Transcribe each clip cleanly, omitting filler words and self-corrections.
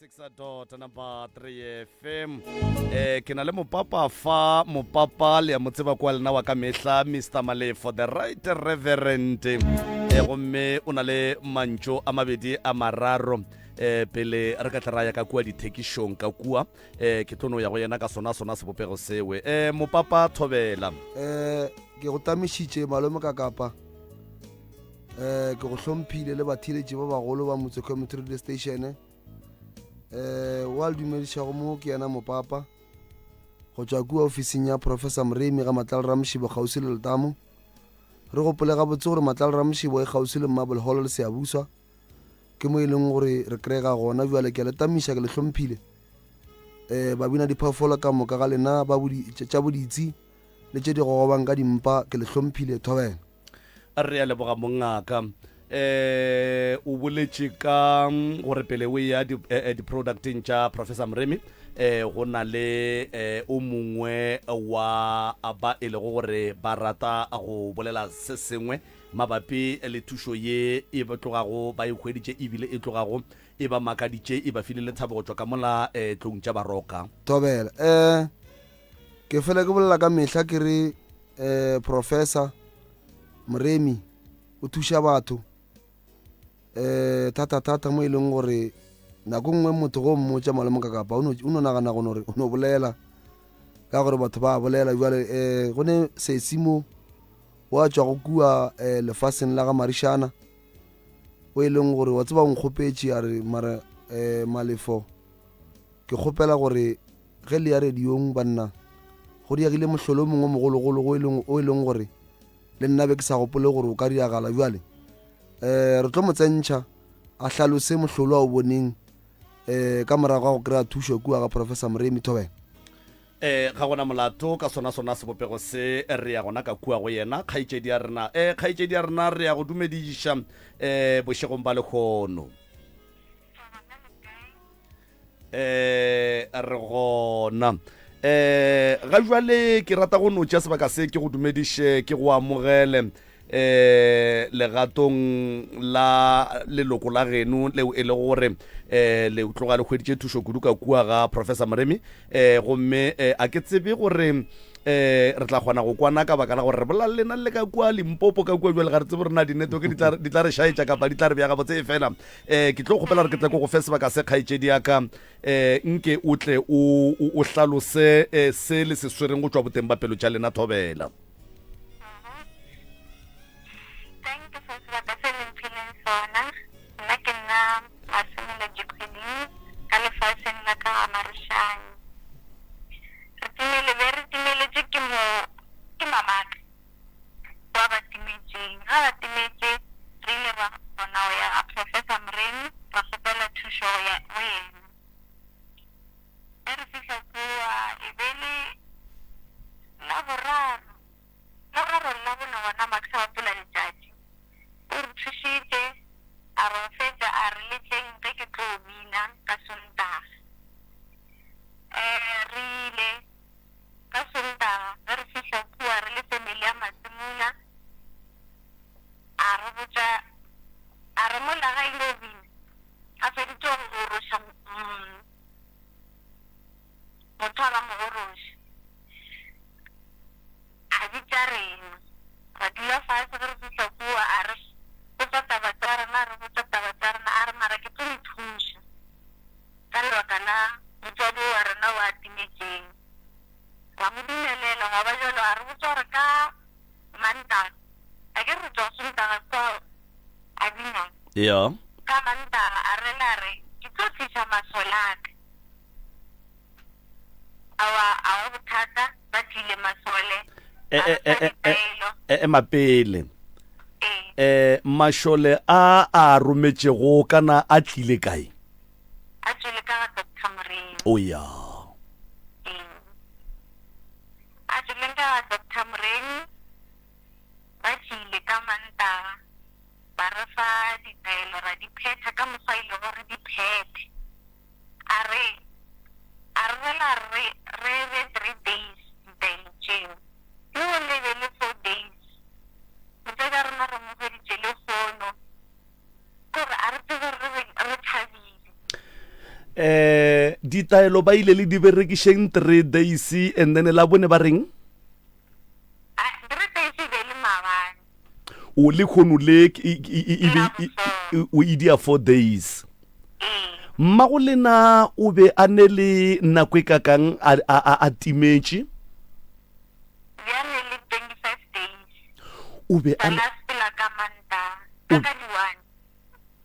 96 dot number 3 FM. Eh ke na le mopapa fa mopapa le ya mo tseba kwa lena wa ka mehla Mr Malefo the right reverend. Eh gomme o na le mantšo a mabedi a mararo eh pele re ka tla ra ya ka kua dithekišong ka kua eh ke tlo no ya go yena ka sona sona sebopego sewe eh mopapa thobela eh ke go tamišitše malome ka kapa eh ke go hlomphile le batheeletši ba bagolo ba motse community radio station eh wa le dumedišago mo ke yena mopapa go tšwa kua ofising ya professor moremi ga matlalo ramoshibo kgauswi le letamo re gopole gabotse gore matlalo ramoshibo e kgauswi le marble hall le seabuswa ke mo e leng gore re kry-ega gona bjale ke a le tamiša ke le hlomphile um babina diphoofolo ka moka ga lena ba tša boditsi le tše di gogobang ka dimpa ke le hlomphile thobela Re a leboga mongaka. Eh o boletše ka mm, gore pele o ya eh, eh, di-producteng tša Professor Moremi eh go na le eh o mongwe wa ba e lego gore ba rata go bolela se sengwe mabapi le thušo ye e ba tlogago ba e hweditše ebile e tlogago e ba makaditše e ba file lethabo go tšwa ka mola eh tlong tša baroka. Thobela. Eh ke fela ke bolela ka mehla ke re eh Professor Moremi o thuša batho eh thata thata mo e leng gore nako nngwe motho go mmotša malome ka kapa o no nagana go nore o no bolela ka gore batho ba bolela jale eh go ne sesi mo wa tšwa go kua eh, lefaseng la ga marišana o e leng gore wa tseba o nkgopetše a re mara eh, malefo ke kgopela gore Ge le ya radiong, banna, go diegile mohlolo o mongwe mogologolo go e leng, o e leng gore le nna be ke sa gopole gore o ka diagala. Bjale, um re tlo mo tsentšha a hlalose mohlolo a o boneng um ka morago ga go kry-a thušo kua ga Professor Moremi Thobela. E, ga gona molato ka sona sona sebopego se, re ya gona ka kua go yena, kgaetšedi ya rena. E, kgaetšedi ya rena, re ya go dumediša, e, bošegong ba lehono. Eh, re gona. Eh, ga jwale ke rata go no tšea sebaka se ke go dumediše ke go amogele eh legatong la leloko la geno leo e lego gore eh le tloga le hweditše thušo kudu ka kua ga Professor Moremi eh gomme eh, a ke tsebe gore eh re tla kgona go kwana ka baka la gore re bolela le lena le ka kua Limpopo ka kua jwale ga re tsebe gore na di-network di tla di tla re šaetša kapa di tla re bja gabotse e fela Eh, ke tlo kgopela gore ke tle ko go fe sebaka se kgaetšedi ya ka eh, nke o tle o, o, o hlalose eh, se le se swereng go tšwa boteng ba pelo tša lena thobela. Thank you for sebaka se le mphileng sona. Nna ke nna Masemola Jacqueline ka lefaseng la ka ga Marishane. Re timele be re timeletše ke mo ke mamaka. Ba ba timetšeng. Ge ba timetše, re ile ra kgona go ya ga Professor Moremi ra kgopela thušo go ya go yena. Ge re fihla kua, e be e le Laboraro, Laboraro le Labone gona Max a gopola letšatši. O re thušitše, a re go fetša a re le tleng ge ke tlo bina ka Sontaga. Re ile. Ka Sontaga ge re fihla kua re le family ya Masemola, a re botša a re mola ga ile bina a feditše go goroša motho a ba mo goroša a bitša rena ra dula fase ge re fihla kua a re botša taba tša rena a re botša taba tša rena a re mara ke tlo le thuša Ka lebaka la motswadi wa rena o a timetšeng, ra mo dumelela gwa ba bjalo. A re botša gore ka Mantaga, a ke re re tšwa go Sontaga kua a bina. Ya. Ka Mantaga a rela a re, Ke tlo tliša masole a ka. Aowa, a go bothata, ba tlile masole, E, a e, re e, fa e, e, ditaelo. e, ema pele. Ee. E, mašole a a rometšego kana a tlile kae? A tšwele ka ga Doctor Moremi. O ya. Ee. A tšweleng ka ga Doctor Moremi, ba tlile ka Mantaga, ba re fa ditaelo ra di phetha ka mokgwa e lego re di phethe. A re, a re rela re, re be three days ditaelo tšeo. Lehono e be le four days. Motswadi wa rena re mo hweditše lehono. Kore a re tsebe re reng, re thabile. Eh. Ditaelo ba ile le di berekišeng 3 days and then la bone ba reng? A, 3 days e be e le maabane. O lehono le e, e, e, e be e, o e dia 4 days. Ee. Mmago lena o be a ne le nako e kakang a, a, a, a timetše? Bjale le 25 days. O be a Sa la sepela ka Mantaga, ka ka di one.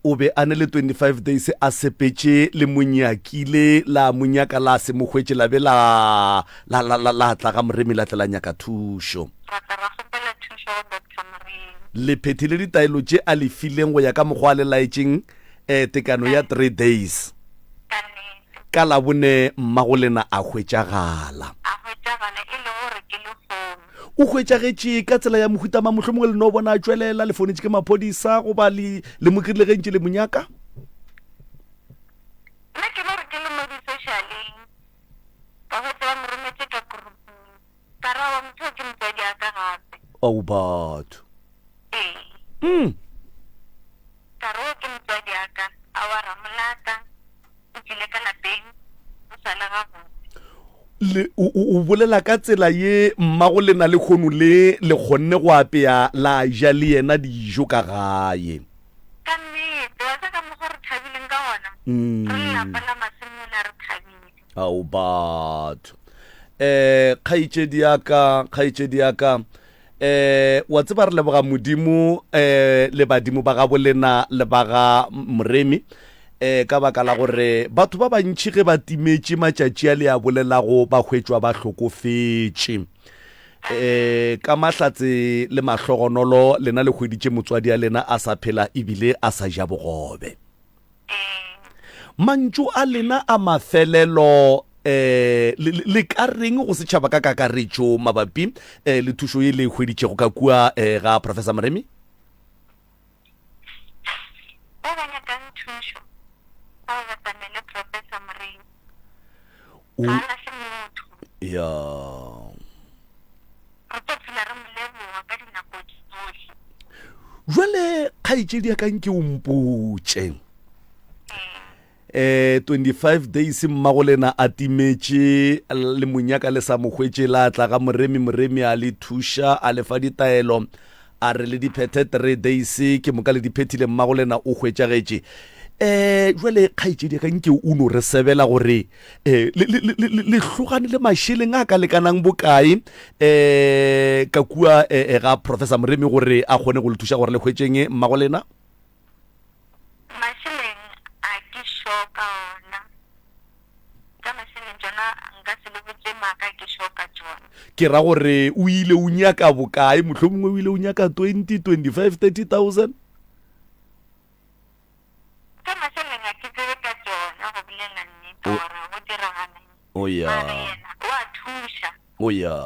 O be a ne le 25 days a sepetše le mo nyakile, la mo nyaka la se mo hwetše, la be la, la, la, la, la tla ga Moremi la tla la nyaka thušo. Ra tla ra kgopela thušo go Doctor Moremi. Le phethile ditaelo tše a le fileng go ya ka mokgwa a le laetšeng, eh, tekano ya 3 days. Ka nnete. Ka Labone mmagolena a hwetšagala. A hwetšagala e le gore ke lehono. O hwetšagetše ka tsela ya mohuta mang? Mohlomongwe le no bona a tšwelela, le founetše ke maphodisa goba le, le mo krile ge ntše le mo nyaka? Nna ke no re ke le mo di-socialeng, ka hwetša ba mo rometše ka groupung. Ka ra wa motho ke motswadi a ka gape. Ao batho. Ee. Mm. Ka re o ke motswadi a ka, a wa ramolata, o tlile ka lapeng, o sa le gabotse. Le, o, o, o bolela ka tsela ye mmago lena lehono le le kgonne go apea la ja le yena dijo ka gae. Ka nnete, wa tseba ka mokgwa re thabileng ka gona? Mm. Re le lapa la Masemola re thabile. Ao batho. Eh, kgaetšedi ya ka, kgaetšedi ya ka, eh, wa tseba re leboga Modimo eh, le badimo ba gabo lena le ba ga Moremi eh, ka baka la gore batho ba bantši ge ba timetše matšatši a le a bolelago ba hwetšwa ba hlokofetše. Eh, ka mahlatse le mahlogonolo lena le hweditše motswadi a lena a sa phela ebile a sa ja bogobe. Mantšu a lena a mafelelo eh, le, le ka reng go setšhaba ka kakaretšo mabapi eh, le thušo ye le e hweditšego ka kua eh, ga Professor Moremi? Ba ba nyakang thušo ba ba batamele Professor Moremi. Ga a lahle motho. Ya. Re tlo phela re mo leboga ka dinako tšohle. Jwale kgaetšedi ya ka nke o mpotše. Eh 25 days mmago lena a timetše le monyaka le sa mo hwetše la tla ga Moremi, Moremi a le thuša a le fa ditaelo a re le di phethe 3 days ke moka le di phethile mmago lena o hwetšagetše. Eh jwale kgaetšedi ya ka nke o no re sebela gore eh le le le le hlogane le mašeleng a ka lekanang bokae eh ka kua eh, eh, ga Professor Moremi gore a kgone go le thuša gore le hwetšeng mmago lena? Mašeleng a ke sure ka ona. Ka mašeleng tšona nka se le botše maaka ke sure ka tšona. Ke ra gore o ile o nyaka bokae, mohlomongwe o ile o nyaka 20, 25, 30,000? Tša mašeleng ga ke tsebe ka tšona go bolela nnete gore go diragalang. O ya. Mara yena o a thuša. O ya.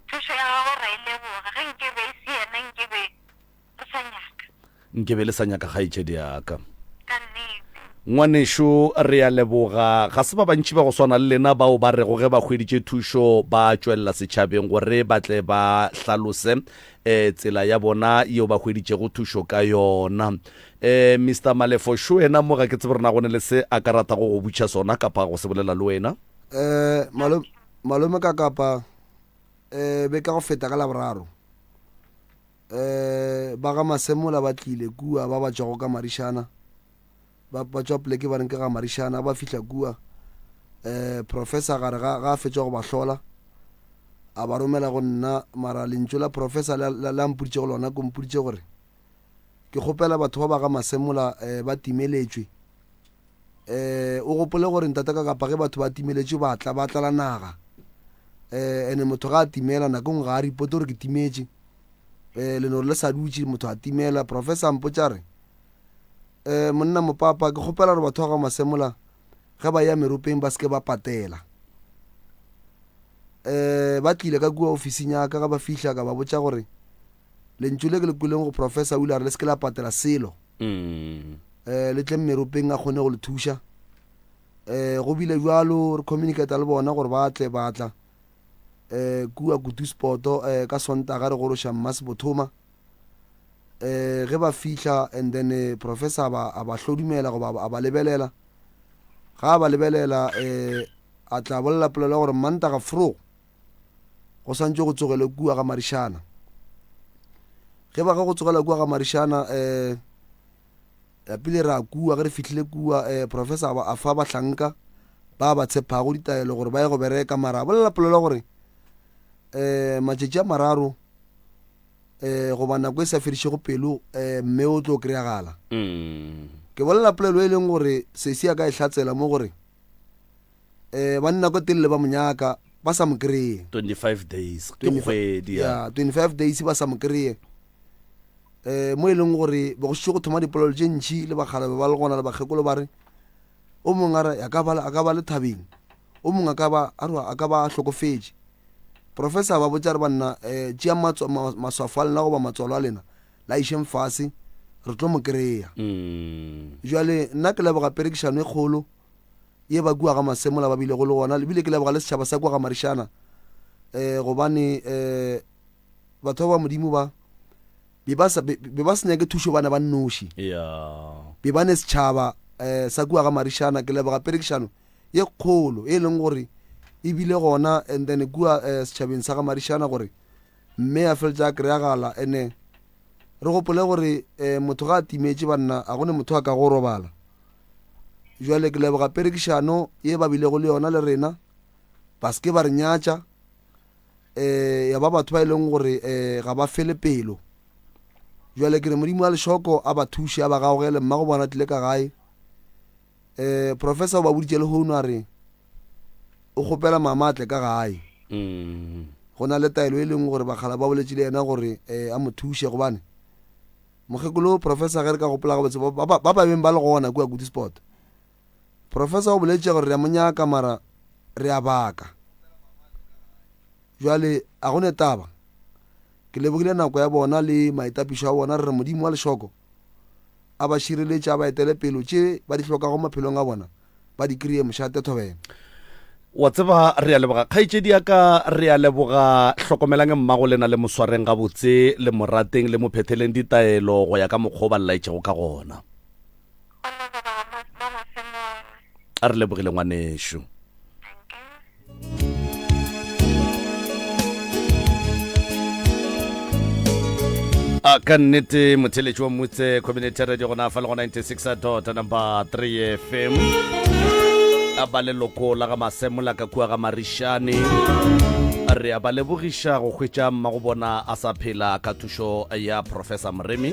Thušo ya gagwe ra e leboga. Ge nke be e se yena nke be re sa nyaka. Nke be le sa nyaka kgaetšedi ya ka. Ka nnete. Ngwanešu, re a leboga. Ga se ba bantši ba go swana le lena bao ba rego ge ba hweditše thušo ba tšwelela setšhabeng gore ba tle ba hlalose um tsela ya bona yeo ba hweditšego thušo ka yona. Um Mister Malefo, šo wena mo ga ke tsebe gore na go ne le se a ka ratago go butšha sona kapa go se bolela le wena. Um malo, malome ka kapa um be ka go feta ka Laboraro um ba ga Masemola ba tlile kua ba ba tšwago ka Marišana. Ba, ba tšwa poleke ba reng ke ga Marišana, ba fihla kua, eh, professor gare ga, ga a fetša go ba hlola, a ba romela go nna, mara lentšu la professor la, la, la mpoditšego lona, ko mpoditše gore ke kgopela batho ba ba ga Masemola eh, ba timeletšwe. Eh, o gopole gore ntate ka kapa ge batho ba timeletšwe ba tla, ba tlala naga. Eh, ene motho ga a timela nako nngwe ga a ripote gore ke timetše. Eh, le no re le sa dutše motho a timela. Professor a mpotša re, Eh, monna mopapa, ke kgopela gore batho ba ga Masemola ge ba ya meropeng ba seke ba patela. Eh, ba tlile ka kua ofising ya ka, ga ba fihla ka ba botša gore lentšu le ke le kweleng go professor o ile a re le seke la patela selo. Mm. Eh, le tle meropeng a kgone go le thuša. Eh, go bile bjalo re communicate le bona gore ba tle ba tla. Eh, kua Kutusport eh, ka Sontaga re goroša Mmasebothoma. eh ge ba fihla and then eh, professor a ba a ba hlodumela goba a ba lebelela. Ga a ba lebelela um a tla bolela polelo ya gore Mantaga vroeg go swantše go tsogelwe kua ga Marišana. Ge ba ge go tsogela kua ga Marišana um pele ra kua ge re fihlile kua um professor a ba a fa bahlanka ba ba tshepago ditaelo gore ba ye go bereka mara a bolela polelo ya gore um matšatši a mararo um goba nako e sa fedišego pelo um mme o tlo kry-agala. Ke bolela polelo e leng gore sesi a ka e hlatsela mo gore um ba nako telele ba mo nyaka ba sa mo kry-e. 25 days ke kgwedi ya 25 days ba sa mo kry-e um mo e leng gore be go šetše go thoma dipolelo tše ntšhi le bakgalabe ba le gona le bakgekolo ba re o mongwe a re a ka ba le thabeng o mongwe a ka ba a re a ka ba a hlokofetše. Professor a ba botša a re banna um tšeang maswafo a lena goba matswalo a lena la išeng fase re tlo mo kry-a. Jwale nna ke leboga perekišano e kgolo ye ba kua ga Masemola ba bilego le gona ebile ke leboga le setšhaba sa kua ga Marišana um gobane um batho ba ba Modimo ba be ba sa be ba se nyake thušo bana ba nnoši. Be ba ne setšhaba um sa kua ga Marišana ke leboga perekišano ye kgolo e leng gore e bile gona and then kua eh, setšhabeng sa ga Marišana gore mme a feletša a kry-agala ene re gopole gore eh, motho ga a timetše banna a gone motho a ka go robala. Jwale ke leboga perekišano ye ba bilego le yona le rena ba se ke ba re nyatša eh ya ba batho ba e leng gore eh ga ba fele pelo. Jwale ke re Modimo wa lešoko a ba thuše a ba gaogele mmago bona tlile ka gae. Eh, professor o ba boditše lehono a re o kgopela mama a tle ka gae. Mm. Go na le taelo e leng gore bakgala ba boletše le yena gore eh, a mo thuše gobane mokgekolo professor ge re ka gopola gabotse ba ba ba beng ba le gona kua Goodsport. Professor o boletše gore re a mo nyaka mara re a baka. Jwale a go ne taba. Ke lebogile nako ya bona le maitapišo a bona re re Modimo wa lešoko a ba šireletše, a ba etele pelo tše ba di hlokago maphelong a bona, ba di kreye mošate thobela. Wa tseba, re a leboga kgaetšedi ya ka, re a leboga. Hlokomelang mmago lena, le mo swareng gabotse, le mo rateng, le mo phetheleng ditaelo go ya ka mokgwa o ba le laetšego ka gona. Go leboga ba ba A re lebogile ngwanešu. A ka nnete motheletši wa Mutse Community Radio gona fa le go 96 dot number 3 FM. A ba leloko la ga Masemola ka kua ga Marišane. Re a ba lebogiša go hwetša mmago bona a sa phela ka thušo ya Professor Moremi.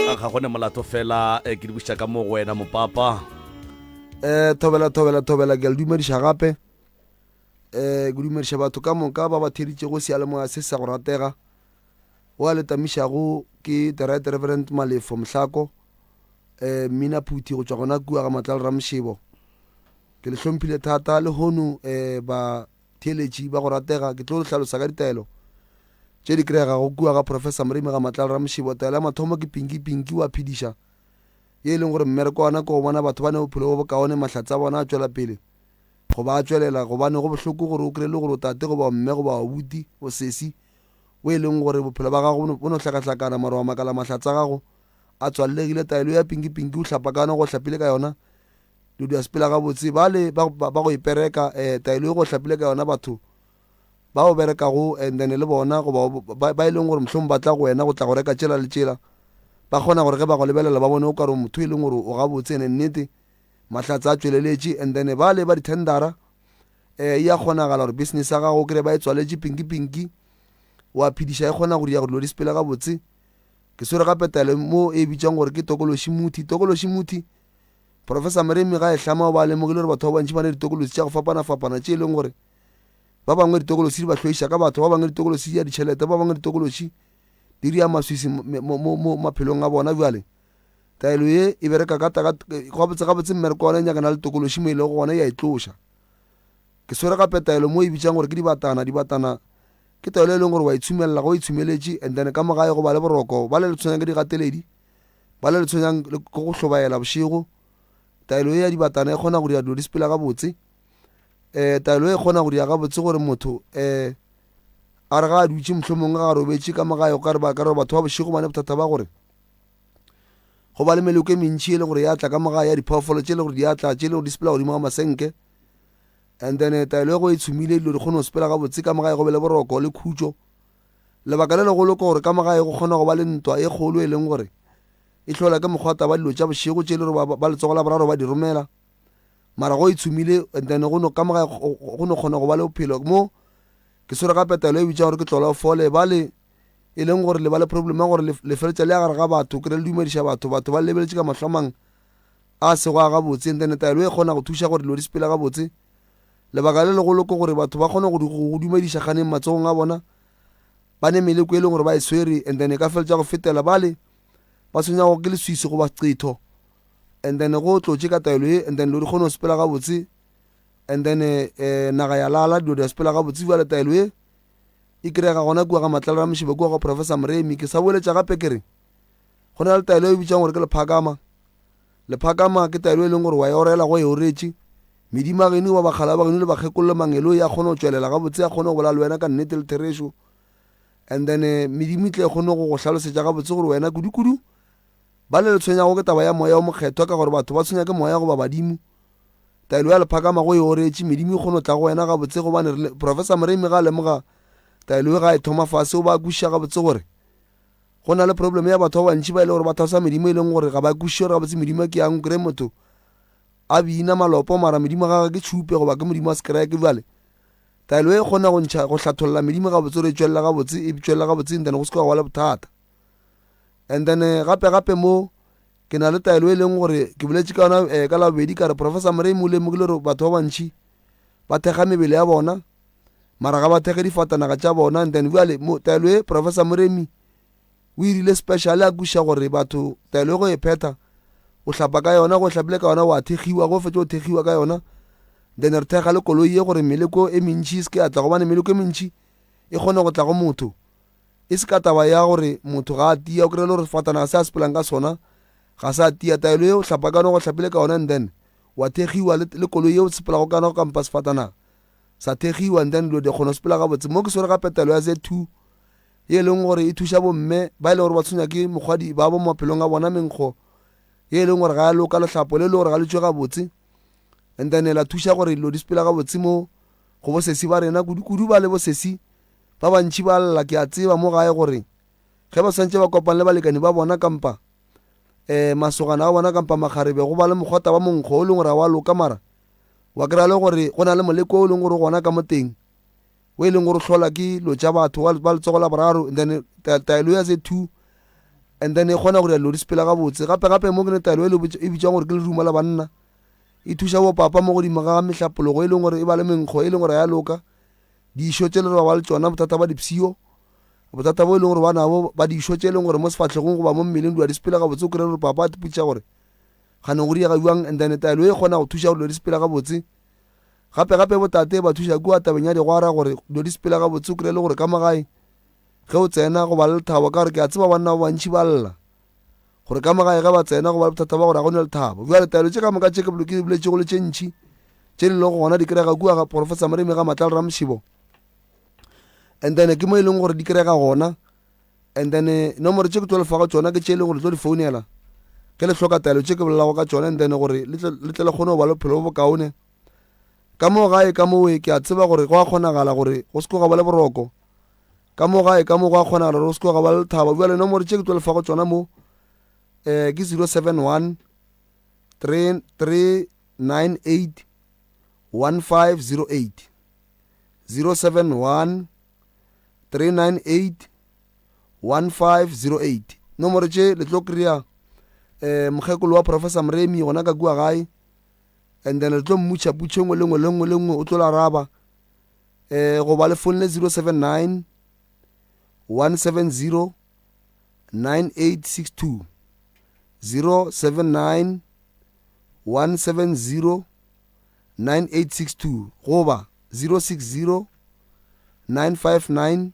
Ga go ne molato fela eh, ke di buša ka mo go wena mopapa. Eh, thobela thobela thobela ke a le dumediša gape eh ke dumediša batho ka moka ba ba theeditšego seyalemoya se sa go ratega o a le tamišago ke the right reverend Malefo Mohlako eh mmina phuthi go tšwa gona kua ga Matlala Ramšebo ke le hlomphile thata le hono eh ba Theeletši ba go ratega, ke tlo le hlalosa ka ditaelo tše di kregago kua ga Professor Moremi ga Matlala Ramoshibo. Taelo ya mathomo ke Pinki Pinki wa phediša, ye e leng gore mmereko wa yona ke go bona batho ba ne bophelo bo bokaone, mahlatse a bona a tšwela pele goba a tšwelela, gobane go bohloko gore o kreye le gore o tate goba o mme goba o abuti, o sesi, o e leng gore bophelo ba gago bo no hlakahlakana mara wa makala mahlatse a gago a tswallegile. Taelo ya Pinki Pinki o hlapa ka yona go hlapile ka yona Dilo di a sepela gabotse. Bale ba, ba, ba go ipereka, eh, taelo e go hlapile ka yona batho ba o berekago and then le bona goba ba, ba e leng gore mohlomong ba tla go wena go tla go reka tšela le tšela, ba kgona gore ge ba go lebelela ba bone o ka re o motho e leng gore o gabotse and nnete mahlatse a tšweleletše. And then bale ba di-tendera, eh, e a kgonagala gore business ya gago o kry-e ba e tswaletše pinki-pinki, wa phediša e kgona go dira gore dilo di sepele gabotse. Ke swere gape taelo mo e bitšwang gore ke tokološi muthi. Tokološi muthi Professor Moremi ga e hlama o ba lemogile gore batho ba bantši ba ne ditokolosi tša go fapana-fapana tše e leng gore ba bangwe ditokolosi di ba hloiša ka batho, ba bangwe ditokolosi di ya ditšhelete, ba bangwe ditokolosi di ria maswisi mo maphelong a bona. Bjale taelo ye e bereka ka gabotse gabotse mmereko wa yona e nyakana le tokološi mo e lego gona e a e tloša. Ke swere gape taelo mo e bitšang gore ke dibatana. Dibatana ke taelo e leng gore wa e tshumelela ga o e tshumeletše and then ka mo gae go ba le boroko ba le le tshwenyang ke digateledi. Ba le le tshwenyang le ke go hlobaela bošego. Taelo ye ya dibatana e kgona go dira dilo di sepela gabotse. Um taelo e kgona go dira gabotse gore motho um a re ga a dutše mohlomongwe ga a robetše ka mo gae, o ka re ba ka re batho ba bošego ba ne bothata ba gore Go ba le meloko e mentši e le gore ya tla ka mo gae ya diphoofolo tše e le gore di a tla, tše e le gore di sepela godimo ga masenke. And then eh, taelo e go e tshumile dilo di kgone go sepela gabotse ka mo gae go be le boroko le khutšo. Lebaka le legolo ke gore ka mo gae go kgona go ba le ntwa e kgolo e leng gore e hlola ke mokgwa taba dilo tša bošego tše e le gore ba, ba letsogo la boraro ba di romela. Mara go e tshumile and then go no ka mo gae go no kgona go ba le bophelo mo ke swere gape taelo e bitša gore ke tlola o fole bale e leng gore le ba le problem ya gore le feletša le ya gare ga batho kry le dumediša batho batho ba lebeletše ka mahlo a mang a sego a gabotse and then taelo e kgona go thuša gore dilo di sepele gabotse lebaka le legolo ke gore batho ba kgone go dumediša kganeng matsogong a bona ba ne meleko e leng gore ba e swere and then e ka feletša go fetela bale ba tshwenyago ke leswisi goba qetho and then go tlotše ka taelo e and then dilo di kgone go sepela gabotse and then eh, naga ya lala dilo di a sepela gabotse bjale taelo e e kry-ega gona kua ga Matlala Ramošiba kua go Professor Moremi. Ke sa boeletša gape ke re go na le taelo e bitšang gore ke lephakama. Lephakama ke taelo e leng gore wa e orela go e oretše. Medimo ya geno goba bakgala ba geno le bakgekolo le mangeloi a kgone go tšwelela gabotse a kgone go bolela le wena ka nnete le therešo. And then eh, medimo e tle e kgone go go hlalosetša gabotse gore wena kudu-kudu ba le le tshwenyago ke taba ya moya o mokgethwa ka gore batho ba tshwenya ke moya goba badimo. Taelo ya lephakama go e oretše, medimo e kgone go tla go wena gabotse gobane re Professor Moremi ga a lemoga taelo e ga e thoma fase o ba kwešiša gabotse gore go na le problem ya batho ba bantši ba e le gore ba thwasa medimo e leng gore ga ba kwešiše gore gabotse medimo ke yang o kry motho a bina malopo mara medimo gagwe ke tšhupe goba ke modimo wa sekereke bjale taelo e kgona go ntšha go hlatholla medimo gabotse gore e tšwelela gabotse e tšwelela gabotse and then go se ka gwa le bothata and then eh, gape gape mo Ke na le taelo e leng gore ke boletše ka yona eh, ka Labobedi ka re Professor Moremi o lemogile gore batho ba bantši ba thekga mebele ya bona mara ga ba thekge difatanaga tša bona and then bjale mo taelo e Professor Moremi o e rile special a kwešiša gore batho taelo e go e phetha o hlapa ka yona go hlapile ka yona wa thekgiwa go fetša o thekgiwa ka yona then re thekga le koloi ye gore meleko e mentši e se ke ya tla gobane meleko e mentši e kgone go tla go motho E se ka taba ya gore motho ga a tia, o kry-e le gore sefatanaga se a sepelang ka sona ga se a tia. Taelo ye o hlapa ka yona, go hlapile ka yona and then wa thekgiwa le, le koloi ye o sepelago ka yona kampa sefatanaga sa thekgiwa and then dilo di kgona go sepela gabotse. Mo ke swere gape taelo ya Z2 ye e leng gore e thuša bomme ba e leng gore ba tshwenywa ke mokgwadi ba bo maphelong a bona menkgo ye e leng gore ga ya loka, lehlapo le e le gore ga le tšwe gabotse and then la thuša gore dilo di sepela gabotse mo go bosesi ba rena kudu-kudu ba le bosesi Ba bantši ba lla, ke a tseba, mo gae gore ge ba swantše ba kopane le balekani ba bona kampa um masogana a bona kampa makgarebe go ba le mokgwata wa monkgo o leng gore ga wa loka mara wa kry-a le gore go na le moleko o leng gore o gona ka mo teng o e leng gore o hlola ke dilo tša batho ba letsogo la boraro and then taelo ya Z2 and then e kgona gore dilo di sepela gabotse gape gape mo ke ne taelo e e bitswang gore ke lerumo la banna e thuša bopapa mo godimo ga mehlapologo e leng gore e ba le menkgo e leng gore ya loka Dišo tše le gore ba ba le tšona, bothata ba dipshio, bothata bo e leng gore ba nabo ba dišo tše e leng gore mo sefahlegong goba mo mmeleng dilo di sepele gabotse, o kry-e gore papa a ipotšiša gore gane go diega bjang, and then taelo e kgona go thuša gore dilo di sepele gabotse. Gape gape botate ba thuša kua tabeng ya digwara gore dilo di sepele gabotse, o kry-e le gore ka mo gae ge o tsena go ba le lethabo ka gore ke a tseba banna ba bantši ba lla gore ka mo gae ge ba tsena go ba le bothata ba gore ga go ne lethabo. Bjale taelo tše ka moka tše ke boletšego le tše ntši tše di lego gona di kry-ega kua ga Professor Moremi ga Matlala Ramoshibo and then ke mo e leng gore di kry-ega gona and then eh, nomoro tše ke tlo le fago tšona ke tše e leng gore le tlo di founela ge le hloka taelo tše ke bolelago ka tšona and then gore le tle le kgone go ba le bophelo bo bokaone ka moo gae ka mowe ke a tseba gore go a kgonagala gore go se ko ga ba le boroko ka mo gae ka mo go a kgonagala gore go se ko ga ba le lethabo bjale nomoro tše ke tlo le fago tšona mo um ke 071 3 3 98 1508 071 398 1508 nomoro tše le tlo kry-a um eh, mokgekolo wa professor moremi gona ka kua gae and then le tlo mmutšha putšho nngwe le nngwe le nngwe le nngwe o tlo la araba um goba le fonle 079 170 9862 079 170 9862 goba 060 959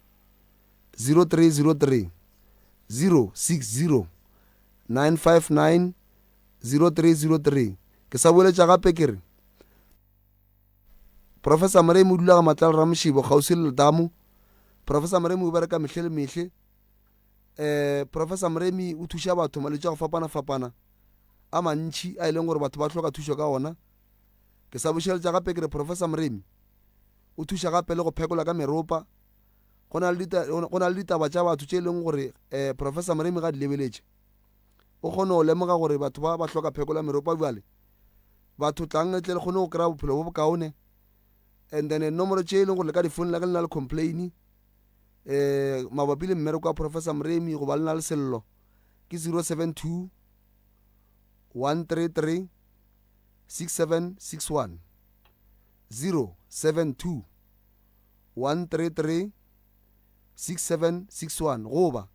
0303 060 959 0303 Ke sa boeletša gape ke re Professor Moremi o dula ga Matlala Ramošibo kgauswi le letamo. Professor Moremi o bereka mehle le mehle. Um Professor Moremi o thuša batho malwetši a go fapana-fapana a mantši a e leng gore batho ba hloka thušo ka ona. Ke sa bušeletša gape ke re Professor Moremi o thuša gape le go phekola ka meropa. Go na le go na le ditaba tša batho tše e leng gore um Professor Moremi ga di lebeletše o kgone go lemoga gore batho ba ba hloka phekolo ya meropa. Bjale batho tlang le tle le kgone go kry-a bophelo bo bokaone. And then nomoro tše e leng gore le ka di founela ge le na le complain um mabapi le mmereko wa Professor Moremi goba le na le sello ke 072 133 6761 072 133 6761 goba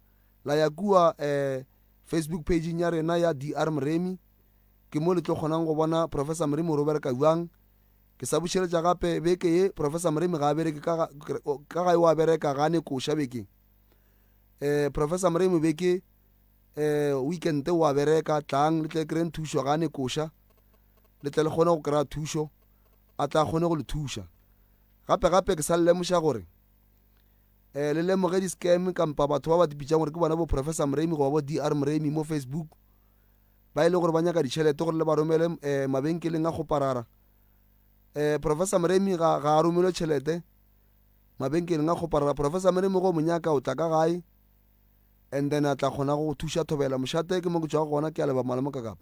la ya kua um Facebook pageng ya rena ya DR Moremi ke mo le tlo kgonang go bona Professor Moremi gore o bereka bjang. Ke sa bušeletša gape beke ye Professor Moremi ga a bereke ka ka gae o a bereka ga a ne koša bekeng. Um Professor Moremi beke um weekend o a bereka tlang le tle kry-eng thušo ga a ne koša le tle le kgone go kry-a thušo a tla kgone go le thuša. Gape gape ke sa le lemoša gore um le lemoge di-scam kampa batho ba ba bitsang gore ke bona bo Professor Moremi goba bo DR Moremi mo Facebook ba e le gore ba nyaka ditšhelete gore le ba romele um mabenkeleng a kgoparara. Um Professor Moremi ga ga a romelwe tšhelete mabenkeleng a kgoparara. Professor Moremi go mo nyaka o tla ka gae and then a tla kgona go thuša thobela mošate ke mo ke tšwago gona ke a leba malome ka kapa.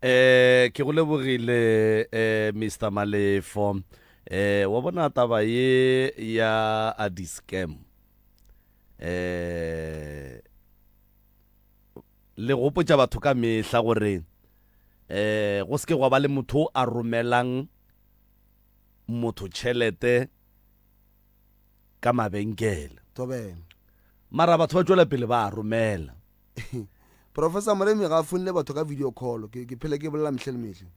Eh ke go lebogile eh Mr Malefo. Eh wa bona taba ye ya a di scam. Eh Le gopotša batho ka mehla gore um go se ke gwa ba le motho a romelang motho tšhelete ka mabenkele. Thobela. Mara batho ba tšwela pele ba a romela. Professor Moremi ga a founele batho ka video call, ke, ke phele ke bolela mehle le mehle.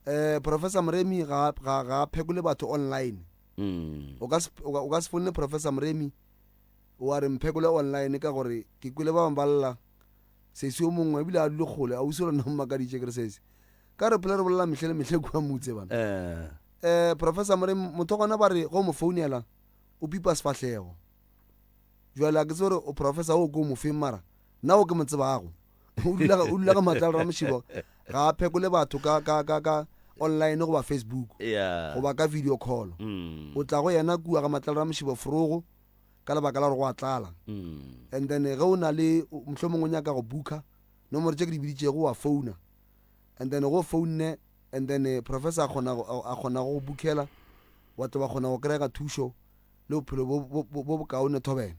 Eh, Professor Moremi ga, ga, ga a phekole batho online. Mm. O ka se, o ka, o ka se founele Professor Moremi Wa re mphekole online ka gore ke kwele ba bangwe ba lla. Sesi yo mongwe ebile a dule kgole, ausi o rena o mmakaditše ke re sesi. Ka re phela re bolela mehle le mehle kua motse bana. Eh. Eh, Professor Moremi, motho gona ba re go mo founela o pipa sefahlego. Jwale a ke tsebe gore o professor o ke o mo feng mara nna o ke mo tsebago. O dula o dula ka matla le Ramošibo ga a phekole batho ka ka ka ka online goba Facebook Yeah. goba ka video call. Mm. O tla go yena kua ga matla le Ramošibo forogo ka lebaka la gore go a tlala mm. and then ge o na le mohlomongwe o nyaka go booka nomoro tše ke di biditšego wa founa and then go founne and then eh, professor a kgona a kgona go bookela wa tlo ba kgona go kry-a thušo le bophelo bo bokaone thobela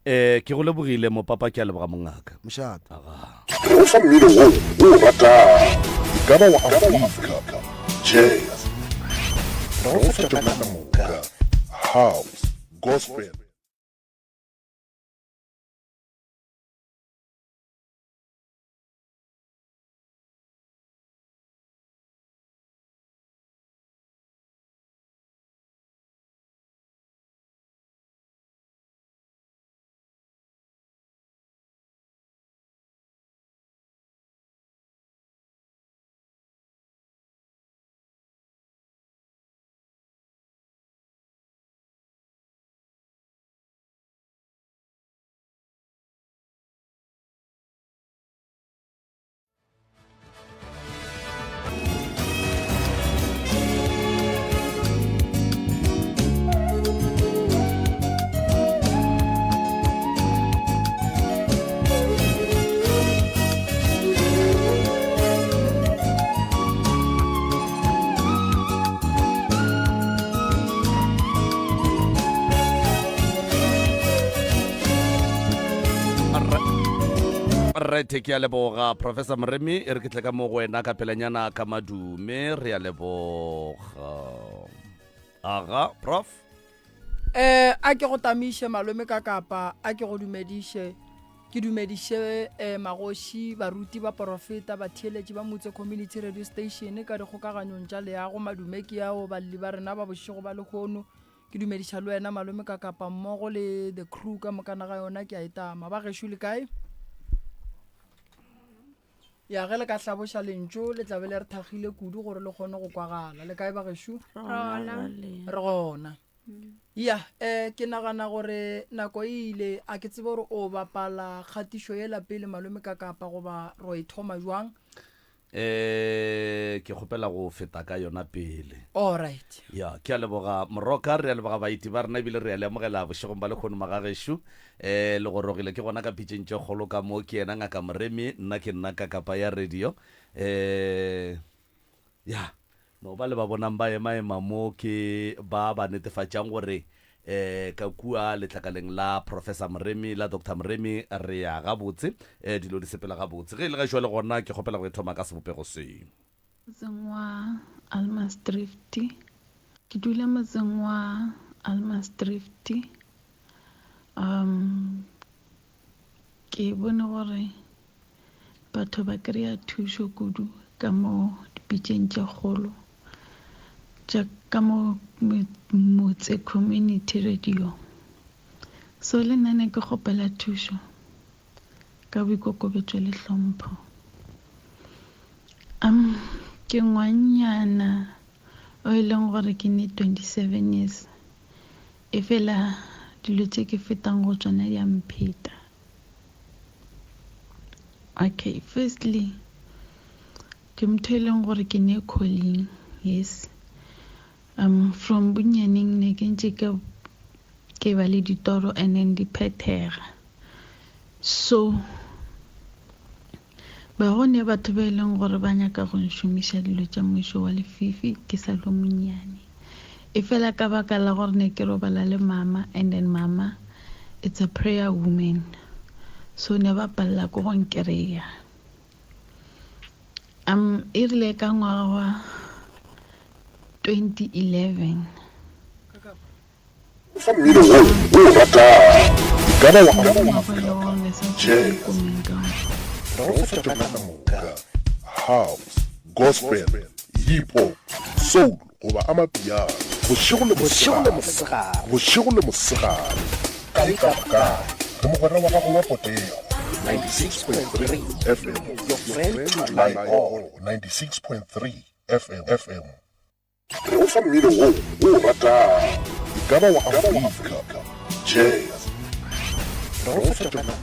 eh ke go lebogile mopapa ke a leboga mongaka mošate Re go fa mmino wo o o ratago, e ka ba wa Afrika, jazz, re go fa tšona ka moka, house, gospel. Right, ke a leboga Professor Moremi e re ke tle ka mo go wena ka pelanyana ka madume re a leboga aga prof Eh, a ke go tamiše malome ka kapa a ke go dumediše ke dumediše eh, magoši baruti baporofeta batheeletši ba motse community radio station ka dikgokaganyong tša leago madume ke ao balli ba rena ba bošego ba lehono ke dumediša le wena malome ka kapa mmogo le the crew ka mokana ga yona ke a e tama ba gešo le kae Ya ge le ka hlaboša lentšu le tla be le re thakgile kudu gore le kgone go kwagala. Le kae bagešo? Rona. Re gona. Ya, eh, ke nagana gore nako e ile, a ke tsebe gore o bapala kgatišo yela pele malome ka kapa goba ro e thoma jwang. Eh, ke kgopela go feta ka yona pele. Alright. Ya, ke a leboga Moroka, re a leboga baeti ba rena ebile re a le amogela bošegong ba lekgono magagešo. Eh, le gorogile ke gona ka pitšeng tše kgolo ka mo, ke yena Ngaka Moremi, nna ke nna Kakapa ya radio. Eh, ya, No ba le ba bonang ba ema-ema mo ke ba ba netefatšang gore um ka kua letlakaleng la Professor Moremi, la Doctor Moremi, re ya gabotse, um dilo di sepela gabotse. Ge e le ga jwale gona ke kgopela go e thoma ka sebopego se. Motseng wa Almasdrift. Ke dula motseng wa Almasdrift. Um, ke bone gore Batho ba kry-a thušo kudu ka mo dipitšeng tše kgolo tša ka mo motse community radio. So le nna ne ke kgopela thušo ka boikokobetšo le hlompho. Um ke ngwannyana o e leng gore ke ne 27 years e fela dilo tše ke fetang go tšona di a mpheta. Okay, firstly ke motho e leng gore ke ne calling yes um from bonnyaneng ne ke ntse ke ke ba le ditoro and then di phethega so ba go ne batho ba e leng gore ba nyaka go nšomiša dilo tša mmušo wa lefifi ke sa le monnyane E fela ka baka la gore ne ke robala le mama and then mama it's a prayer woman so ne ba palela ko go nkereya. Um e rile ka ngwaga wa 2011 Fa mmino wo o o ratago, e ka ba wa Afrika, jazz, re go fa tšona ka moka, house, gospel, hip hop, soul goba amapiano, bošego le mosegare, bošego le mosegare, kae kapa kae, re mogwera wa gago wa potego. 96.3 FM, your friend to rely on. 96.3 FM, FM. Re go fa mmino wo o o ratago, e ka ba wa Afrika, jazz. Re go fa tšona.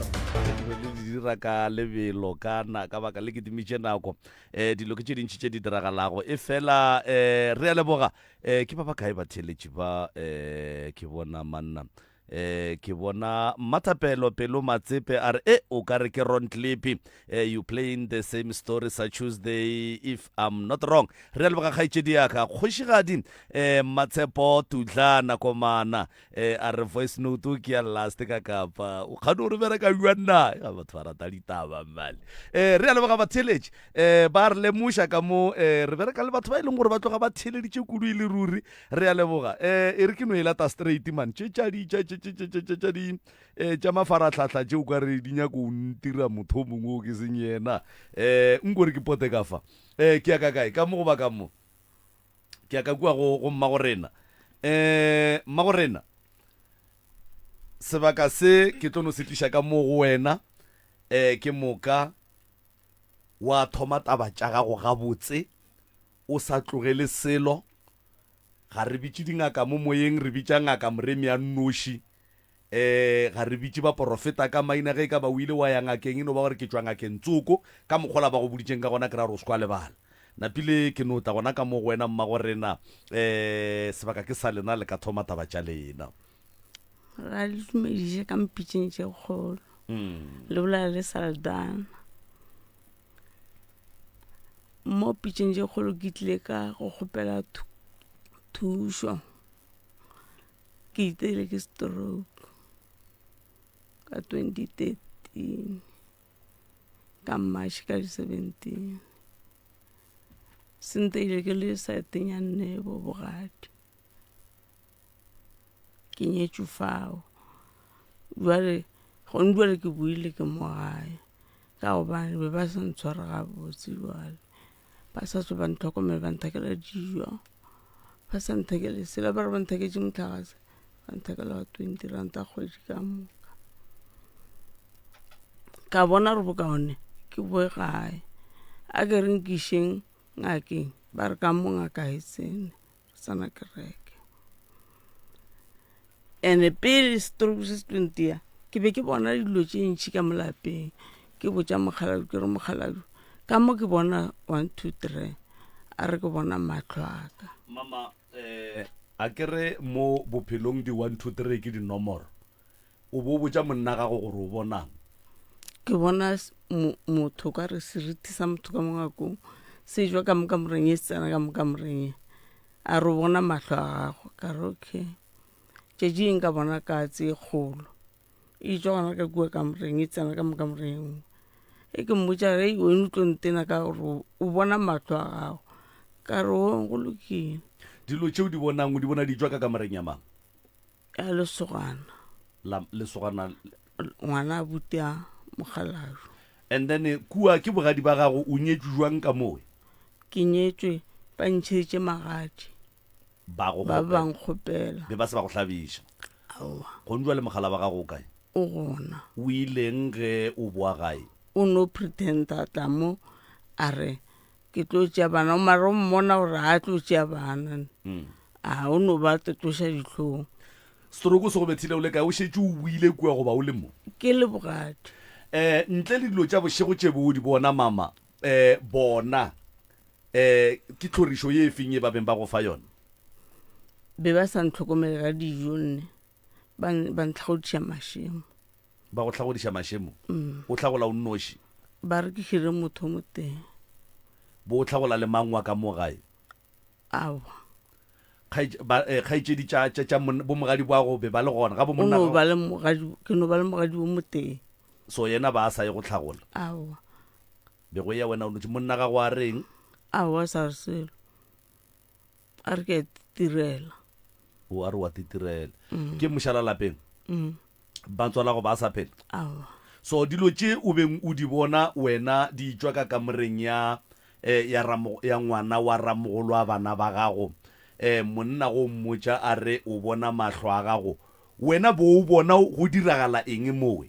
Dilo le di dira ka lebelo ka na ka baka le kitimitše nako um dilo ke tše dintši tše di diragalago e fela um re a leboga um ke ba ba kae batheeletši ba um ke bona manna Eh, ke bona Mmathapelo Pelo Matsepe a re e o ka re ke Ron Clippy eh, you playing the same story sa Tuesday if I'm not wrong. Re a leboga kgaetšedi ya ka kgošigadi eh, Mmatshepo Tudlana Komana eh, a re voice note ke ya last ka kapa o kgane o re bereka jwang na ga batho ba rata ditaba mmale eh, re a leboga batheeletši eh, ba re lemoša ka mo eh, re bereka le batho ba e leng gore ba tloga ba theeleditše kudu e le ruri Re a leboga. Eh, e re ke no e lata straight man. Tše tša di tša tše tše tše tše tše tša di eh tša mafarahlahla tše o ka re di nyako o ntira motho o mongwe o ke seng yena. Eh, nko re ke pote ka fa. Eh, ke ya ka kae? Ka mo goba ka mo? Ke ya ka kua go go mmagorena. Eh, mmagorena. Sebaka se ke tlo no se tliša ka mo go wena. Eh, ke moka wa thoma taba tša gago gabotse. O sa tlogele selo. Ga re bitše dingaka mo moyeng, re bitša Ngaka Moremi a nnoši. E, ga re bitše baporofeta ka maina. Ge e ka ba o ile wa ya ngakeng, e no ba gore ke tšwa ngakeng tsoko. Ka mokgwa ola ba go boditšeng ka gona, ke ra gore o se ke wa lebala. Napile ke no tla gona ka mo go wena, mmagorena. E, sebaka ke sa lena, le ka thoma taba tša lena. Ra le dumediše ka mpitšeng tše kgolo. Le bolela le Saldana. Mo pitšeng tše kgolo ke tlile ka go kgopela thušo ke iteile ke stroke ka 2013 ka March ka di 17 se nteile ke le saeteng ya Nebo bogadi. Ke nyetšwe fao jwale gone jwale ke boile ke mo gae ka gobane be ba sa ntshware gabotse jwale ba sa tswe ba ntlhokomela ba nthekela dijo ba sa nthekele selo ba re ba ntheketše mohlagase ba nthekela wa 20 ranta kgwedi ka moka ka bona gore bokaone ke boe gae a ke re nkišeng ngakeng ba re ka mo ngaka e tsene. Re tsena kereke. And-e pele stroke se se tlo ntia, ke be ke bona dilo tše ntši ka mo lapeng. Ke botša mokgalabje ke re, Mokgalabje, ka mo ke bona one, two, three. A re ke bona mahlo a ka. Mama, eh, a ke re mo bophelong di one, two, three ke dinomoro. O bo o botša monna gago gore o bonang? Ke bona motho ka re seriti sa motho ka mo ngakong se tšwa ka mo kamoreng ye se tsena ka mo kamoreng ye. A re o bona mahlo a gago. Ka re okay. Tšatši eng ka bona katse e kgolo e tšwa gona ka kua kamoreng e tsena ka mo kamoreng e nngwe. E ke mmotša re wena o tlo ntena ka gore o bona mahlo a gago. Ka re o go lokile. Dilo tše o di bonang o di bona di tšwa ka kamoreng ya mang? Ya lesogana. La lesogana. Ngwana a buti a mokgalabje. And then kua ke bogadi ba gago o nyetšwe jwang ka mowe? Ke nyetšwe ba ntšheditše magadi. Ba go Ba ba nkgopela. Be ba se ba go hlabiša. Aowa. Gong jwale mogala wa gago o kae? O gona. O ileng ge o boa gae? O no pretenda tla mo a re ke tlo tšea bana mara o mmona gore a tlo tšea bana. A o no ba tloša dihlong. Stroke se go bethile o le kae? O šetše o boile kua goba o le mo? Ke le bogadi. Eh, ntle le dilo tša bošego tše bo o di bona mama, eh, bona eh, ke tlhorišo ye e feng ye ba beng ba go fa yona? Be ba sa ntlhokomele ka dijo nne, ba ba ntlhagodiša mašemo. Ba go hlagodiša mašemo? O hlagola o nnoši? Ba re ke hire motho o motee. Bo o hlagola le mang wa ka mo gae? Aowa. Eh, kgaetšedi tša, tša, tša bomogadi bwa go be ba le gona? Ga bo O monna no ba le mogadi, ke no ba le mogadi o motee. So yena ba a sa ye go hlagola? Aowa. Be go ya wena o notše. Monna gago a reng? Aowa, a sa re selo. A re ke a ititirela. O a re wa titirela. Ke mošala lapeng? Batswalago ba sa phela? Aowa. So dilo tše o beng o di bona wena di tšwa ka kamoreng ya eh, ya ramo, ya ngwana wa ramogolo wa bana ba gago, eh, monna go mmotša a re o bona mahlo a gago, wena bo o bona go diragala eng mowe?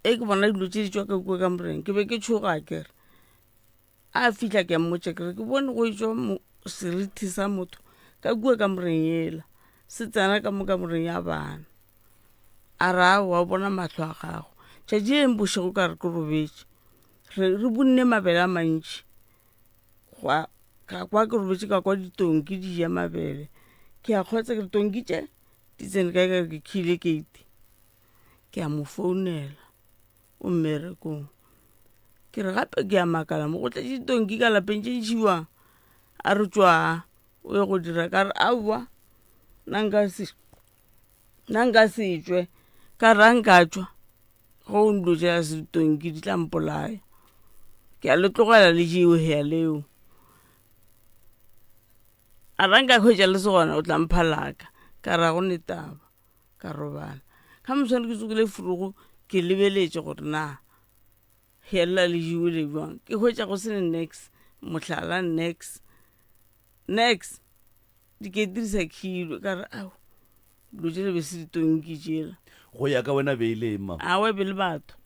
E ke bona dilo tše di tšwa ka kua kamoreng, ke be ke tšhoga ke re a fihla ke a mmotša ke re ke bone go etšwa serithi sa motho ka kua kamoreng yela se tsena ka mo kamoreng ya bana. A re aowa o bona mahlo a gago. Tšatši le leng bošego ka re ke robetše re re bunne mabele a mantši gwa ka kwa ke robetše ka kwa ditonki di ja mabele ke a kgotsa ke re tonki tše di tsene kae ka re ke khile gate ke a mo founela. O mmerekong. Ke re gape ke a makala mo go tletše ditonki ka lapeng tše ntši bjang. A re tšwaa o ye go dira ka re aowa nna nka se nna nka se tšwe ka re a nka tšwa ge o dilo tša se ditonki di tla mpolaya. Ke a le tlogela le jewe hea leo. A re a nka hwetša le se gona o tla mpha laka ka re ga go ne taba. Ka robala. Ka moswane ke tsogile furugo ke lebeletše gore na helela le jiwele bjang. Ke hwetša go se ne nex, mohlala nex, nex. Dikete di sa khilwe. Ka re ao, dilo tšela be se ditonki tšela. Go ya ka wena be e le eng mama? Aowa e be le batho.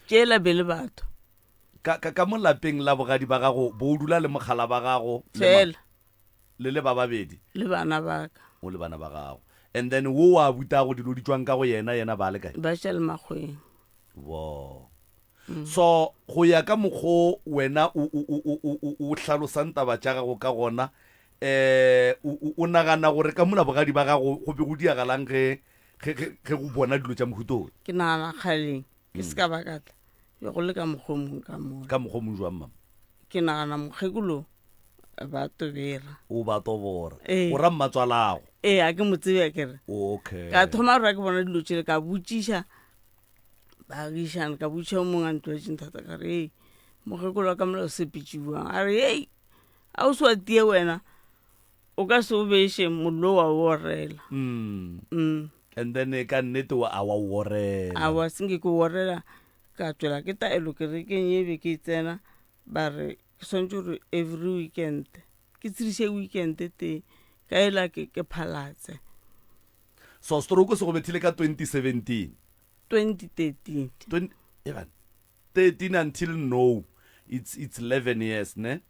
Tšela be le batho. Ka, ka, ka mo lapeng la bogadi ba gago bo o dula le mogala ba gago? Fela. Le le ba babedi? Le bana ba ka. O le bana ba gago. And then wo wa butago dilo di tšwang ka go yena, yena ba le kae? Ba tša le makgweng. Wo. So go ya ka mokgo wena o, o, o, o, o, o, o hlalosang taba tša gago ka gona, eh, o, o, o nagana gore ka mola bogadi ba gago go be go diagalang ge, ge, ge, ge go bona dilo tša mohuta o? Ke nagana kgaleng ke se ka ba ka tla, be go le ka mokgwa o mongwe ka mola. Ka mokgwa o mongwe jwang, mama? Ke nagana mokgekolo ba tobera. O ba tobora. Ee. O ra mmatswalago? Ee, a ke mo tsebe ke re. Okay. Ka thoma gore ke bona dilo tšele ka botšiša baagišane ka botšiša o mongwe a ntlwaetšeng thata ka re ei mokgekolo wa ka molao sepetše bjang a re ei a o se wa tie wena o ka se o beše mollo wa o orela. Mm. And then ka nnete wa a wa o orela. Aowa senke ke o orela ka tšwela ke taelo kerekeng ye be ke e tsena ba re ke swanetše gore every weekend ke tsiriše weekend tee ka ela ke ke phalatse. So stroke se go bethile ka 2017? 2013. Eban 13 until now it's, it's 11 years ne?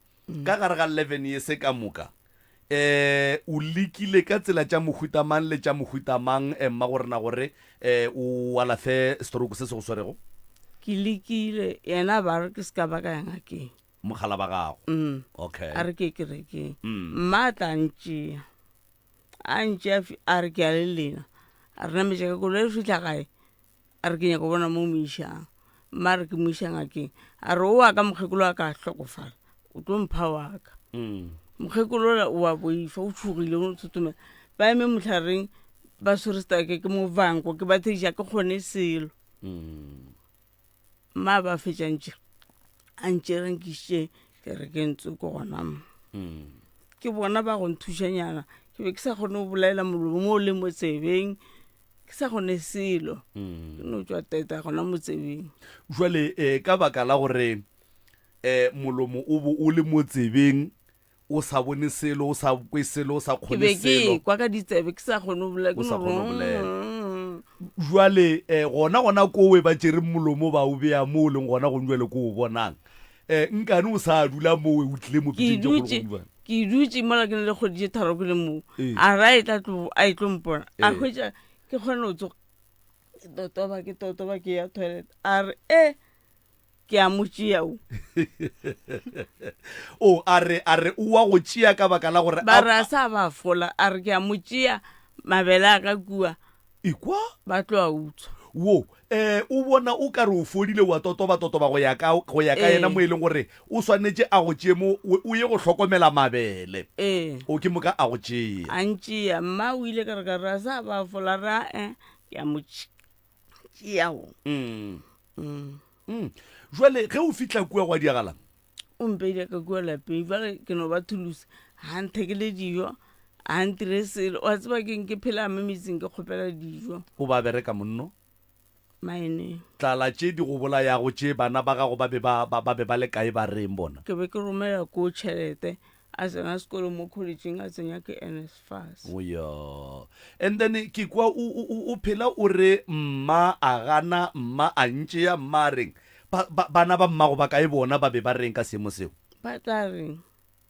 Ka gare ga 11 years ka moka. Um o lekile ka tsela tša mohuta mang le tša mohuta mang eh, mmagorena gore um o alafe stroke se se go swerego? Ke lekile, yena a ba re ke se ka ba ka ya ngakeng. Mogala ba gago? Mm. Okay. A re ke ye kerekeng. Mma a tla a ntšea. A ntšea a re ke ya le lena. A re nametša ka koloi re fihla gae. A re ke nyaka go bona mo o mo išang. Mma a re ke mo iša ngakeng. A re o wa ka mokgekolo a ka hlokofala, o tlo mpha wa ka. Mokgekolo ola o a boifa, o tšhogile, o no thothomela. Ba eme mohlareng ba swere setake ke movanko, ke ba thekiša ke kgone selo. Mma a ba fetša ntše a ntšere nkišitše kerekeng tsoko gona mo. Ke bona ba go nthušanyana, ke be ke sa kgone go bolaela molomo mo o leng mo tsebeng. Ke sa kgone selo. Ke no tšwa teta gona mo tsebeng. Jwale eh, ka baka la gore eh, molomo o bo o le mo tsebeng, o sa bone selo, o sa kwe selo, o sa Ke kgone be ke selo. ekwa ka ditsebe ke sa kgone go bolela. O Ke sa no kgone go bolela. mm. Jwale eh, gona gona kowe ba tšere molomo ba o bea mo o leng gona gong jwale ko o bonang. Eh, nkane o sa dula mowe o tlile mo Ke pitšeng tše kgolo dutše go dubana. ke dutše mola ke na le kgwedi tše tharo ke le moo. Ee. A re a e tla tlo a e tlo mpona. A Ee. hwetša ke kgone go tsoga ke totoba ke totoba ke ya toilet. A re e ke a mo tšea o. O a re a re o wa go tšea ka baka la gore Ba re a sa ba fola a re ke a mo tšea mabele a ka kua. Ekwa? Ba tlo a utswa. Wo, eh, o bona o ka re o fodile wa totoba-totoba go ya ka, go ya ka yena Ee. mo e leng gore o swanetše a go tšee mo, o, o ye go hlokomela mabele. Ee. O ke moka a go tšea. A ntšea. Mma o ile ka re ka re a sa ba fola ra eh, ke a mo tšea wo. Mm. Mm. Mm. Jwale ge o fihla kua gwa diagalang? O mpeile ka kua lapeng, jwale ke no ba thulusa. Ga nthekele dijo, ga ntire selo. Wa tseba keng ke phela mo metseng ke kgopela dijo. O ba bereka monno? Maeneng. Tlala tše di go bolayago tše bana ba gago ba be ba, ba, ba be ba le kae ba reng bona? Ke be ke romela ko tšhelete a tsena sekolo mo collegeng a tsenya ke NSFAS. O ya. And then ke kwa o, o, o, o phela o re mma a gana, mma a ntšea, mma a reng. Ba, ba, bana ba mmago ba kae bona ba be ba reng ka seemo seo? Ba tla reng?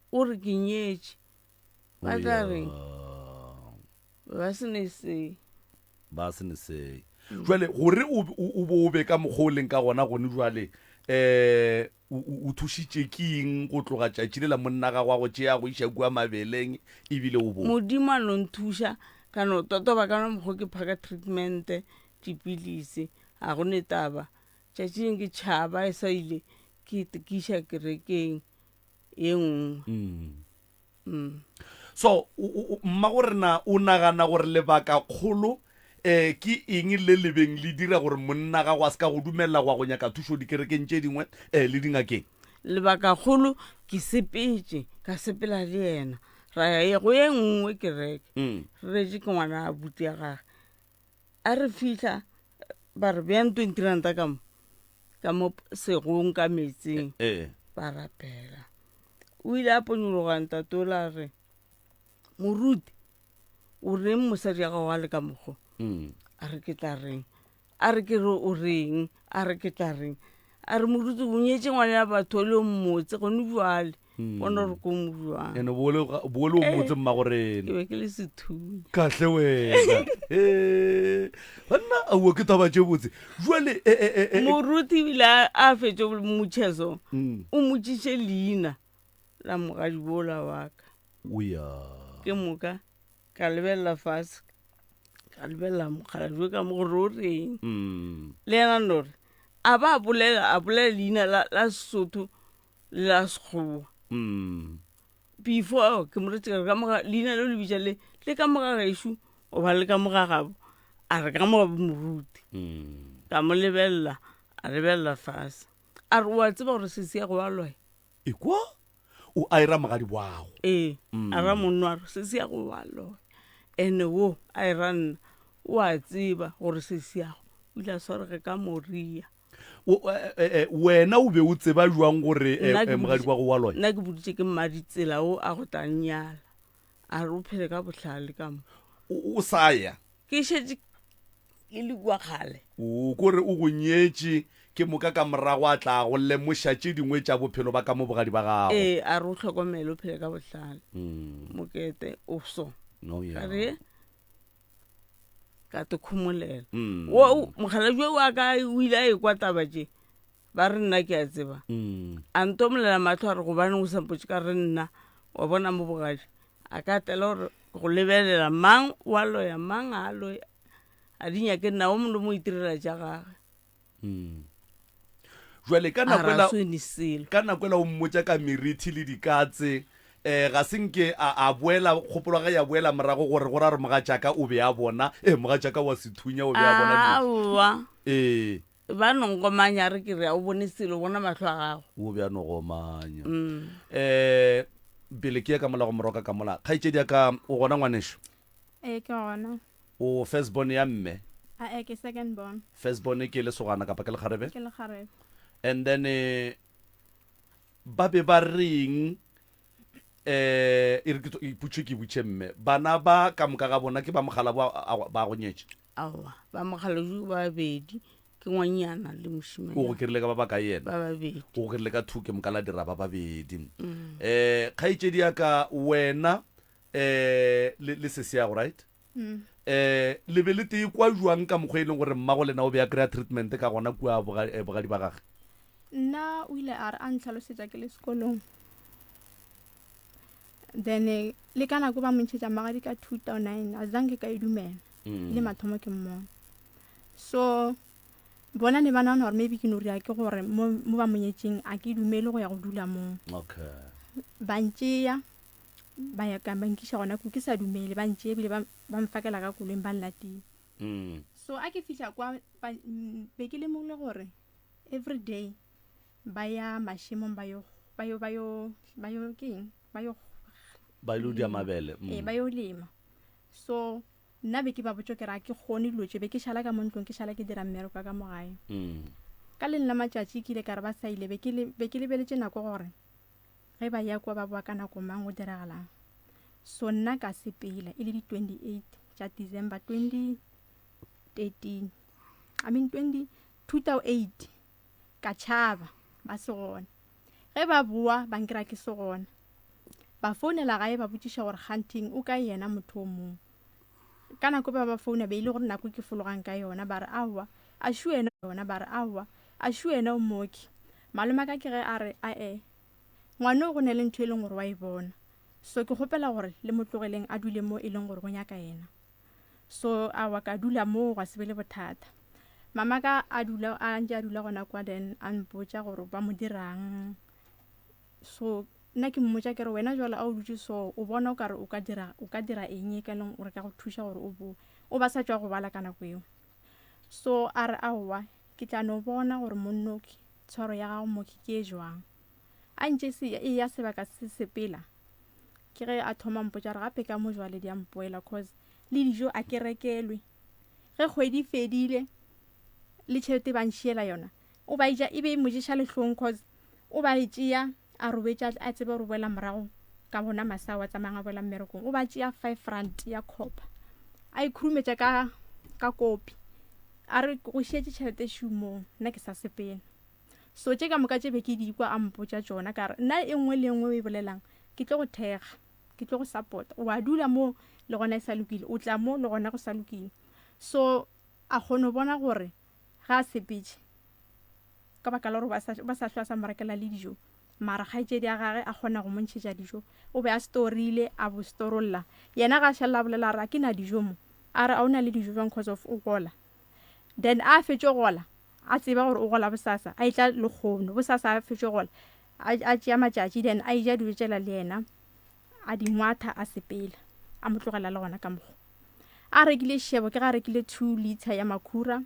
O re ke nyetše. Ba tla reng? Ba se ne se. Ba se ne se. Jwale gore o, o, o bo o be ka mokgwa o leng ka gona gone jwale, um o, o, o thušitše ke eng go tloga tšatši le la monna gago a go tšea go iša kua mabeleng ebile o bo? Modimo a no nthuša ka no totoba ka no mokgwa ke phaka treatment, dipilisi, ga go ne taba. Tšatši leng ke tšhaba e sa ile ke itekiša kerekeng ye nngwe. Mm. So, mmagorena o nagana gore lebaka kgolo um ke eng le le beng le dira gore monna gago a se ka go dumelela go ya go nyaka thušo dikerekeng tše dingwe um le dingakeng? Lebaka kgolo ke sepetše ka sepela le yena ra ya ye go ye nngwe kereke re retše ke ngwana a buti ya gage. A re fihla ba re beyang 20 ranta ka mo ka mo segong ka metsing Ee. ba rapela o ile a ponyologa ntatola a re moruti o reng mosadi ya gago a le ka mokgo Mm. a re ke tla reng a re ke re o reng a re ke tla reng a re moruti o nyetse ngwana ya batho o le o mmotse gone jwale bona gore ko mo jwang ene boole boole o mmotse mmagorena ke be ke le sethunya kahle wena ee banna aowa ke taba tše botse jwale e, e, e, e, moruti ebile a- a fetše motšheso Mm. o motšiše leina la mogadi bola wa ka o ya ke moka ka lebelela fase ka lebelela mokgalajwe ka mo gore o reng Mm. le yena no re a ba a bolela a bolela leina la la sesotho le la sekgowa Mm. before ke mo retse ka re ka moga leina leo le bitša le le ka moga gešo goba le ka moga gabo a re ka moga moruti Mm. ka mo lebelela a lebelela fase a re o a tseba gore sesi ya go wa loya Ekwa o a era mogadi wago. Ee, a ra monno a re sesi ya go wa loya ene wo a era nna o a tseba gore sesi ya go o ile a swarege ka moria. O, eh, eh, eh, wena o be o tseba jwang gore eh, Nna ke eh, mogadi boditše- wa go wa loya? Nna ke boditše ke mmaditsela o a go tla nnyala a re o phele ka bohlale ka mo. O, o sa ya. Ke šetše ke le kua kgale. O ko re o go nyetše, ke moka ka morago a tla go lemoša tše dingwe tša bophelo ba ka mo bogadi ba gago. Ee, a re o hlokomele, o phele ka bohlale. Mokete o so. No, yeah. Ka re ka te khomolela. Wo mokgalabje wa ka o ile a ekwa taba tše. Ba re nna ke a tseba. A ntomolela mahlo a re gobaneng o sa mpotše ka re nna wa bona mo bogadi. A ka tlela gore go lebelela mang wa loya mang a loya. A di nyake nna o mongwe le mongwe o itirela tša gage. Jwale ka A nako ra ela swene selo. ka nako ela o mmotša ka merithi le dikatse eh ga se nke a a boela kgopolo ya gage ya boela morago gore go ra re mogatšaka o be a bona eh mogatšaka wa sethunya o be a bona dilo. Aowa. Ee. Ba no nkomanya a re ke re a o bone selo bona mahlo a gago. O be a no gomanya. Eh pele ke ye ka mola go moroka ka mola kgaetšedi ya ka o gona ngwanešo? Ee ke gona. O first born ya mme? Ae ke second born. First born ke lesogana kapa ke lekgarebe? Ke lekgarebe. And then eh, ba be ba reng eh e re ke iputše ke butše mme bana ba ka moka ga bona ke ba mogala ba ba go nyetše? Aowa, ba mogala jo ba babedi ke ngwanyana le mošimanyana. O go kerile ka ba ba kae yena? Ba babedi. O go kerile ka two ke moka la dira ba babedi. Eh kgaetšedi ya ka wena eh le le sesi yago right Mm. eh le be le tee kwa jwang ka mokgwa e leng gore mmago lena o be a kry-a treatment ka gona kua eh, bogadi ba gage nna o ile a re a ntlhalosetša ke le sekolong then eh, le ka nako ba mo ntšhetša magadi ka 2009 a zanke ka e dumela mm. le mathomo ke mmona so bona ne ba nagana gore maybe ke no ria ke gore mo mo ba monyetšeng a ke dumele go ya go dula moo okay ba ntšea ba ya ka ba nkiša gona ko ke sa dumele ba ntšee ebile ba mfakela ka koloing ba nlatile mm. so a ke fihla kwa be ke lemogile gore every day ba ya mašemong ba yo ba yo ba yo ba yo keng ba yo ba yo dia mabele mm. ee ba yo lema so nna be ke ba botša ke re a ke kgone dilo tše be ke šala ka mo ntlong ke šala ke dira mmereko ka mo gae mm. ka leng la matšatši ke ile ka re ba sa ile be ke lebeletše nako gore Ge ba ya kua ba boa ka nako mang go diragalang? So nna ka sepela e le di 28 tša December 2013 I mean 20 2008 ka tšhaba ba se gona. Ge ba boa ba nkry-a ke se gona. Ba founela gae ba botšiša gore kganting o kae yena motho o mongwe. Ka nako ba ba founa be e le gore nako ke fologang ka yona ba re aowa a šu wena yona ba re aowa a šu wena o mooki. Malome ka ke ge a re ae Ngwano go ne le ntho e leng gore wa e bona. So ke kgopela gore le mo tlogeleng a dule mo e leng gore go nyaka yena. So awa ka dula moo gwa se be le bothata. Mama ka a dula a ntše a dula gona kwa then a mpotša gore ba mo dirang. So nna ke mmotša ke re wena jwale a o dutše so o bona o kare o ka dira o ka dira eng e ka leng gore ka go thuša gore o boe. O ba sa tšwa go bala ka nako eo. So a re aowa ke tla no bona gore monnoki tshwaro ya gago moki ke e jwang. A ntše se eya sebaka se sepela, ke ge a thoma mpotša gore gape ka mo jwale di a mpoela cause le dijo a ke rekelwe. Ge kgwedi e fedile le tšhelete ba nšiela yona o ba eja e be e mo ješa lehlong cause o ba e tšea a robetše a tsebe gore o boela morago ka bona masa a tsamayang a boela mmerekong o ba tšea 5 rand ya copper a e khurumetša ka ka kopi a re go šietše tšhelete šumong nna ke sa sepela. So tše ka moka tše be ke di kwa a mpotša tšona, ka re, Nna e nngwe le e nngwe o e bolelang, ke tlo go thekga, ke tlo go support-a. O a dula mo le gona e sa lokile, o tla mo le gona go sa lokile. So a kgona go bona gore ge a sepetše, ka baka la gore ba sa ba sa hlwe a sa mo rekela le dijo, mara kgaetšedi ya gage a kgona go mo ntšhetša dijo. O be a storile, a bo storolla. Yena ga a šalela a bolela a re, A ke na dijo mo. A re, A o na le dijo bjang cause of o gola. Then a fetše go gola, a tseba gore o gola bosasa, a etla lekgono, bosasa a fetše gola, a, a tšea matšatši, then a eja dijo tšela le yena, a di ngwatha, a sepela, a mo tlogela le gona ka mokgo. A rekile šebo, ke ga a rekile 2 litre ya makhura,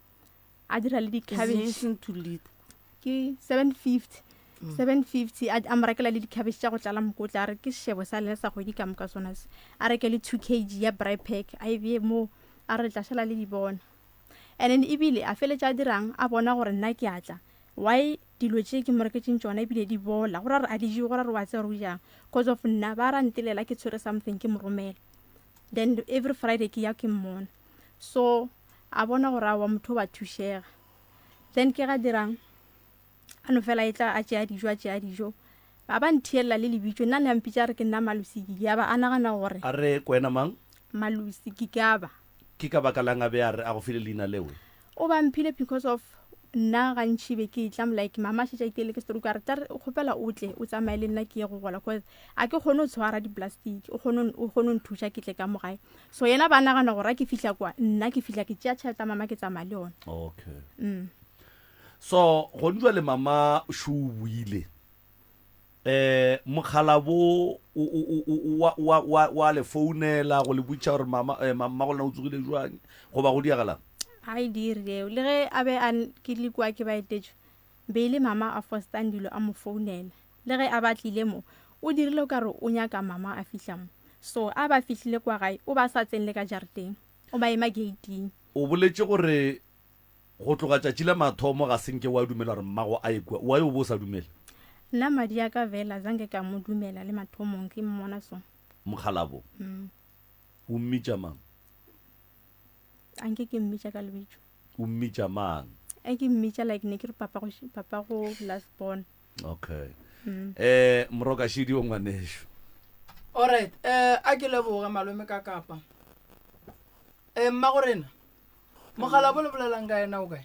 a dira le di-cabbage. Isn't 2 litre. Ke 750. 750 a, a mo rekela le di-cabbage tša go tlala mokotla, a re ke šebo sa lena sa kgwedi ka moka sona se. A reke le 2 kg ya braai pack, a e bee moo, a re le tla šala le di bona. And then ebile a feletša a dirang, a bona gore nna ke a tla. Why dilo tše ke mo reketšeng tšona ebile di bola, go ra gore a di jewe, go ra gore wa tseba gore o jang. Cause of nna ba ra ntelela ke tshwere something ke mo romela. Then every Friday ke ya ke mmona. So. A bona gore aowa motho o ba thušega. Then ke ga dirang? A no fela e tla a tšea dijo a tšea dijo. Ba ba nthielela le lebitso nna ne a mpitša a re ke nna Malusi Gigaba a nagana gore. A re ke wena mang? Malusi Gigaba. Ke ka baka lang a be a re a go file leina lewe? O ba mphile because of nna gantši be ke etla like mama a šetše a itirile ke stroke a re tla re kgopela o tle o tsamaye le nna ke ye go gola cause a ke kgone go tshwara di-plastic o kgone o kgone go nthuša ke tle ka mo gae so yena ba nagana gore a ke fihla kwa nna ke fihla ke tšea tšhelete ya mama ke tsamaya le yona. Okay. Mm. So gone jwale mama šo o buile eh mokgalabo wa wa wa wa le founela go le botša gore mama eh, mama go lena o tsogile jwang goba go diagalang? Ga e dire eo le ge a be a ke le kua ke ba etetšwe be e le mama a fostang dilo a mo founela le ge a ba tlile mo o dirile o ka re o nyaka mama a fihla mo so a ba fihlile kwa gae o ba sa tsene le ka jareteng o ba ema gate-ing. O boletše gore Go tloga tšatši la mathomo ga se nke wa dumela gore mmago a ye kua. Why o be o sa dumele? Nna madi a ka vela zanke ka mo dumela le mathomong ke mmona so. Mokgalabo, O mmitša mang? A nke ke mmitša ka lebitso. O mmitša mang? A ke mmitša like ne ke re papa go papa go last born. Okay. Eh Morokašidi o ngwanešo. Alright, eh a ke leboge malome ka kapa. Eh mmago rena. Mogalabo le bolelang ka yena o kae?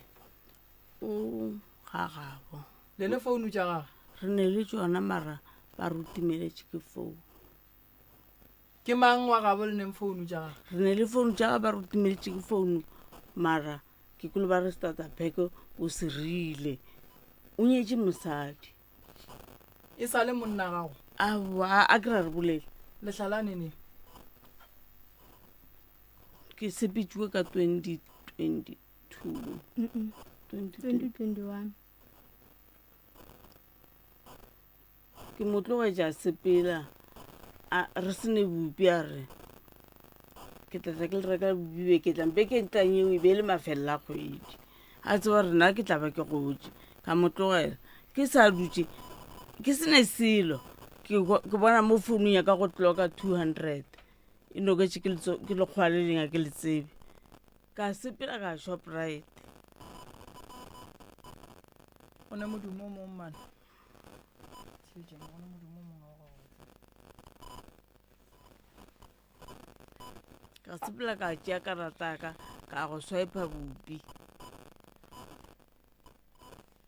O ga gabo. Le ne founu tša gage? Re ne le tšona mara ba re o timeletše ke founu. Ke mang wa gabo le neng founu tša gage? Re ne le founu tša gage ba re o timeletše ke founu mara ke kwele ba re starter pack o se rile. O nyetše mosadi. E sa le monna gago? Aowa, a ke ra re bolele. Le hlalane neng? Ke sepetšwe ka 2022. 2021. Ke mo tlogetša a sepela a re se ne bupi a re ke tla tla ke le reka bupi beke tlang beke e tlang eo e be e le mafelelo a kgwedi a tseba gore nna ke tla ba ke gotše ka mo tlogela ke sa dutše ke se ne selo ke bona mo founung ya ka go tloka 200 e noketše ke ke lekgowa le leng a ke le tsebe ka sepela ka shoprite o ne modumo o mong mane Theetšeng, go ne modumo o mongwe wa go ka sepela ka tšea karata ya ka ka go swipa bopi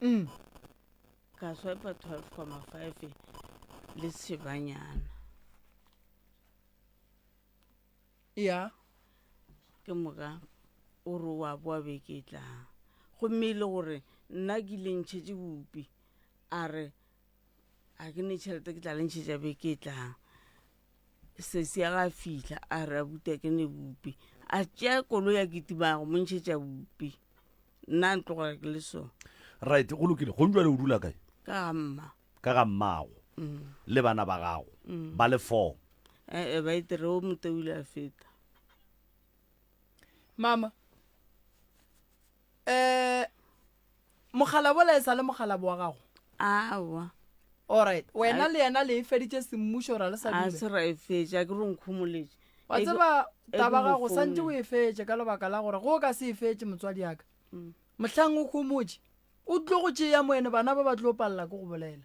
mm. Ka swipa 12,5 le sebanyana. Ya. Ke moka o re wa boa beke e tlang. Gomme e le gore nna ke ile ntšhetše bopi a re a ke ne tšhelete ke tla le ntšhetša beke e tlang. Sesi ya ga fihla a re abuti a ke ne bopi. A tšea koloi a kitima go mo ntšhetša bopi. Nna a ntlogela ke le so. Right, go lokile. Gong jwale o dula kae? Ka ga mma. Ka ga mmago. Le bana ba gago. Ba le four. Eh, eh, ba itere o mote o ile a feta. Mama. Eh Mokgalabo la e sa le mokgalabo wa gago? Aowa. Alright, wena le yena le e feditše semmušo ra le sa A se ra e fetša, ke re o nkhomoletše. Wa tseba taba gago santše o e fetše ka lebaka la gore go o ka se e fetše motswadi ya ka. Mohlang o homotše, o tlo go tšea moene bana ba ba tlo palela ke go bolela.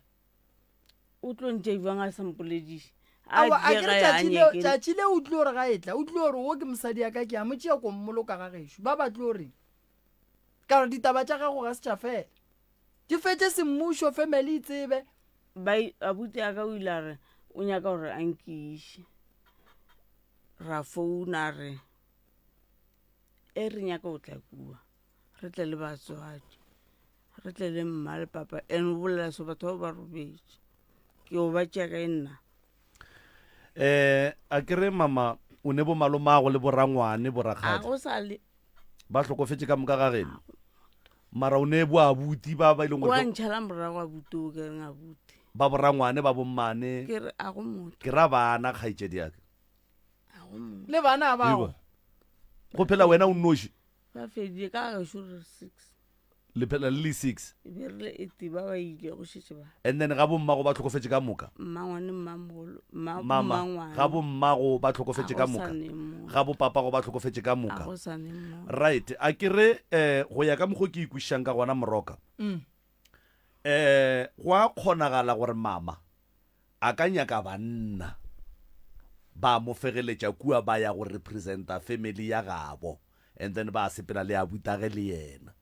O tlo ntšea bjang a sa mpolediše? Aowa, a ke re tšatši leo, tšatši leo o tlo re ga e tla, o tlo re wo ke mosadi ya ka ke a mo tšea ko mmoloka ga gešo. Ba ba tlo reng? Ka gore ditaba tša gago ga se tša fela. Di fetše semmušo, family e tsebe. Bai, abuti ya ka o ile a re o nyaka gore a nkiše. Ra founa a re e re nyaka go tla kua, re tle le batswadi, re tle le mma le papa. And o bolela so batho bao ba robetše. Ke o ba tšea kae nna? Eh, a ke re mama o ne bo malomago le borangwane A borakgadi go sa le ba hlokofetše ka moka ga geno mara o ne bo abuti ba ba e leng wa gore ntšhala morago abuti o ke reng abuti ba borangwane ba bommane ke re a go motho ke ra bana kgaetšedi yaka a go motho Le bana bao. go phela wena o nnoši ba fedile ka gešo re six. Le phela le le 6. E be re le 8 ba ba ile go šetše ba. And then ga bommago ba hlokofetše ka moka? Mmangwane, mmamogolo, mma, Mama, mmangwane. ga bommago ba hlokofetše A ka go moka? sa ne motho. Ga bopapago ba hlokofetše ka A moka? go sa ne motho. Right, a ke re eh, go ya ka mokgo ke ikwešišang ka gona Moroka, eh, go a kgonagala gore mama a ka nyaka banna ba mo fegeletša kua ba ya go representa family ya gabo and then ba sepela le abutage le yena.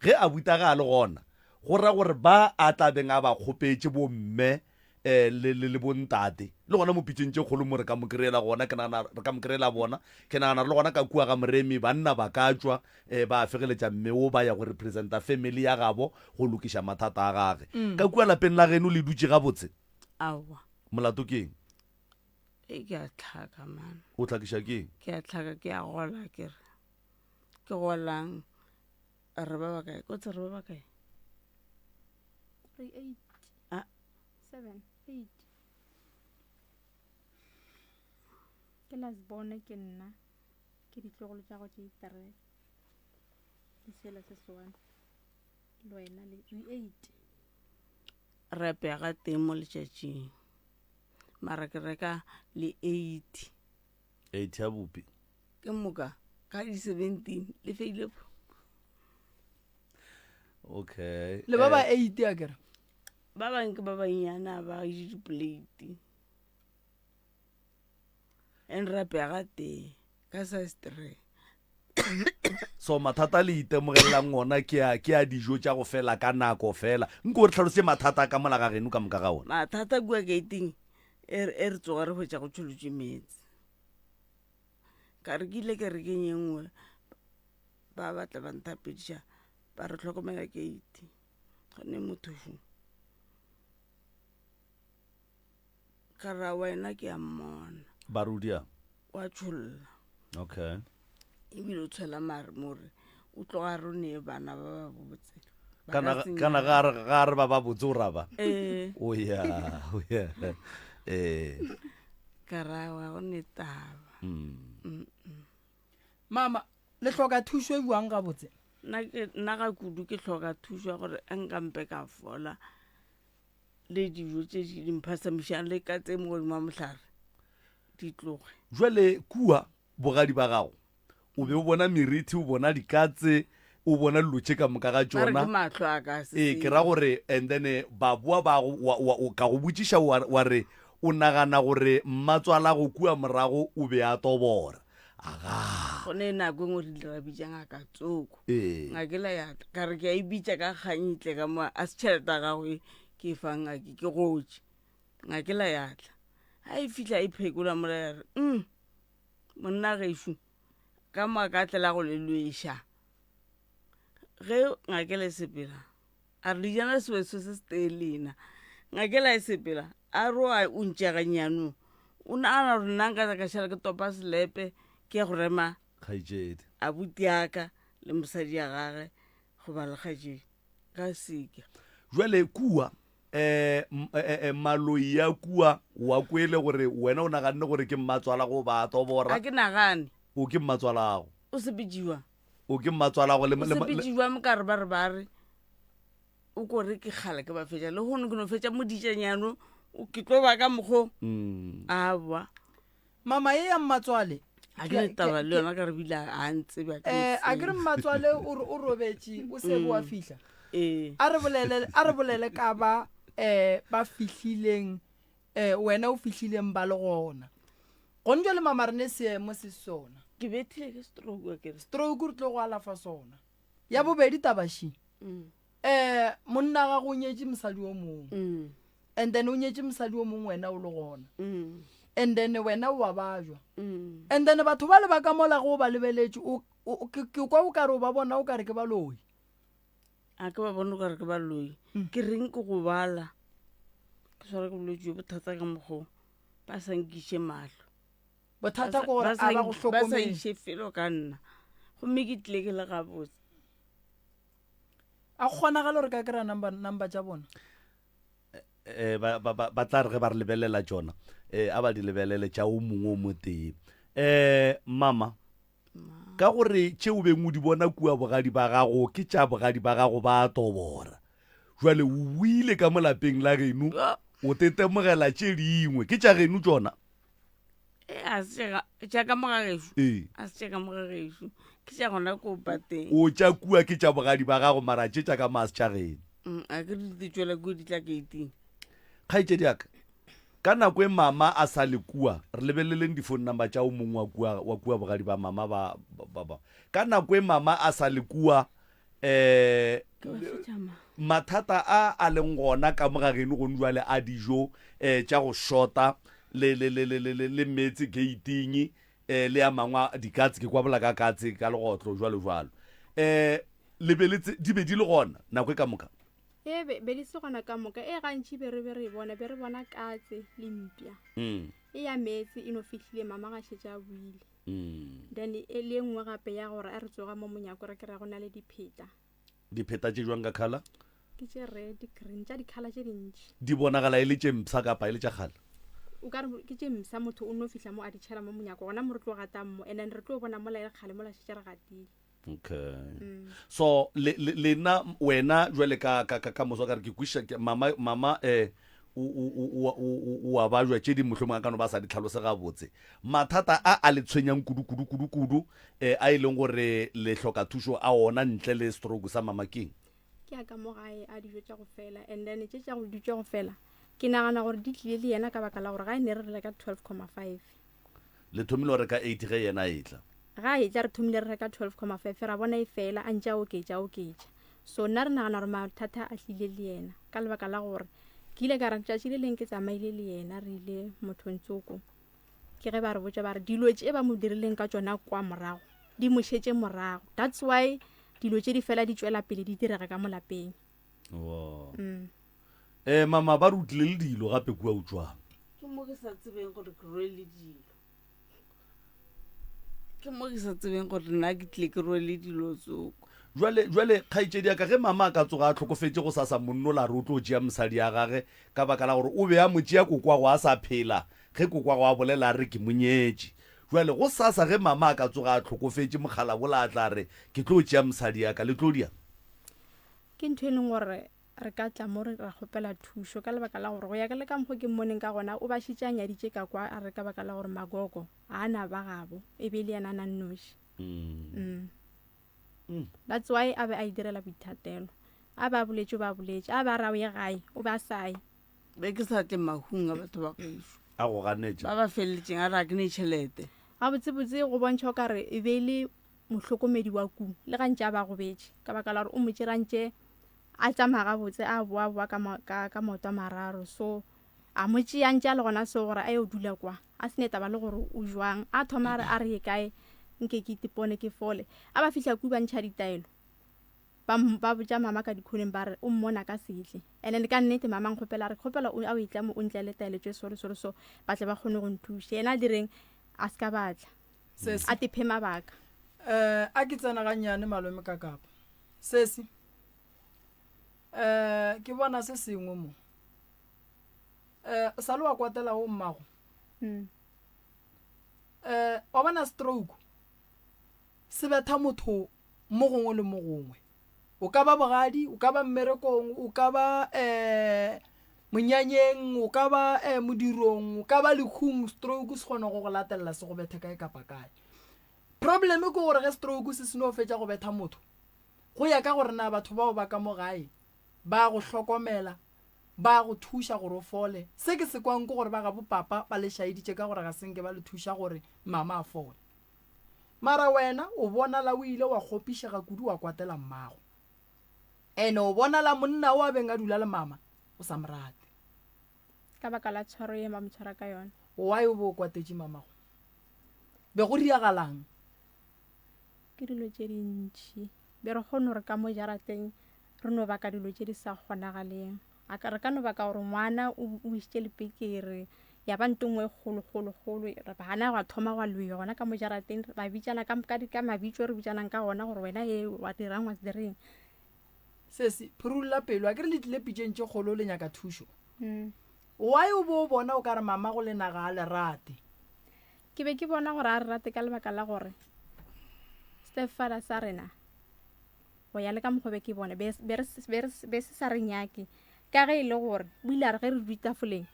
Ge abutage a le gona, go ra gore ba a tla beng a ba kgopetše bo mme eh, le, le, le bo ntate, le gona mo pitšeng tše kgolo mo re ka mo kry-ela gona, ke nagana re ka mo kry-ela bona. Ke nagana le gona ka kua ga Moremi banna ba ka tšwa eh, ba fegeletša mme wo ba ya go representa family ya gabo go lokiša mathata a gage. Ka kua lapeng la geno le dutše gabotse? Aowa. Molato ke eng? E ke a tlhaka man. O tlhakiša ke eng? Ke a tlhaka ke a gola ke re. Ke golang re ba bakae? Kotse re ba bakae? Re 8. Ah. 7, 8. Ke last born ke nna. Ke ditlogolo tša go tše 3. Le sela se se one. Le wena le re 8. Re apea ga teng mo letšatšing. Mara ke reka le 80. 80 ya bupi. Ke moka ka di 17 le feile. Okay. Le ba ba 80 a kere. Ba bang ke ba bannyane a ba je di-plate. And re apea ga tee ka size 3. So mathata le itemogelelang ona ke a ke a dijo tša go fela ka nako fela. Nko re tlhalose mathata a ka mola ga geno ka moka ga ona. Mathata kua gating e re e re tsoga re hwetša go tšholotšwe meetse. Ka re ke ile kerekeng ye nngwe ba batla ba nthapediša ba re hlokomela gate gone motho fu. Ka ra wena ke a mmona. Ba re o diang? Wa tšholla. Okay. Ebile o tshwela mare more o tloga re o nee bana ba ba botse. Ba Kana ka se kana ga re ga re ba ba botse o ra ba. Ee. O ya o ya. Eh. Ka ra wa go ne taba. Mm. Mama, le hloka thušo e bjang gabotse? Nna ke nna ga kudu ke hloka thušo ya gore a nka mpe ka fola. Le dijo tše di mphasamišang le ka tse mo godimo ga mohlare di tloge. Jwale kua bogadi ba gago o be o bona merithi, o bona dikatse, o bona dilo tše ka moka ga Ba re tšona. ke mahlo a ka se Ee, ke ra gore and then eh, ba boa ba go, wa, wa, o ka go botšiša wa, wa re o nagana gore mmatswalago kua morago o be a tobora. Agaa. Go ne nako e nngwe re ile ra bitša ngaka tsoko. Ee. Ngaka ela ya tla, ka re ke a e bitša ka kgang e tle ka mo, a se tšhelete ya gago e ke e fang ngake, ke gotše. Ngaka ela ya tla. Ha e fihla e phekola mola ya re, mm, monna gešo, ka mo a ka tlela go le lweša. Ge ngaka ela e sepela, A re dijana seweso se setee lena. Ngakela e sepela, a re o a o ntšega nyanong. O nagana gore nna nka tla ka šala ke topa selepe ke ya go rema Kgaetšedi. abuti ya ka le mosadi ya gage goba le kgaetšedi. Ka seke. Jwale kua um maloi ya kua wa kwele gore wena o naganne gore ke mmatswalago ba a tobora. A ke nagane. O ke mmatswalago. O sepetšiwa. O ke mmatswalago le O sepetšiwa mokare ba re ba re o ko re ke kgale ke ba fetša le gono ke no fetša moditšanyano o ke tlo ba ka mokgo mm. awa mama ye ya mmatswale a ke ne taba le yona ka re bile a ntsebe eh, a ke re mmatswale o robetše o sebo wa mm. fihla ee. a re bolele a re bolele ka ba um ba fihlileng um wena o fihlileng ba le gona Gone jwale mama re ne seemo se sona. Ke bethile ke stroke akere. Stroke re tlo go alafa sona. Ya bobedi taba she. Mm. Eh monna ga go nyetše mosadi o mongwe. Mm. And then o nyetše mosadi o mongwe wena o le gona. Mm. And then wena o wa bajwa. Mm. And then batho ba le ba ka mola go ba lebeletše o ke kwa o kare o ba bona o kare ke baloi. A ke ba bone o kare ke baloi. Ke reng ke go bala. Ke swara ke bolwetši jo bothata ka mokgo. Ba sa nkiše mahlo. Bothata ke gore a ba go Ba sa hlokomele. iše felo ka nna. Gomme ke tlile ke le gabotse. A go kgonagale gore ka kry-a number, number tša bona? Eh, ba, ba, ba, ba tla re ge ba re lebelela tšona eh, a ba di lebelele tša o mongwe o motee eh, mama. Ka gore tše o beng o di bona kua bogadi ba gago ke tša bogadi ba gago ba a tobora. Jwale o boile ka mo lapeng la geno o tetemogela tše dingwe. Ke tša geno tšona? E, a se tša ka- tša ka mo ga gešo. Ee. A se tša ka mo ga gešo. Ke tša gona ko pateng. O tša kua ke tša bogadi ba gago mara tše tša ka mo a se tša geno. A ke re di tšwela kua di tla keiting. Kgaetšedi ya ka, ka nako e mama a sa le kua, re lebeleleng di-phone number tša o mongwe wa kua, wa kua bogadi ba mama ba, ba, ba. Ka nako e mama a sa le kua, um Ke ba fetša ma. mathata a a leng gona ka mo ga geno gone jwale a dijo um tša go shota le, le, le, le, le, le, le meetse geiting um le a mangwe a dikatse, ke kwa bola ka katse ka legotlo jwalo jwalo. Um le be le tse, di be di le gona nako e ka moka? Ee, be, be di se gona ka moka. E gantši be re be re e bona, be re bona katse le mpša. E ya meetse e no fihlile, mama ga šetše a boile. Then e le e nngwe gape ya gore a re tsoga mo monyako re kry-a go na le dipheta. Dipheta tše jwang ka colour? Ke tše red, green, tša di-colour tše dintši. Di bonagala e le tše mpsha kapa e le tša kgale? O ka re ke tše mpsha, motho o no fihla mo a di tšhela mo monyako, gona mo re tlo gatang mo, and then re tlo bona mola e le kgale mola šetše re gatile. Okay. So le le lena wena jwale ka ka ka ka moso ka re ke kwisha ke mama mama eh o o o o o a bajwa tše di mohlomong a ka no ba sa di tlhalose gabotse. Mathata a a le tshwenyang kudu kudu kudu kudu eh a e leng gore le hloka thušo a ona ntle le stroke sa mama keng? Ke a ka mo gae a dijo tša go fela and then tše tša go dijo tša go fela ke nagana gore di tlile le yena ka baka la gore ga e ne re reka 12,5. Le thomile go reka 8 ge yena a etla? Ga a etla re thomile re reka 12,5 ra bona e fela a ntše a oketša a oketša. So nna re nagana gore mathata a tlile le yena ka lebaka la gore ke ile ka re tšatši le leng ke tsamaile le yena re ile mothong tsoko ke ge ba re botša ba re dilo tše ba mo dirileng ka tšona kwa morago di mo šetše morago that's why dilo tše di fela di tšwela pele di direga ka mo lapeng. Wow. Eh mama ba re o tlile le dilo gape kua o tšwang. Ke mo ke sa tsebeng gore ke rwele dilo. Ke mo ke sa tsebeng gore nna ke tlile ke rwele dilo tsoko. Jwale jwale kgaetšedi ya ka ge mama a ka tsoga a hlokofetše go sasa monnola re o tlo tšea mosadi ya gage ka baka la gore o be a mo tšea kokwago a sa phela ge kokwago a bolela a re ke mo nyetše. Jwale go sasa ge mama a ka tsoga a hlokofetše mokgalabola a tla re ke tlo tšea mosadi ya ka le tlo diang? Ke ntho e leng gore re ka tla mo re ra kgopela thušo ka lebaka la gore go ya ka le ka mokgo ke mmoneng ka gona o ba šetše a nyaditše ka kwa a re ka baka la gore magogo ga a na ba gabo e be e le yena a na nnoši. Mm. Mm. That's why a be a idirela boithatelo. A ba boletše o ba boletše, a ba ra o ye gae o be a sa ye. Be ke sa tle mahung a batho ba gešo. A go ganetša. Ba ba feleletšeng a re a ke ne tšhelete. Gabotsebotse go bontšha o ka re e be e le mohlokomedi wa ku le ga ntše a ba gobetše ka baka la gore o mo tšere a ntše a tsamaya gabotse a boa-boa ka, ka, ka maoto a mararo so a mo tšea ntše a le gona so gore a yo dula kwa a se ne taba le gore o jwang a thoma a re a re ye kae nke ke itepone ke fole a ba fihla ku ba ntšha ditaelo ba, ba botša mama ka dikhoneng ba re o mmona ka setle and then ka nnete mama nkgopela a re kgopela o a o etla mo o ntlele taelo tše sore sore so ba tle ba kgone go nthuša yena a direng a se ka batla Sesi. a tephe mabaka Eh, a ke tsena gannyane malome ka kapa. Sesi. Eh, ke bona se sengwe mo. Eh, sa le wa kwatela o mmago. Mm. Eh, wa bona stroke se betha motho mo gongwe le mo gongwe. O ka ba bogadi, o ka ba mmerekong, o ka ba eh monyanyeng, o ka ba eh modirong, o ka ba lekhung, stroke se kgona go go latelela se go bethe kae kapa kae. Problem ke gore ge stroke se seno fetša go betha motho, go ya ka gore na batho bao ba ka mo gae ba go hlokomela, ba go thuša gore o fole. Se ke se kwang ke gore ba gabo papa ba le šaeditše ka gore ga se nke ba le thuša gore mama a fole. Mara wena o bonala o ile wa kgopišega kudu wa kwatela mmago. Ene o bonala monna o a beng a dula le mama o sa mo rate. Ka baka la tshwaro ye ba mo tshwara ka yona. Why o be o kwatetše mamago? Be go riagalang? Ke dilo tše dintši. Be re kgone gore ka mo jarateng re no baka dilo tše di sa kgonagaleng. A ka, re ka no baka gore ngwana o, o išitše lepekere, ya ba nto nngwe e kgolo, kgolo, kgolo. Re bana gwa thoma gwa lwewa gona ka mo jarateng, ba bitšana ka, ka, ka mabitso re bitšanang ka gona gore wena e wa dirang wa se direng. Sesi, phurulla pelo, akere le tlile pitšeng tše kgolo le nyaka thušo. Mm. Why o bo o bona o ka re mama go lena ga a le rate? Ke be ke bona gore a re rate ka lebaka la gore. Stepfather sa rena go ya le ka mokgwa be ke bona be be se sa re nyake ka ge e le gore o ile a re ge re dutše tafoleng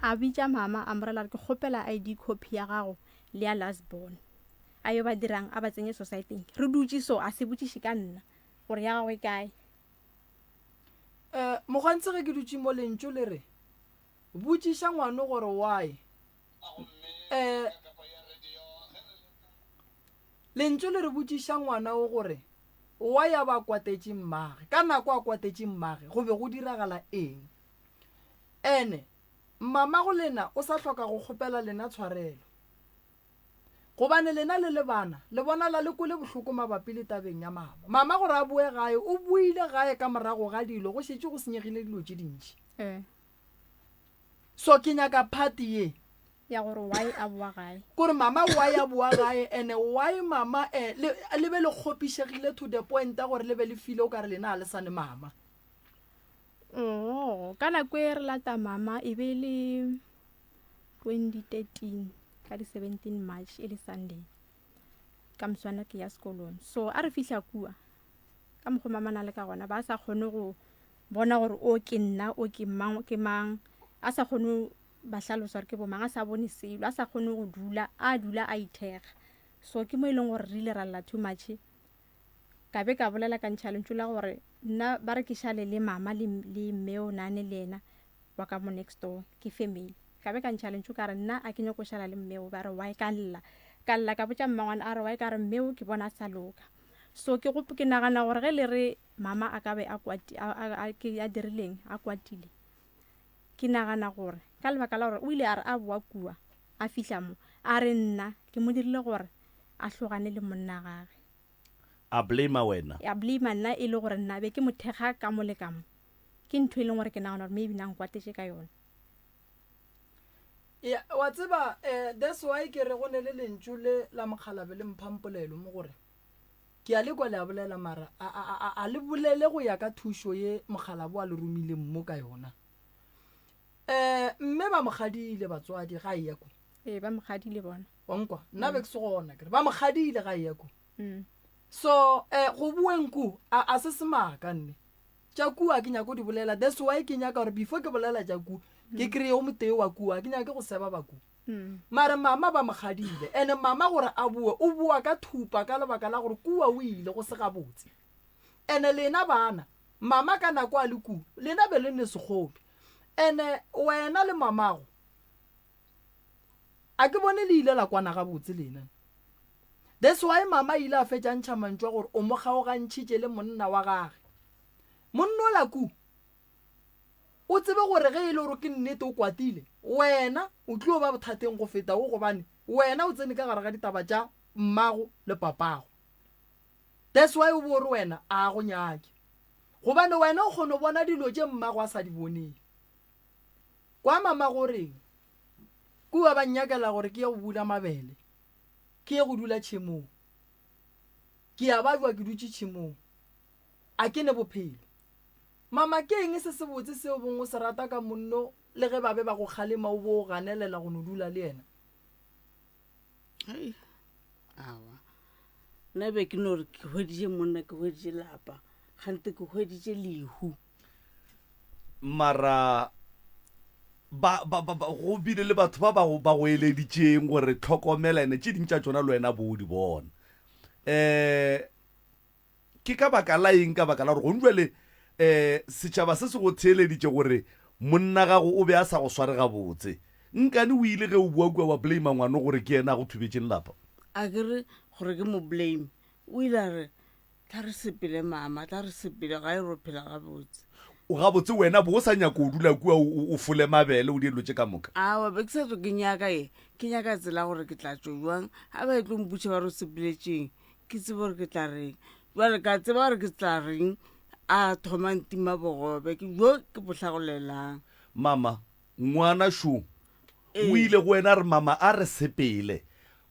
a bitša mama a morela re ke kgopela ID copy ya gago le ya last born a yo ba dirang a ba tsenye society re dutše so a se botšiše ka nna gore ya gagwe e kae. Um mokgwantsi ge ke dutše mo lentšu le re botšiša ngwano gore why um Lentšu le re botšiša ngwana wo gore why a ba kwatetše mmage. Ka nako a kwatetše mmage go be go diragala eng? Ene mamago lena o sa hloka go kgopela lena tshwarelo. Gobane lena le le bana le bonala le kwele bohloko mabapi le tabeng ya mama. Mama gore a boe gae o boile gae ka morago ga dilo go šetše go senyegile dilo tše dintši. So ke nyaka part ye. Ya gore why a boa gae. Kore mama why a boa gae ene why mama eh, le, le be le kgopišegile to the point ya gore le be le file o kare lena ga le sane mama. Oh, ka nako e re lata mama e be e le 2013 ka di 17 March e le Sunday. Ka moswana ke ya sekolong. So a re fihla kua ka mokgwa mama na le ka gona ba sa kgone go bona gore o ke nna o ke mang ke mang a sa kgone ba hlalosa gore ke bomang a sa bone selo a sa kgone go dula a dula a ithekga so ke mo e leng gore re ile ra lla too much ka be ka bolela ka ntšha lentšu la gore nna ba re ke šale le mama le, le mme o nane le yena wa ka mo next door ke family ka be ka ntšha lentšu ka re nna a ke nyako šala le mme o ba re why ka lla ka lla ka botša mmangwana a re why ka re mme o ke bona a sa loka so ke ke nagana gore ge le re mama a ka be a kwati a, a, a, ke a dirileng a kwatile ke nagana gore ka lebaka la gore o ile a re a boa kua a fihla mo a re nna ke mo dirile gore a hlogane le monna gage a blame wena a blame nna e le gore nna be ke mo thekga ka mo le ka mo ke ntho e leng gore ke nagana gore maybe na nkwatetše ka yona ya wa tseba eh, that's why ke re go ne le lentšu le la mokgalabe le mphampolelo mo gore Ke a le kwa le a bolela mara a, a, a, a le bolele go ya ka thušo ye mokgalabo a le romileng mo ka yona. Eh, mme ba mo kgadile batswadi ga e ya ko. Ee, ba mo kgadile bona. Wa nkwa? Nna be ke se gona kere. Ba mo kgadile ga e ya ko. Mm. So, eh, go boeng ku, a, a se semaka nne. Tša kua ke nyako di bolela. That's why ke nyaka gore before ke bolela tša ku, ke kry-e o motee wa kua. Ke nyake go seba ba ku. Mare mama ba mo kgadile, ene mama gore a boe, o boa ka thupa ka lebaka la gore kua o ile go se gabotse. Ene lena bana, mama ka nako a le kua, lena be le ne sekgopi. Ene wena le mamago, a ke bone le ile la kwana gabotse lena. That's why mama a ile a fetša a ntšha mantšu a gore o mo kgaogantšhitše le monna wa gage. Monna ola kua, O tsebe gore ge e le gore ke nnete o kwatile, wena o tlo ba bothateng go feta wo gobane wena o tsene ka gare ga ditaba tša mmago le papago. That's why o bo o re wena a go nyake. Gobane wena o kgona go bona dilo tše mmago a sa di boneng. Kwa mamago o reng? Kua ba nnyakela gore ke ye go bula mabele, ke ye go dula tšhemong. Ke a bajwa ke dutše tšhemong. A ke ne bophelo? Mama, ke eng se sebotse seo bong o se rata ka monno le ge ba be ba go kgalema o bo o ganelela go no dula le yena? Hei, aowa. Nna be ke no re ke hweditše monna, ke hweditše lapa, kgante ke hweditše lehu. Mara ba, ba, ba, ba, go bile le batho ba ba go, ba go eleditšeng gore hlokomela ene tše ding tša tšona le wena bo o di bona. Um Ke ka baka la eng? Ka baka la gore gong jwale um setšhaba se se go theeleditše gore monna gago o be a sa go sware gabotse. Nkane o ile ge o bua kua wa blame ngwano gore ke yena a go thubetšeng lapa? A ke re gore ke mo blame. O ile a re, Tla re sepele mama, tla re sepele gae ro phela gabotse. O gabotse wena bo o sa nyaka o dula kua o, o fole mabele o die dilo tše ka moka? Aowa, be ke sa tšo ke nyaka ye, ke nyaka tsela gore ke tla tšo jwang. Ga ba etlo mpotša ba re o sepeletšeng, ke tsebe gore ke tla reng jale ka tseba gore ke tla reng a thoma ntima bogobe ke jo ke bo hlagolelang mama ngwana šo o ile go wena re mama a re sepele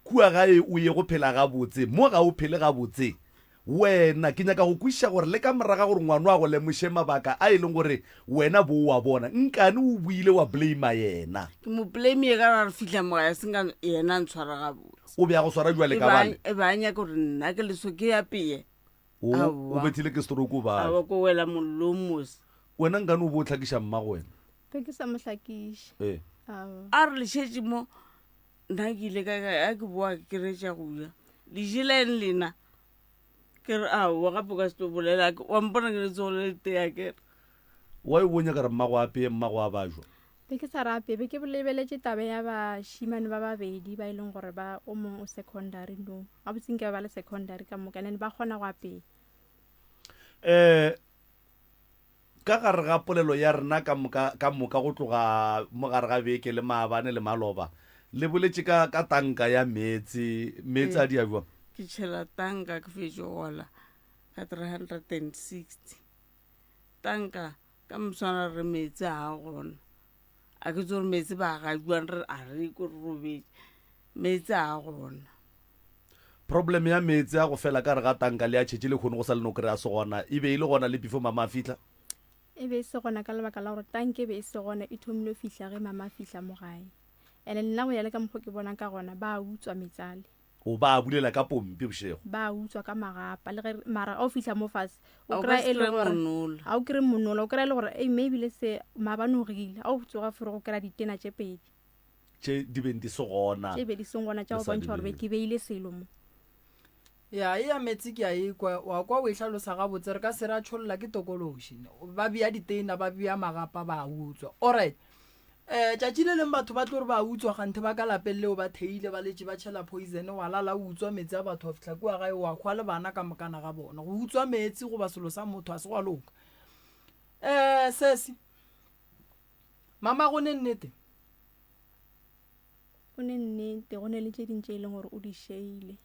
kua gae o ye go phela gabotse mo ga o phele gabotse wena ke nyaka go kwešiša gore le ka moraga gore ngwano a go lemoše mabaka a e leng gore wena bo wa bona nkane o buile wa blame yena ke mo blamie ka ra re fihla mogae se nka yena a ntshwara gabotse. O be a go swara jwale ka bale. E ba nyaka gore nna ke leso ke apeye. O o bethile ke stroke o bale. Aowa ko wela mollong mos. Wena nkane o bo o hlakiša mmago wena? Be ke sa mo hlakiše. Ee. Aowa. A re le šetše mo nna ke ile ka a ke boa ke retša go ja. Le jela eng lena? Ke re aowa gape o ka se tlo bolela wa mpona ke letsogo le letee a kere. Why o bo nyaka gore mmago a apeye mmago a bajwa? Be ke sa rape, be ke lebeletše taba ya bašemane ba babedi ba e leng gore ba o mongwe o secondary no. Gabotse nke ba ba le secondary ka moka and then ba kgona go apeya. Eh ka gare ga polelo ya rena ka moka ka moka go tloga mo gare ga beke le maabane le maloba le boletše ka ka tanka ya meetse meetse a di a bjang? Ke tšhela tanka ke fetše gola ka 360 tanka Ka moswana re meetse a gona. A ke tse gore meetse ba ga jwang re a re ko re robetše. Meetse a gona. Problem ya meetse a go fela ka re ga tanka le a tšhetše le kgone go sa le no kry-a se gona. E be e le gona le before mama a fihla? E be e se gona ka lebaka la gore tanka e be e se gona e thomile go fihla ge mama a fihla mo gae. And nna go ya le ka mokgo ke bonang ka gona ba utswa meetse ale. O ba bulela ka pompi bošego. Ba utswa ka magapa le ge mara ga o fihla mo fase o O ka kry-a se e le kry-e gore monola. ga o kry-e monola o kry-a e le gore ei maybe le se maabane o rile ga o tsoga fore go kry-a ditena tše pedi Tše di beng di se gona. tše be di seng gona tša Le go sa di bontšha gore be bea. ke beile selo mo. Ya e ya meetse ke a e kwa wa kwa o e hlalosa gabotse re ka se ra tšholla ke tokološi ba bea ditena ba bea magapa ba utswa alright um tšatši le leng batho ba tlo re ba utswa kganthe ba ka lapeng leo ba theile ba letše ba tšhela poison wa lala o utswa meetse a batho wa fihla kua gae wa hwa le bana ka mokana ga bona go utswa meetse goba selo sa motho a se gwa loka um sesi mama go ne nnete O ne nnete go ne le tše ding tše e leng gore o di šeile.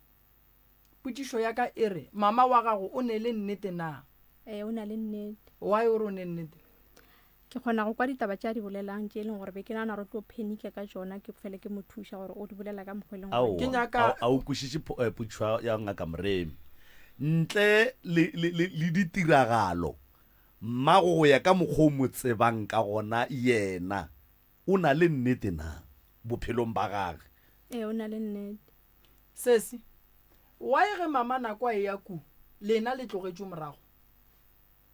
Potšišo ya ka e re, mama wa gago o ne le nnete na? Ee, o na le nnete. Why o re o ne nnete? Ke kgona go kwa ditaba tše a di bolelang tše e leng gore be ke nagana gore o tlo phenika ka tšona ke fele ke mo thuša gore o di bolela ka mokgwa e leng gore Ke Aowa, nyaka a o kwešiše eh, potšišo ya ngaka Moremi. Ntle le, le, le, le ditiragalo, mmago go ya ka mokgwa o mo tsebang ka gona yena o na le nnete na bophelong ba gage? Ee, o na le nnete. Sesi, why ge mama nako a eya ku, lena le tlogetšwe morago?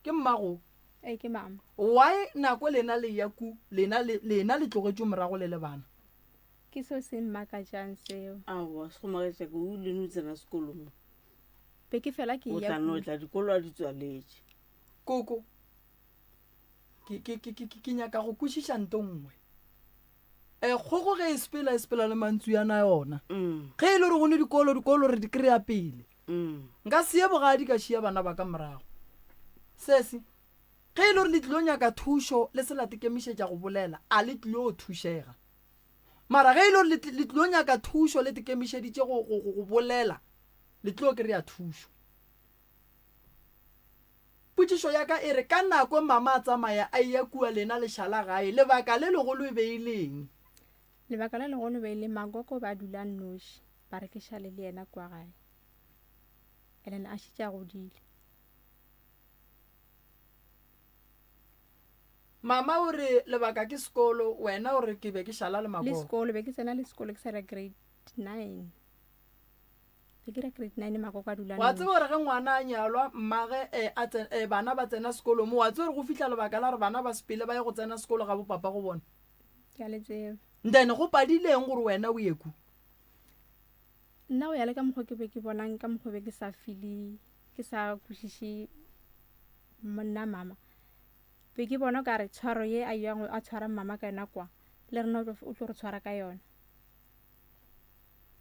Ke mmago? Ee, ke mama. Why nako lena le eya ku, lena le, lena le tlogetšwe morago le le bana? Ke seo se mmakatšang seo. Aowa, se go makatša ke o ile no tsena sekolo mo. Be ke fela ke O eya tla no ku. tla dikolo a di tswaletše. Koko, ke, ke, ke, ke, ke nyaka go kwešiša nto nngwe. E, kgogo ge e sepela, e sepela le mantswiana a yona. Ge e le gore go ne dikolo, dikolo re di kry-a pele. Nka se ye bogadi ka šia bana ba ka morago. Sesi, ge e le gore le tlilo nyaka thušo le se la tekemišetša go bolela, a le tlilo thušega. Mara ge e le gore le, le tlilo nyaka thušo le tekemišeditše go, go, go, go bolela, le tlilo kry-a thušo. Potšišo ya ka e re, ka nako mama a tsamaya a eya kua lena le šala gae, lebaka le legolo e be e le eng? Lebaka le legolo e be e le Magogo ba dula nnoši, ba re ke šale le yena kua gae. And then a šetše a godile. Mama o re lebaka ke sekolo, wena o re ke be ke šala le Le Magogo. sekolo, be ke tsena le sekolo ke sa dira grade 9. Be ke dira grade 9 Magogo a dula Wa tseba nnoši. gore ge ngwana a nyalwa, mmage eh, a tse, eh, bana ba tsena sekolo mo, wa tseba gore go fihla lebaka la gore bana ba sepele ba ye go tsena sekolo ga bopapa go bona. Ke a le tseba. Then go padile eng gore wena o ye ku? Nna go ya le ka mokgwa ke be ke bonang ka mokgwa be ke sa feel ke sa kwešiše monna mama be ke bona ka re tshwaro ye a yang a tshwara mama ka yona kwa le rena o tlo o tlo re tshwara ka yona.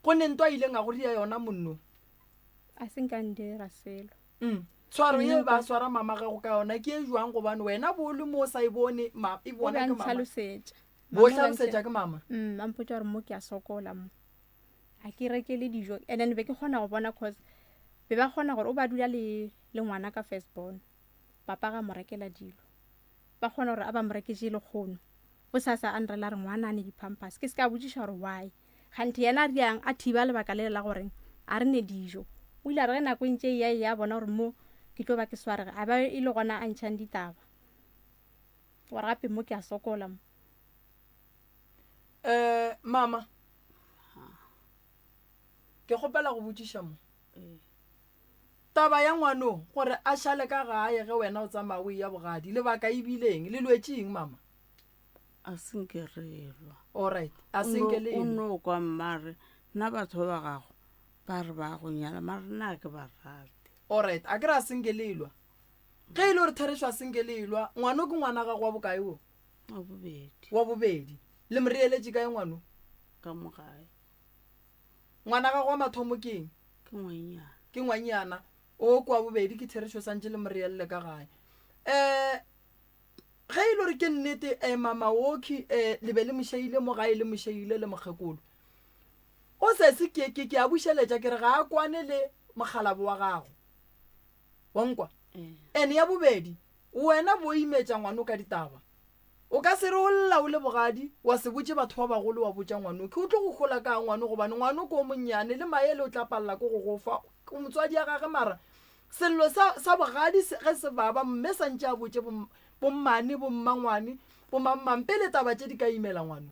Go ne ntwa a ileng a go ria yona monno. A se nka ndira selo. Mm. Tshwaro ye ba swara mama gago ka yona ke e jwang gobane wena bo le mo o sa e bone ma e O be bona a ke mama. ntlhalosetša. Bo Mama o be a hlalosetša ke mama. Mm, a mpotša gore mo ke a sokola mo. A ke rekele dijo and then be ke kgona go bona cause be ba kgona gore o ba dula le le ngwana ka first born. Papa ga mo rekela dilo. Ba kgona gore a ba mo reketše lekgono. Bosasa a nrela re ngwana a ne di-pampers. Ke se ka botšiša gore why. Kganthe yena a riang a thiba lebaka lele la goreng a re ne dijo. O ile a re ge nako e ntše e ya e ya a bona gore mo ke tlo ba ke swarega a ba e le gona a ntšhang ditaba gore gape mo ke a sokola mo. Eh mama. Ke kgopela go botšiša mo. Taba ya ngwano gore a šale ka gae ge wena o tsamaya o eya bogadi, lebaka e bile eng? Le lwetše eng mama? A se nke re lwa. Alright, a se nke le O no kwa mma a re, nna batho ba ba gago ba re ba go nyala mara nna ga ke ba rate. Alright, a ke re a se nke le lwa. Ge e le gore therešo a se nke le lwa, ngwano ke ngwana gago wa bokae wo? Wa bobedi. Wa bobedi. Le mo reeletše kae ngwano? Ka mo gae. Ngwana gago wa mathomo ke eng? Ke ngwanyana. Ke ngwanyana. O kwa bobedi ke therešo santše le mo reelele ka gae. Um ge e le gore ke nnete um mama Woki um le be le mošeile mo gae le mošeile le mokgekolo. O sese ke ke ke a bušeletša ke re ga a kwane le mokgalabo wa gago. Wa nkwa? Ene ya bobedi wena bo imetša ngwano ka ditaba. O ka se re o lla o le bogadi wa se botše batho ba bagolo wa botša ngwanokhwi. O tlo go hola kang ngwano gobane ngwano ke o monnyane le maele o tla palela ke go go fa. O motswadi ya gage mara sello sa, sa bogadi se, ge se baba mme sa ntše a botše bom, bommane, bommangwane, bomangmang pele taba tše di ka imela ngwano.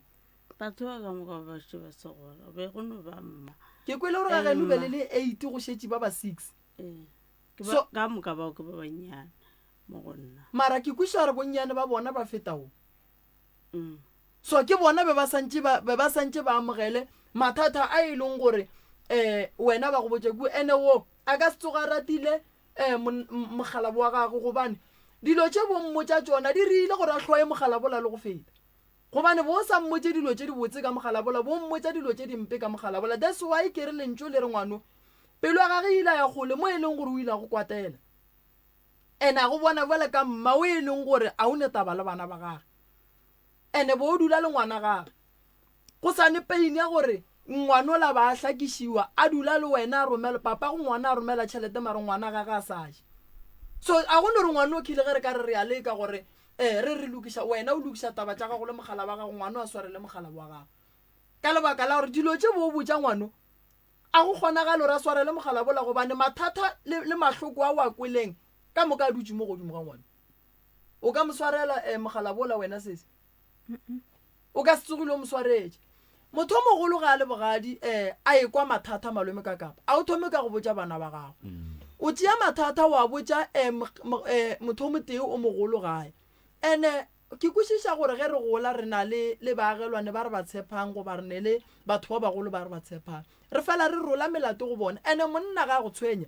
Batho ba ka moka ba šetše ba se gona, be go no ba mma. Ke kwele gore ga geno be le le eight go šetše ba ba six. Ee. Ke ba, ka moka bao ke ba bannyane. mo go nna. Mara ke kwešiša gore bonnyane ba bona ba feta wo. So ke bona be ba santše ba, be ba santše ba amogele mathata a e leng gore um wena ba go botša kua. Ene wo a ka se tsoge a ratile um mokgalabo wa gagwe gobane dilo tše bo mmotša tšona di rile gore a hloye mokgalabola le go feta. Gobane bo sa mmotše dilo tše dibotse ka mokgalabola, bo mmotša dilo tše dimpe ka mokgalabola. That's why ke re lentšu le re ngwano pelo ya gage e ile ya kgole mo e leng gore o ile a go kwatela. Ene a go bona bjale ka mma o e leng gore a o ne taba le bana ba gage. Ene bo o dula le ngwana gage. Go sa ne pain ya gore ngwanola ba a hlakišiwa a dula le wena a romela papa go ngwana a romela tšhelete mara ngwana gage a sa je. So a go no re ngwano khile ge re ka re re a leka gore eh re re lokiša wena o lokiša taba tša gago le mogala wa gago ngwano a swarele mogala wa gago. Ka lebaka la gore dilo tše bo o botša ngwano A go kgonagale gore a swarele mogala bola gobane mathata le, le mahloko a o a kweleng ka moka a dutše mo godimo ga ngwana. O ka mo swarela eh, mogala bola wena sesi? O ka se tsogile o mo swaretše. Motho o mogolo ga a le bogadi eh, a ekwa mathata malome ka kapa, a o thome ka go botša bana ba gago. O tšea mathata wa botša eh, eh, motho o motee o mogolo gae. Ene Ke kwešiša gore ge re gola re na le, le baagelwane ba re ba tshepang goba re ne le batho ba bagolo ba re ba tshepang. Re fela re rola melato go bona. Ene monna ga a go tshwenya.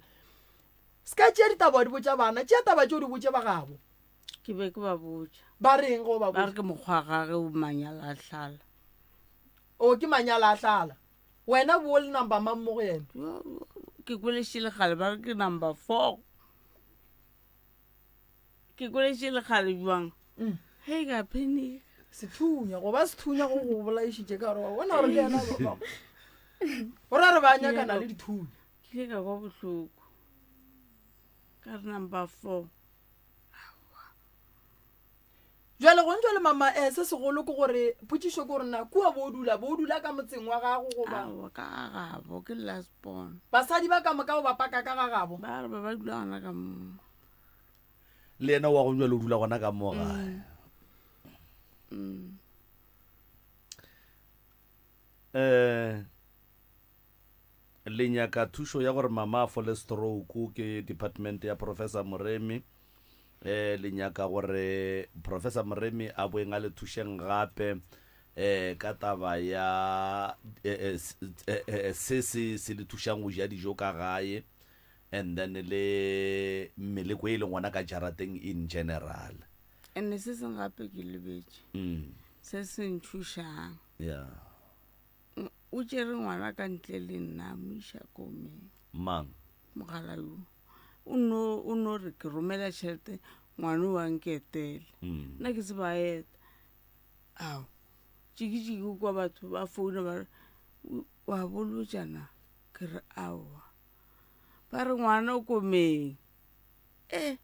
Se ka tšea ditaba wa di botša bana, tšea taba tše o di botše ba gabo. Ke be ke ba botša. Ba reng ge o ba Ba re botša? ke mokgwa wa gage o manyala a hlala. O ke manyala a hlala. Wena bo o le number mang mo go yena? Yo, yo, Ke kwelešitše lekgale ba re ke number four. Ke kweletše lekgale bjang. Mm. Hei ka panic. Sethunya, go ba sethunya go go bolaišitše ka gore wa bona gore le yena go ra re ba nyakana le dithunya. Ke ile ka kwa bohloko. Ka re number 4. Jwale gong jwale mama eh, se segolo ke gore potšišo ke gore na kua bo dula bo dula ka motseng wa gago goba Aowa ka ga gabo ke last born. Basadi ba ka moka o ba paka ka ga gabo? Ba re ba ba dula gona ka mo. Le yena wa gong jwale o dula gona ka mo gae. Mm. Eh le nyaka thušo ya gore mama a fole stroke ke department ya Professor Moremi. Eh le nyaka gore Professor Moremi a boeng a le thušeng gape eh ka taba ya eh, eh, eh, se se se le thušang go ja dijo ka gae and then le meleko e leng gona ka jarateng in general. Ene se seng gape ke lebetše. Mm. Se se ntšhošang. Yeah. O tšere ngwana ka ntle le nna a mo iša komeng. Mang? Mogala yo. O no, o no re ke romela tšhelete ngwana o a nketele. Mm. Nna ke se ba eta. Ao. Tšikitšiki o kwa batho ba founa ba re wa bolotša na? Ke re aowa. Ba re ngwana o komeng. E.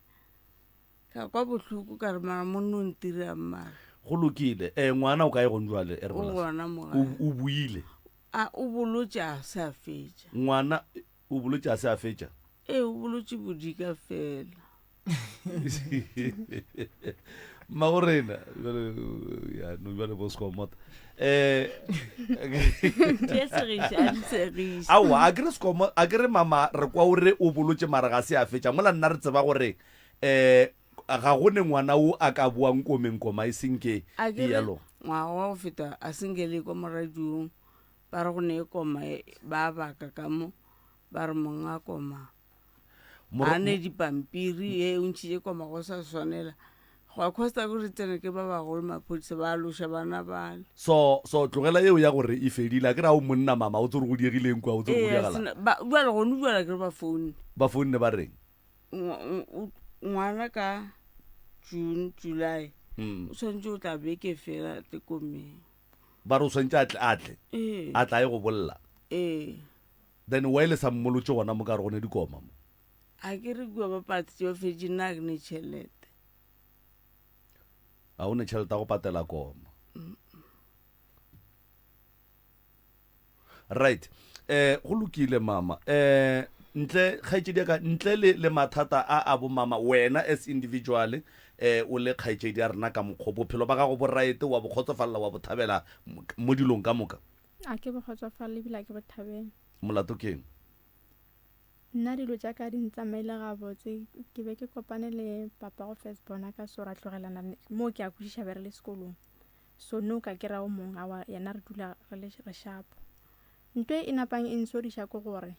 Ka kwa bohloko ka re mara monna o ntirang mara. Go lokile. Eh, ngwana o kae gong jwale? E re O bolase. gona mo O, gae. o buile. A o bolotše a se a fetša. Ngwana o bolotše a se a fetša? Ee, o bolotše bodika fela. Mmagorena bjale ya no bjale bo skomota eh Di a segiša, a di segiše. Aowa a ke re skomo a ke re mama re kwa o re o bolotše mara ga se a fetša mola nna re tseba gore eh ga go ne ngwana o a ka boang komeng koma e senke A ke e re yalo. ngwaga wa go feta a senke le kwa mo radiong ba re go ne koma e- ba baka ka mo ba re monga koma Moro- a ne dipampiri e o ntšhitše koma go sa swanela gwa costa ko re tsene ke ba bagolo maphodisa ba loša bana bale So so tlogela yeo ya gore e fedile a ke re a o monna mama o tse gore go diegileng kwa o tse gore go Ee, diegala sena- ba- bjale gone bjale ke re ba foune ba founne ba reng Ngwana ka June July Mm. o tshwanetse o tla beke fela tle komeng ba re o tshwanetse a tle a tle ee a tla ye go bolla ee then why le sa mmolotše gona mo ka re go ne dikoma mo a ke re kua ba patetse ba fetše nna a ke ne tšhelete ga o ne tšhelete ya go patela koma right eh go lokile mama eh ntle kgaetšedi ya ka ntle le le mathata a a bo mama wena as individual eh o le kgaetšedi ya rena ka mokgo bophelo ba gago bo right wa bo kgotsofalela wa bo thabela mo dilong ka moka A ke bo kgotsofalele ebile a ke bo thabele. Molato keng? Nna dilo tša ka di ntsamaile gabotse. Ke be ke kopane le papa go first born ka so ra tlogelana moo ke a kwešiša be re le sekolong. So no ka ke ra o mong awa yena re dula re le re shapo. Nto e napang e nsoriša ke gore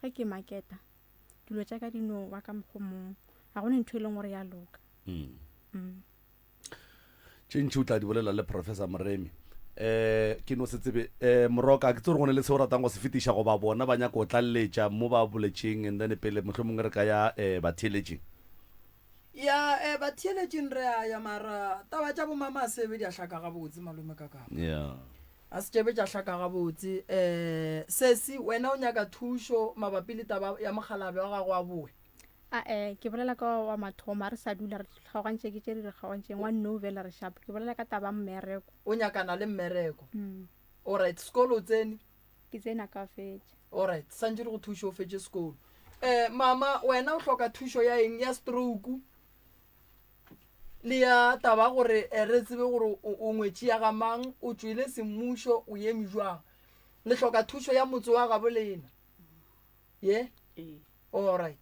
ge ke maketa dilo tša ka di no ba ka mokgo mong. Ga go ne ntho e leng gore ya loka. Mm. Tše ntši o tla di bolela le Professor Moremi. Um ke no se tsebe um Moroka, ke tsebe gore go ne le se o ratang go se fetiša goba bona ba nyaka go tlaleletša mo ba boletšeng and then pele mohlomongwe re ka ya um batheeletšing. Ya um batheeletšing re a ya mara taba tša bomama a sebe di a hlaka gabotse malome ka kapa. Yeah. A se tšebe tša hlaka gabotse. Um sesi wena o nyaka thušo mabapi le taba ya mokgalabje wa gago a boe? A-e, ke bolela ka wa mathomo, a re sa dula re kgaogantše ke tše di re kgaogantšeng, wa no bjale re shapo. Ke bolela ka taba ya mmereko. O nyakana le mmereko. Alright, sekolo o tsene? Ke tsene a ka fetša. Alright, santše re go thuše o fetše sekolo. Eh, mama, wena o hloka thušo ya eng? Ya stroke le ya taba ya gore eh, re tsebe gore o, o ngwetši ya ga mang, o tšwele semmušo, o eme jwang. Le hloka thušo ya motse wa gabo lena. Ye? Ee. Alright.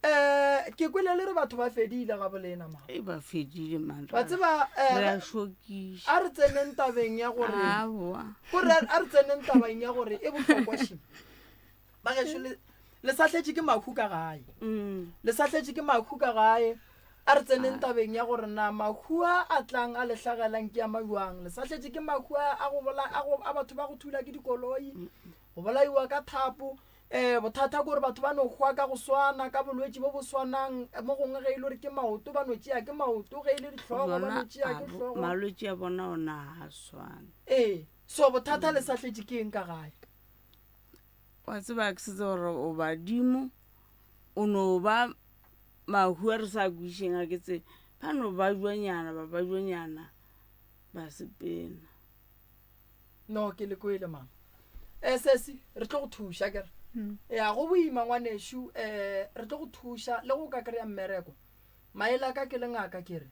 Eh, ke kwele le re batho ba fedile ga bolena ma. E ba fedile man. Wa tseba eh, Re a šokiša. a re tseneng tabeng ya gore Aowa. gore a re tseneng tabeng ya gore e bohlokwa šim. Ba gešo le le sa hletše ke mahu ka gae. Mm. Le sa hletše ke mahu ka gae. A re tseneng tabeng ya gore na mahu a a tlang a le hlagelang ke a majwang. Le sa hletše ke mahu a a go bola a go a batho ba go thula ke dikoloi, go bolaiwa ka thapo. Um bothata ke gore batho ba no hwa ka go swana, ka bolwetši bo bo swanang. Mo gongwe ge e le gore ke maoto ba no tšea ke maoto, ge e le dihlogo ba no tšea ke hlogo. Malwetši a bona ona ga a swane. Ee, so bothata le sa hletše ke eng ka gae? Wa tseba ke setse gore o badimo, o no ba mahu a re sa kwišeng a ke tsebe. Ba no ba jwanyana, ba ba jwanyana, ba sepela. No, ke le kwele mama. Eh sesi, re tlo go thuša kere. Mm. Ya go boima ngwanešu, eh re tlo go thuša le go ka kry-a mmereko. Maele a ka ke le ngaka ke re,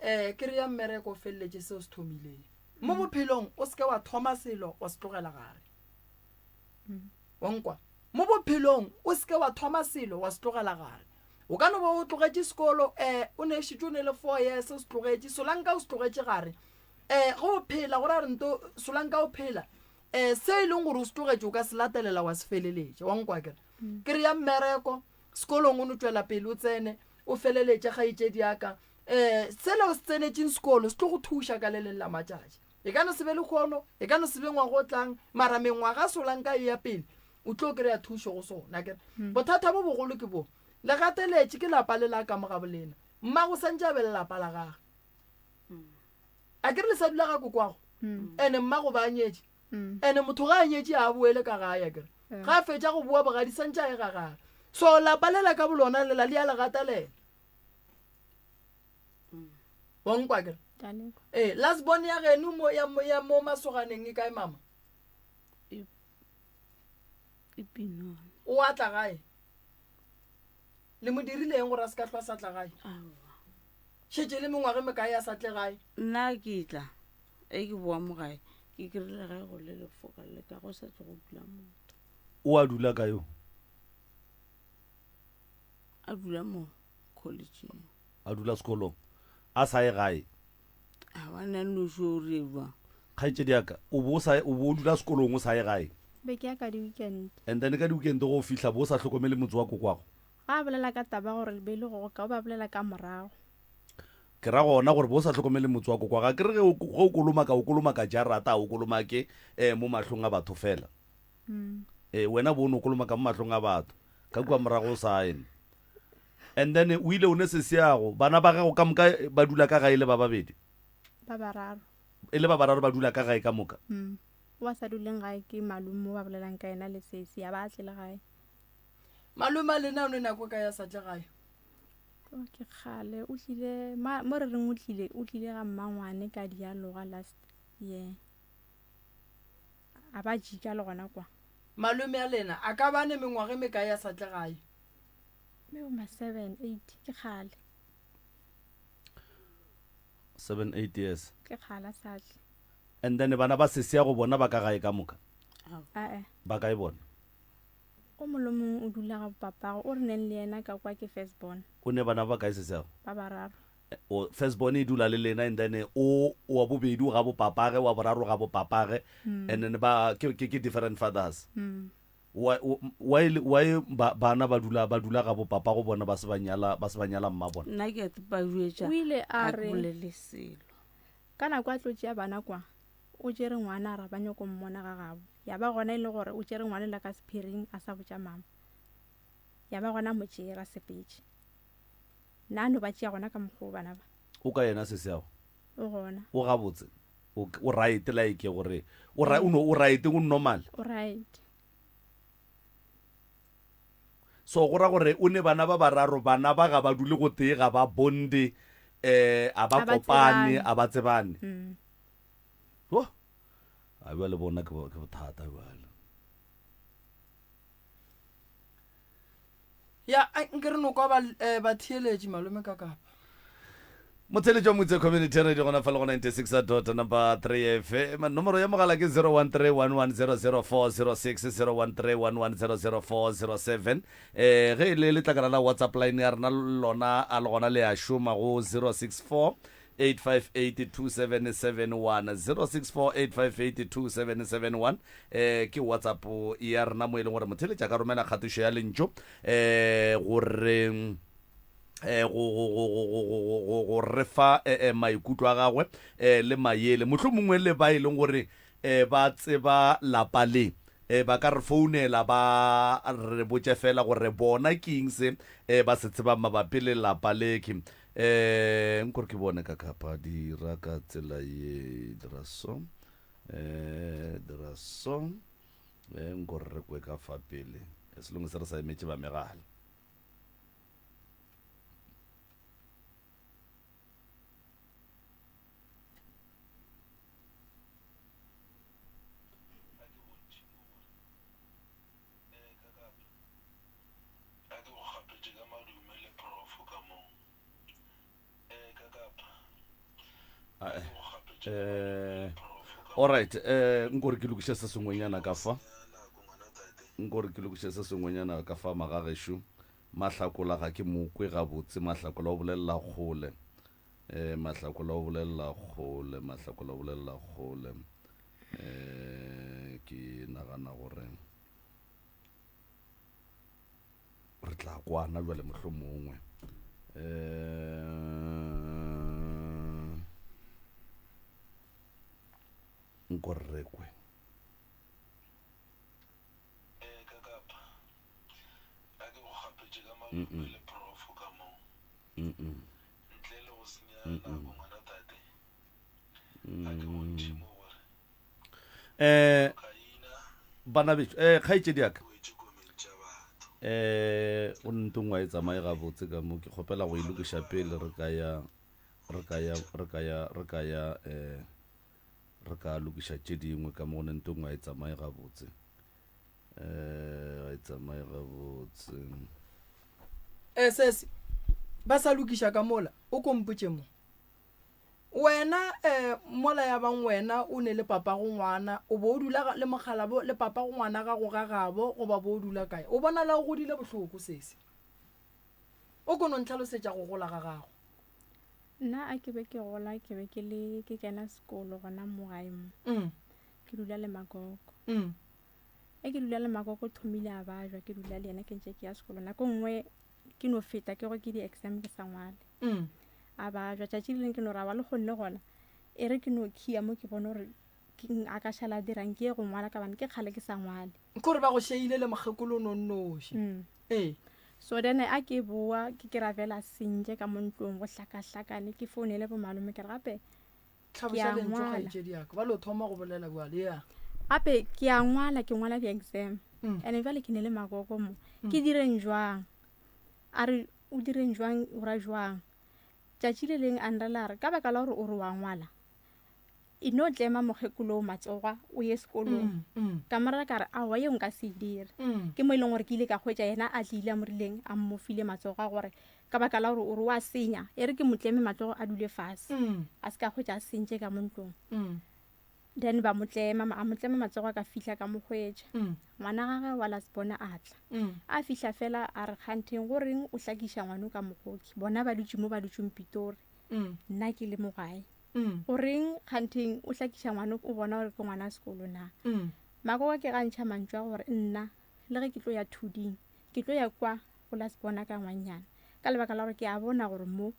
eh kry-a mmereko o feleletše se o se thomileng. Mo mm. bophelong o seke wa thoma selo wa se tlogela gare. Mm. Wa nkwa? Mo bophelong o seke wa thoma selo wa se tlogela gare. O ka no ba o tlogetše sekolo, eh o ne šetše o ne le 4 years o se tlogetše, solanka o se tlogetše gare. Um ge o phela, go ra re nto solanka o phela, um se e leng gore o se tlogetše o ka se latelela wa se feleletša. Wa nkwa kere? Ke re ya mmereko, sekolong o no tšwela pele o tsene, o feleletše kgaetšedi ya ka. Um sela o se tsenetšeng sekolo se tlo go thuša ka le leng la matšatši. E ka no se be lehono, e ka no se be ngwaga o tlang, mara mengwaga solanka e ya pele, o tlo kry-a thušo go sona. Akere bothata bo bogolo ke bo, le gateletše ke lapa le la ka mo gabolena. Mmago santše a be le lapa la gage. A ke re le sa dula ga kokwago? Ene mmago ba a nyetše. Ene motho ga a nyetše a boele ka gae a kere. Ga a fetša go boa bogadi santše a ye ga gage. So lapa lela ka bolona lela le ya le gatelela. Wa nkwa kere? Ee, last born ya geno mo ya mo ya mo masoganeng e kae mama? E Pinone. O a tla gae? Le mo dirile eng gore a se ka hlwa sa tla gae? Šetše e le mengwaga e mekae a sa tle gae? Nna ke tla e ke boa mo gae ke kry-ile gae go le lefoka le ka go sa tle go dula motho. O a dula kae yo? A dula mo collegeng. A dula sekolong a sa ye gae? Aowa nna noši o re jwang? Kgaetšedi ya ka, o bo o sa o bo o dula sekolong o sa ye gae? Be ke ya ka di-weekend. And then ka di-weekend go fihla bo o sa hlokomele motse wa kokwago? Ga a bolela ka taba gore le be le go goka o ba bolela ka morago. Ke ra gona gore bo o sa hlokomele motse wa kokwago. Akere ge o ge o kolomaka o kolomaka jarata a o kolomake um mo mahlong a batho fela. Ee, wena bo o no kolomaka mo mahlong a batho ka kua morago o sa ye. And then o ile o ne sesiago, bana ba gago ka moka ba dula ka gae le ba babedi? Ba bararo. E le ba bararo ba dula ka gae ka moka? Mm. Wa sa duleng gae ke malome o ba bolelang ka yena le sesi, a ba tle le gae. Malome a lena o ne nako ka ya sa tle gae? Oh, ke kgale o tlile mo re reng o tlile o tlile ga mmangwane ka dialoga last year. A ba jika le gona kwa. Malome a lena a ka ba ne mengwaga e mekae a sa tle gae? Maybe ma 7, 8, ke kgale. 7, 8 years. Ke kgale a sa tle. And then bana ba sesi ya go bona ba ka gae ka moka? Ae. Ba kae bona? O mongwe le mongwe o dula ga bopapago, o re neng le yena ka kwa ke first born. O ne bana ba kae sesi ya go? Ba bararo. O first born e dula le lena and then o wa bobedi o ga bo papage, wa boraro ga bo papage and then ba ke ke ke different fathers. Why why why ba bana ba dula ba dula ga bo papa go bona ba se ba nyala ba se ba nyala mma bona. Nna ke a ba jwetša O ile a ga ke re bolele selo. ka nako a tlo tšea bana kwa o tšere ngwana a re ba nyoko mmona ga gabo ya ba gona e le gore o tšere ngwana la ka sephiring a sa botša mama ya ba gona a mo tšere a sepetše. Na no ba tšea gona ka mokgwa wo bana ba? O ka yena sesi ao? O gona. O gabotse? O, o right like gore o ra, o no o right o normal? O right. So go ra gore o ne bana ba bararo, bana ba ga ba dule go tee, ga ba bonde, eh, a ba A ba kopane, tsebane. a ba tsebane. Mm. Yo. A bjale bona ke bo- ke bothata bjale. Ya, ai, nke re no kwa ba, eh, batheeletši malome ka kapa. Motheeletši wa Motse Community Radio gona fa le go 96 dot number 3 FM. Nomoro ya mogala ke 0131100406 0131100407. Eh ge e le letlakala la WhatsApp line ya rena lona a le gona le a šoma go 064 8582771 0648582771 eh ke whatsapp ya rena mo e leng gore motheletši a ka romela kgatišo ya lentšu eh gore eh go go go go go go go go re fa eh, eh, maikutlo a gagwe eh le mayele mohlomongwe le ba e leng gore eh ba tseba lapa le eh ba ka re founela ba re botše fela gore bona ke eng se eh ba se tsebang mabapi le lapa le ke Eh, nkore ke bone ka kapa dira ka tsela ye dira so eh dira so eh nkore re kwe ka fa pele as long as re sa emetše ba megala. A ke go kgapetše ka madume le profo ka mo. Ee, ka kapa. A ke go kgapetše ka madume le profo ka mo. Alright, eh nkore ke lokiše se sengwenyana ka fa. Nkore ke lokiše se sengwenyana ka fa magagešo. Mahlakola ga ke mo kwe gabotse, Mahlakola o bolelela kgole. Eh Mahlakola o bolelela kgole, Mahlakola o bolelela kgole. Eh ke nagana gore re tla kwana bjale mohlomongwe um nko re kwe. Ee, ka kapa. A ke go kgapetše ka madume le profo ka mo. Ntle le go senya nako ngwana tate. A ke bontšhe mo gore. Eh, bana bešo, eh, kgaetšedi ya ka. Eh, o nto nngwe e tsamaye gabotse ka mo, ke kgopela go e lokiša pele re ka ya, re ka ya, re ka ya, re ka ya, eh, re ka lokiša tše dingwe ka mo, go ne nto nngwe e tsamaye gabotse. Eh, ga e tsamaye gabotse. Eh, sesi ba sa lokiša ka mola o ko mpotše mo wena um mola ya bang wena o ne le papago ngwana o bo o dula le mokgalabo le papago ngwana gago ga gabo goba bo o dula kae o bonala o godile bohloko sesi o ko no ntlhalosetša go gola ga gago Nna a ke be ke gola ke be ke le ke kena sekolo gona mo gae mo. Mm. Ke dula le makoko. Mm. E ke dula le makoko thomile a bajwa ke dula le yena ke ntše ke ya sekolo. Nako nngwe ke no feta ke go ke di-exam ke sa ngwale. Mm. A bajwa tšatši le leng ke no ra wa le kgonne gona. E re ke no khiya mo ke bone gore a ka šala a dirang ke ye go ngwala ka bane ke kgale ke sa ngwale. Ke gore ba go šeile le mokgekolo no nnoši. Mm. Ee. So then a ke boa ke kry-a fela sentše ka mo ntlong go hlakahlakane ke founele bo malome ke re gape ke Tlhaboša a lentšu ngwala. kgaetšedi ya ka ba lo thoma go bolela bjale ya. Gape ke a ngwala ke ngwala di-exam Mm. and jwale ke ne le makoko mo ke direng jwang a re o direng jwang o ra jwang tšatši le leng a nrela a re ka baka la gore o re wa ngwala e no tlema mokgekolo matsoga o ye sekolong mm, mm. ka morara ka re aowa yeo nka se e dire mm. ke mo e leng gore ke ile ka hwetša yena a tlile a mo rileng a mmofile matsogo a gore ka baka la gore o re wa senya e re ke mo tleme matsogo a dule fase a se ka hwetša a sentše ka mo ntlong then ba mo tlema a mo tlema matsogo a ka fihla ka mo hwetša ngwana gage wa lasbona a tla a fihla fela a re kgantheng go reng o hlakiša ngwano ka mogoki bona ba dutše mo ba dutšeng pitori nna ke le mo gae Mm. O reng kgantheng o hlakiša ngwana o bona gore ke ngwana sekolo na? Mm. Makoka ke ga ntšha mantšu a gore nna le ge ke tlo ya thuding ke tlo ya kwa go la sebona ka ngwannyana ka lebaka la gore ke a bona gore mo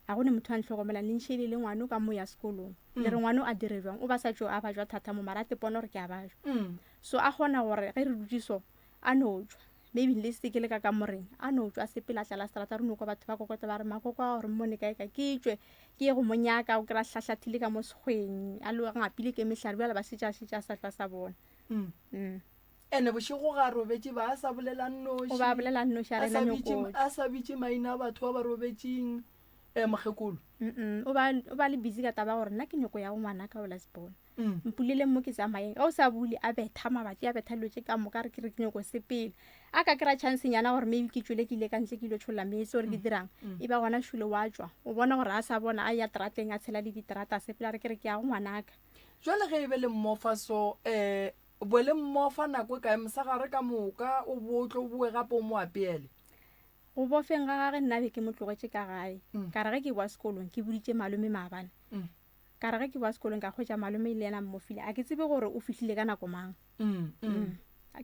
a go ne motho a ntlhokomelang le nšhele le ngwano ka mo ya sekolong le re Mm. ngwano a dire jwang o ba sa tšo a bajwa thata mo mara a te pona gore ke a bajwa Mm. so a kgona gore ge re dutše so a no tšwa maybe le se ke le ka kamoreng a no tšwa a sepela a tlala seterata re no kwa batho ba kokota ba re makoko a gore mmone kae kae ke tšwe ke ye go mo nyaka o kry-a hlahlathile ka mo sekgweng a lo ngapile ke mehlare bjale ba šetše a šetše a sa hlwa sa bona Mm. Mm. Ene bošego ga a robetše ba a sa bolela nnoši O ba bolela nnoši, a a re sa yena bitše nyoko a sa bitše maina a batho ba ba robetšeng um mokgekolo Mm-mm. o ba o ba le busy ka taba ya gore nna ke nyoko ya go ngwanaka o la sebona Mm. Mpuleleng mo ke tsamayeng. Ge o sa bule, a betha mabati, a betha dilo tše ka moka, a re ke re ke nyoko sepela. A ka kry-a chance nyana gore maybe ke tšwele ke ile ka ntle ke ilo tšholla meetse gore ke dirang, e ba gona šule wa tšwa. O bona gore a sa bona, a ya terateng, a tshela le diterata, a sepela, a re ke re ke ya go ngwanaka. Jwale ge e be le mmofa so, um bo le mmofa nako e kae, mosegare ka moka, o bo o tlo boe gape o mo apeele? Go bofeng ga gage nna be ke mo tlogetše ka gae. Ka re ge ke boa sekolong, ke boditše malome maabane. Ka re ge ke boa sekolong ka hwetša malome le yena a mmofile. A ke tsebe gore o fihlile ka nako mang. Mm, mm. Mm.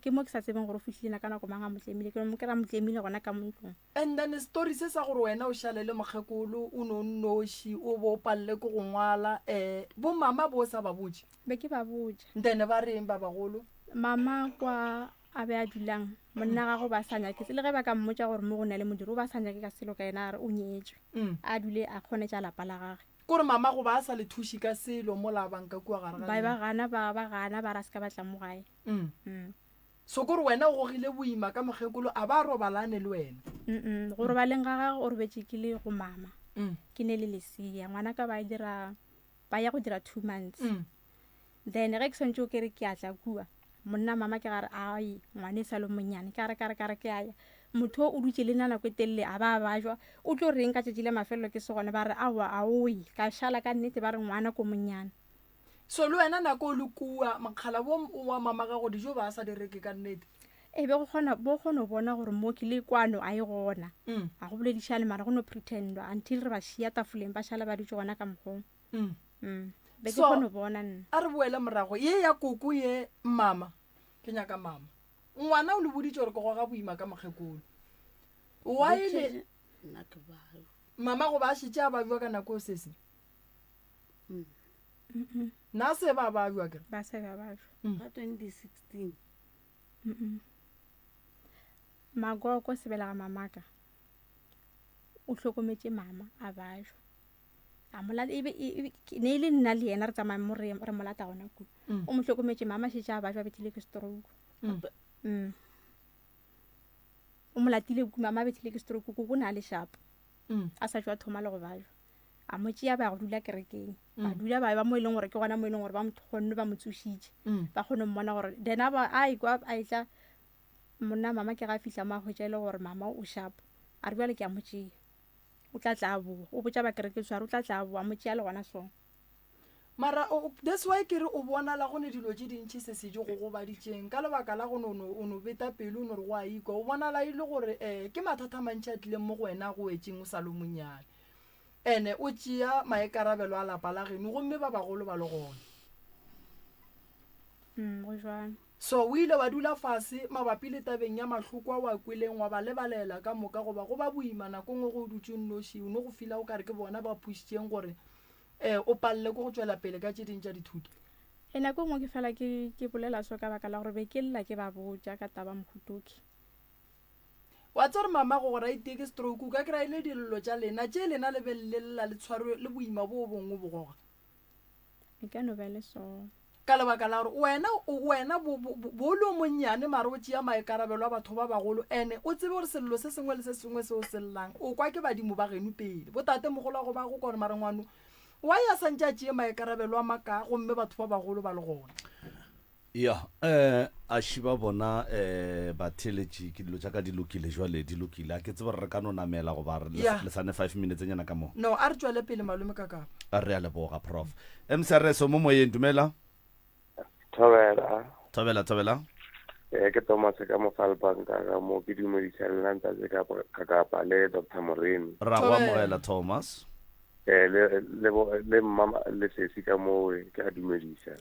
Ke mo ke sa tsebeng gore o fihlile na ka nako mang a mo tlemile. Ke mo kry-a mo tlemile gona ka mo ntlong. And then story se sa gore wena o šale le mokgekolo o no nnoši o bo o palele ke go ngwala um bo mama bo o sa ba botše? Be ke ba botša. Then ba reng ba bagolo? Mama kwa a be a dulang monna gagwe o ba sa nyake le ge ba ka mmotša gore mo go na le modiro o ba sa nyake ka selo ka yena a re o nyetšwe. Mm. A dule a kgone tša lapa la gage. Kore mama go ba a sa le thuše ka selo mola a banka kua gare ga Ba ba lena. gana ba ba gana ba re a se ka ba tla mo gae. Mm. Mm. So kore wena o gogile boima ka mokgekolo a ba a robalane le wena. Mm-mm. Go robaleng ga gagwe o robetše ke le go mama. Mm. Ke ne le lesea. Ngwanaka ba dira ba ya go dira 2 months. Mm. Then ge ke swantše o kere ke a tla kua, monna mama ke gare ai ngwane e sa le monnyane ka re ka re ka re ke a ya. Motho o dutše le nna nako e telele a ba a bajwa, o tlo reng ka tšatši la mafelelo ke se gona ba re aowa a o ye. Ka šala ka nnete ba re ngwana ko monnyane. So le wena nako o le kua mokgala wo wa mama gago dijo ba sa di reke ka nnete? E be go kgona bo kgona go bona gore mo ke le kwano a e gona. Mm. A go boledišane mara go no pretendwa until re ba šia tafoleng ba šala ba dutše gona ka mokgong. Mm. Mm. Be ke So, kgone go bona nna. a re boele morago ye ya koko ye mama ke nyaka mama ngwana o le boditše gore ke goga boima ka mokgekolo why le Nna ke bayo. mama goba a šetše a babjwa ka nako sese Mm. Mm-mm. na se ba babjwa kere Ba se ba bajwa. Mm. Ka 2016. Mm-mm. Magogo sebelega mamaka o hlokometše mama a bajwa. A mo lata, e be e, e, ke- ne e le nna le yena re tsamaya mo re, re mo lata gona kua. Mm. O mo hlokometše mama šetše a bajwa a bethile ke stroke. Mm. Mm. O mo latile ku mama a bethile ke stroke koko o ne a le sharp. Mm. A sa tšwa thoma le go bajwa. A mo tšea ba ya go dula kerekeng. Ba Mm. dula ba ba mo e leng gore ke gona mo e leng gore ba mo kgonne ba mo tsošitše. Mm. Ba kgone go mmona gore then a ba a ekwa a etla monna mama ke ga a fihla mo a hwetša e le gore mama o sharp. A re bjale ke a mo tšea. O tla tla a boa. O botša ba kereke tshware o tla tla a boa, a mo tšea le gona so. Mara o, that's why ke re o bonala go ne dilo tše dintši se se di go gobaditšeng ka lebaka la go no, no, o no beta pelo o no re go a ikwa. O bonala e le gore um ke mathata a mantši a tlileng mo go wena a go wetšeng o sa le o monnyane. Ene o tšea maikarabelo a lapa la geno gomme ba bagolo ba le gona. Mm, go jwalo. So o ile wa dula fase mabapi le tabeng ya mahloko a o a kweleng wa ba lebalela ka moka goba go ba boima nako nngwe ge o dutše o nnoši o no go fila o ka re ke bona ba phušitšeng gore um o palele ke go tšwela pele ka tše ding tša dithuto? E nako nngwe ke fela ke ke bolela so ka baka la gore be ke lla ke ba botša ka taba mohutoki. Wa tseba gore mama go go raitie ke stroke o ka kry-a e le dillo tša lena tše lena le be le lla le tshwarwe le boima bo bongwe bo goga. E ka no ba e le so. Ka lebaka la gore wena wena bo, bo, bo, bo le o monnyane mare o tšea maikarabelo a batho ba bagolo ene o tsebe gore sello se sengwe le se sengwe se o se llang o kwa ke badimo ba geno pele. Botatemogolo ba go kwa gore mare ngwano why a santše a tšee maikarabelo a makaa gomme batho ba bagolo ba le gona. Ya, eh, a šiba bona eh, batheeletši ke dilo tša ka di lokile jwale di lokile a ke tsebe gore re ka no namela goba re Ya. le sane five minutes nyana ka mo No, a re tšwele pele malome ka kapa. A re a leboga prof mcrs o mo moyeng dumela Thobela. thobela thobela Eh, ke Thomas ka mo Falbanka ka mo ke dumedisa le nna ntate ka ka kapa le Dr. Moremi. ra go amogela Thomas Eh, le le bo le mma le sesi ka mo ke a dumedisa.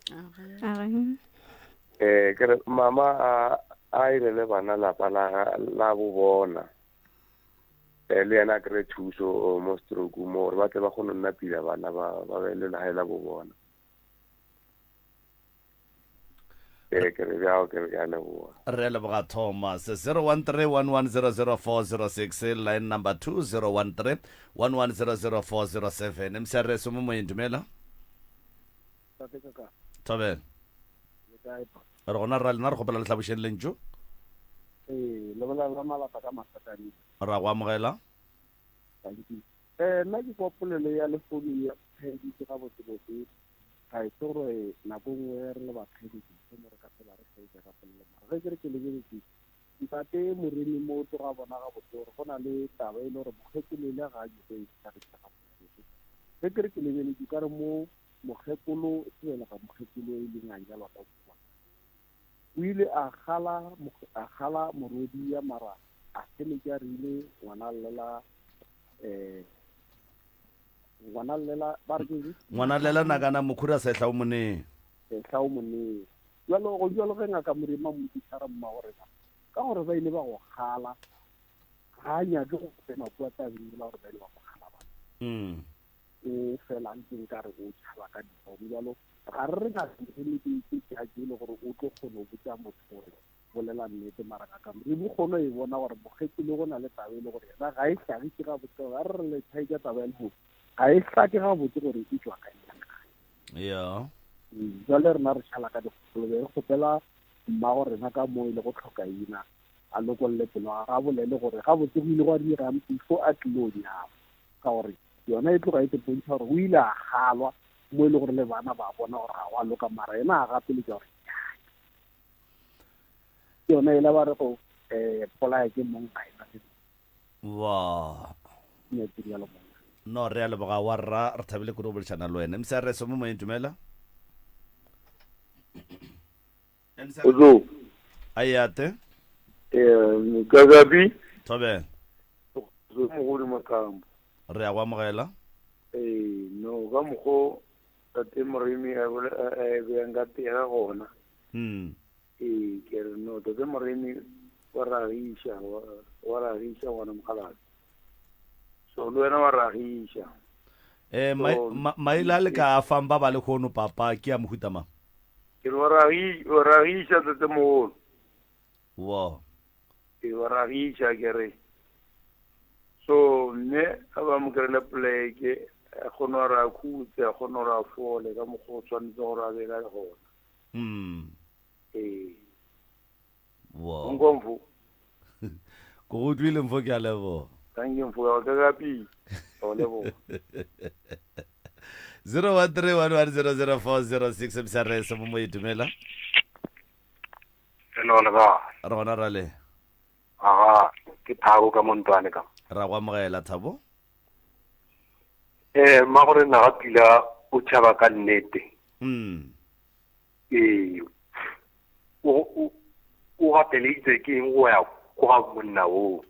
Eh, ke re mama a a irele bana lapa la la bo bona. Eh, le yena a kry thuso mo stroke mo gore ba tle ba kgone go nna pila bana ba ba be le legae la bo bona. Ee, ke re bjao, ke re ke a leboga. Re a leboga Thomas. 0131100406 line number 2013 1100407 MCRS o mo moyeng dumela. Tate kaka. Thobela. Le kae pa? Re gona ra lena re kgopela le hlabošeng lentšu. Ee, le bolela la malapa ka masakane. Ra go amogela. Thank you. Eh, nna ke kwa polelo ya lehono ya pheditse gabotsebotse ga e se gore nako nngwe re le bapheditse mo re ka phela re hlaetša ka polelo mara ge ke re ke lebeletse ntate moremi mo o tloga bona gabotse gore go na le taba e le gore mokgekolo ile ga a nyako e hlagisa gabotse ge ke re ke lebeletse ka re mo mokgekolo sebelega mokgekolo e leng a nyalwa ka kua o ile a gala a gala morwedi ya mara a feletše a rile ngwana llela um ngwana llela ba re ke ngwana llela nakana mokhura sehla o moneng sehla o moneng jalo go jalo ge ngaka morema mmotšiša re mma gore ka gore ba ile ba go gala ga a nyake go tsena kua tabeng la gore ba ile ba go gala ba mm. o fela ntse nka re o tšhaba ka difomo jalo ga re re ngaka moremi ke ke judge e le gore o tlo kgone go botša motho gore bolela nnete mara ngaka moremi o kgone e bona gore mokgekolo go na le taba e le gore yena ga e hlagise gabotse ga re re le tšhaetša taba ya lehono ga e hlake gabotse gore e tšwa kae ya kae ya jwale rena re šala ka dikgopolo be re kgopela mmago rena ka mo e le go tlhokaina a lokolle pelo ga a bolele gore gabotse go ile gwa diregang before a tlilo nyalwa ka gore yona e tloga e te bontšha gore o ile a galwa mo e le gore le bana ba bona gore ga go a loka mara yena a gapeletša gore ke yona e la ba re go um polaya ke mong ga ena wa no re a leboga wa rra re thabile kudu go boledišana le wena mcrs mo moyeng dumela Ozo. Ayate. Eh, Kakabi. Thobela. Zo mogodi makambo. Re a go amogela. Eh, no ka mokgo tate Moremi a a beyang ka tega gona. Mm. Eh, ke re no tate Moremi wa ragiša wa ragiša ngwana mokgalabje. So le wena wa ragiša. Eh, maele a le ka a fang ba ba lehono papa ke a mohuta mang? Ke re wa ragi, wa ragiša tatemogolo. Wa. Ke wa ragiša ke re. So mme a ba mo kry-ele poleke a kgone gore a khutse a kgone gore a fole ka mokgwa o tshwanetse gore a be ka gona. Mm. Ee. Wa. Nko mfo. Ko go utlwile mfo ke a leboga. Thank you mfo ka ka pi. O leboga. 0131100406 msrs mo mo dumela. Hello le ba. Re gona ra le. Aga ke Thabo ka Montwane ka. Ra go amogela Thabo. Eh, mmagorena ga pila o tšhaba ka nnete. Ee. O o o gapeleditse ke eng go ya ko ga monna oo?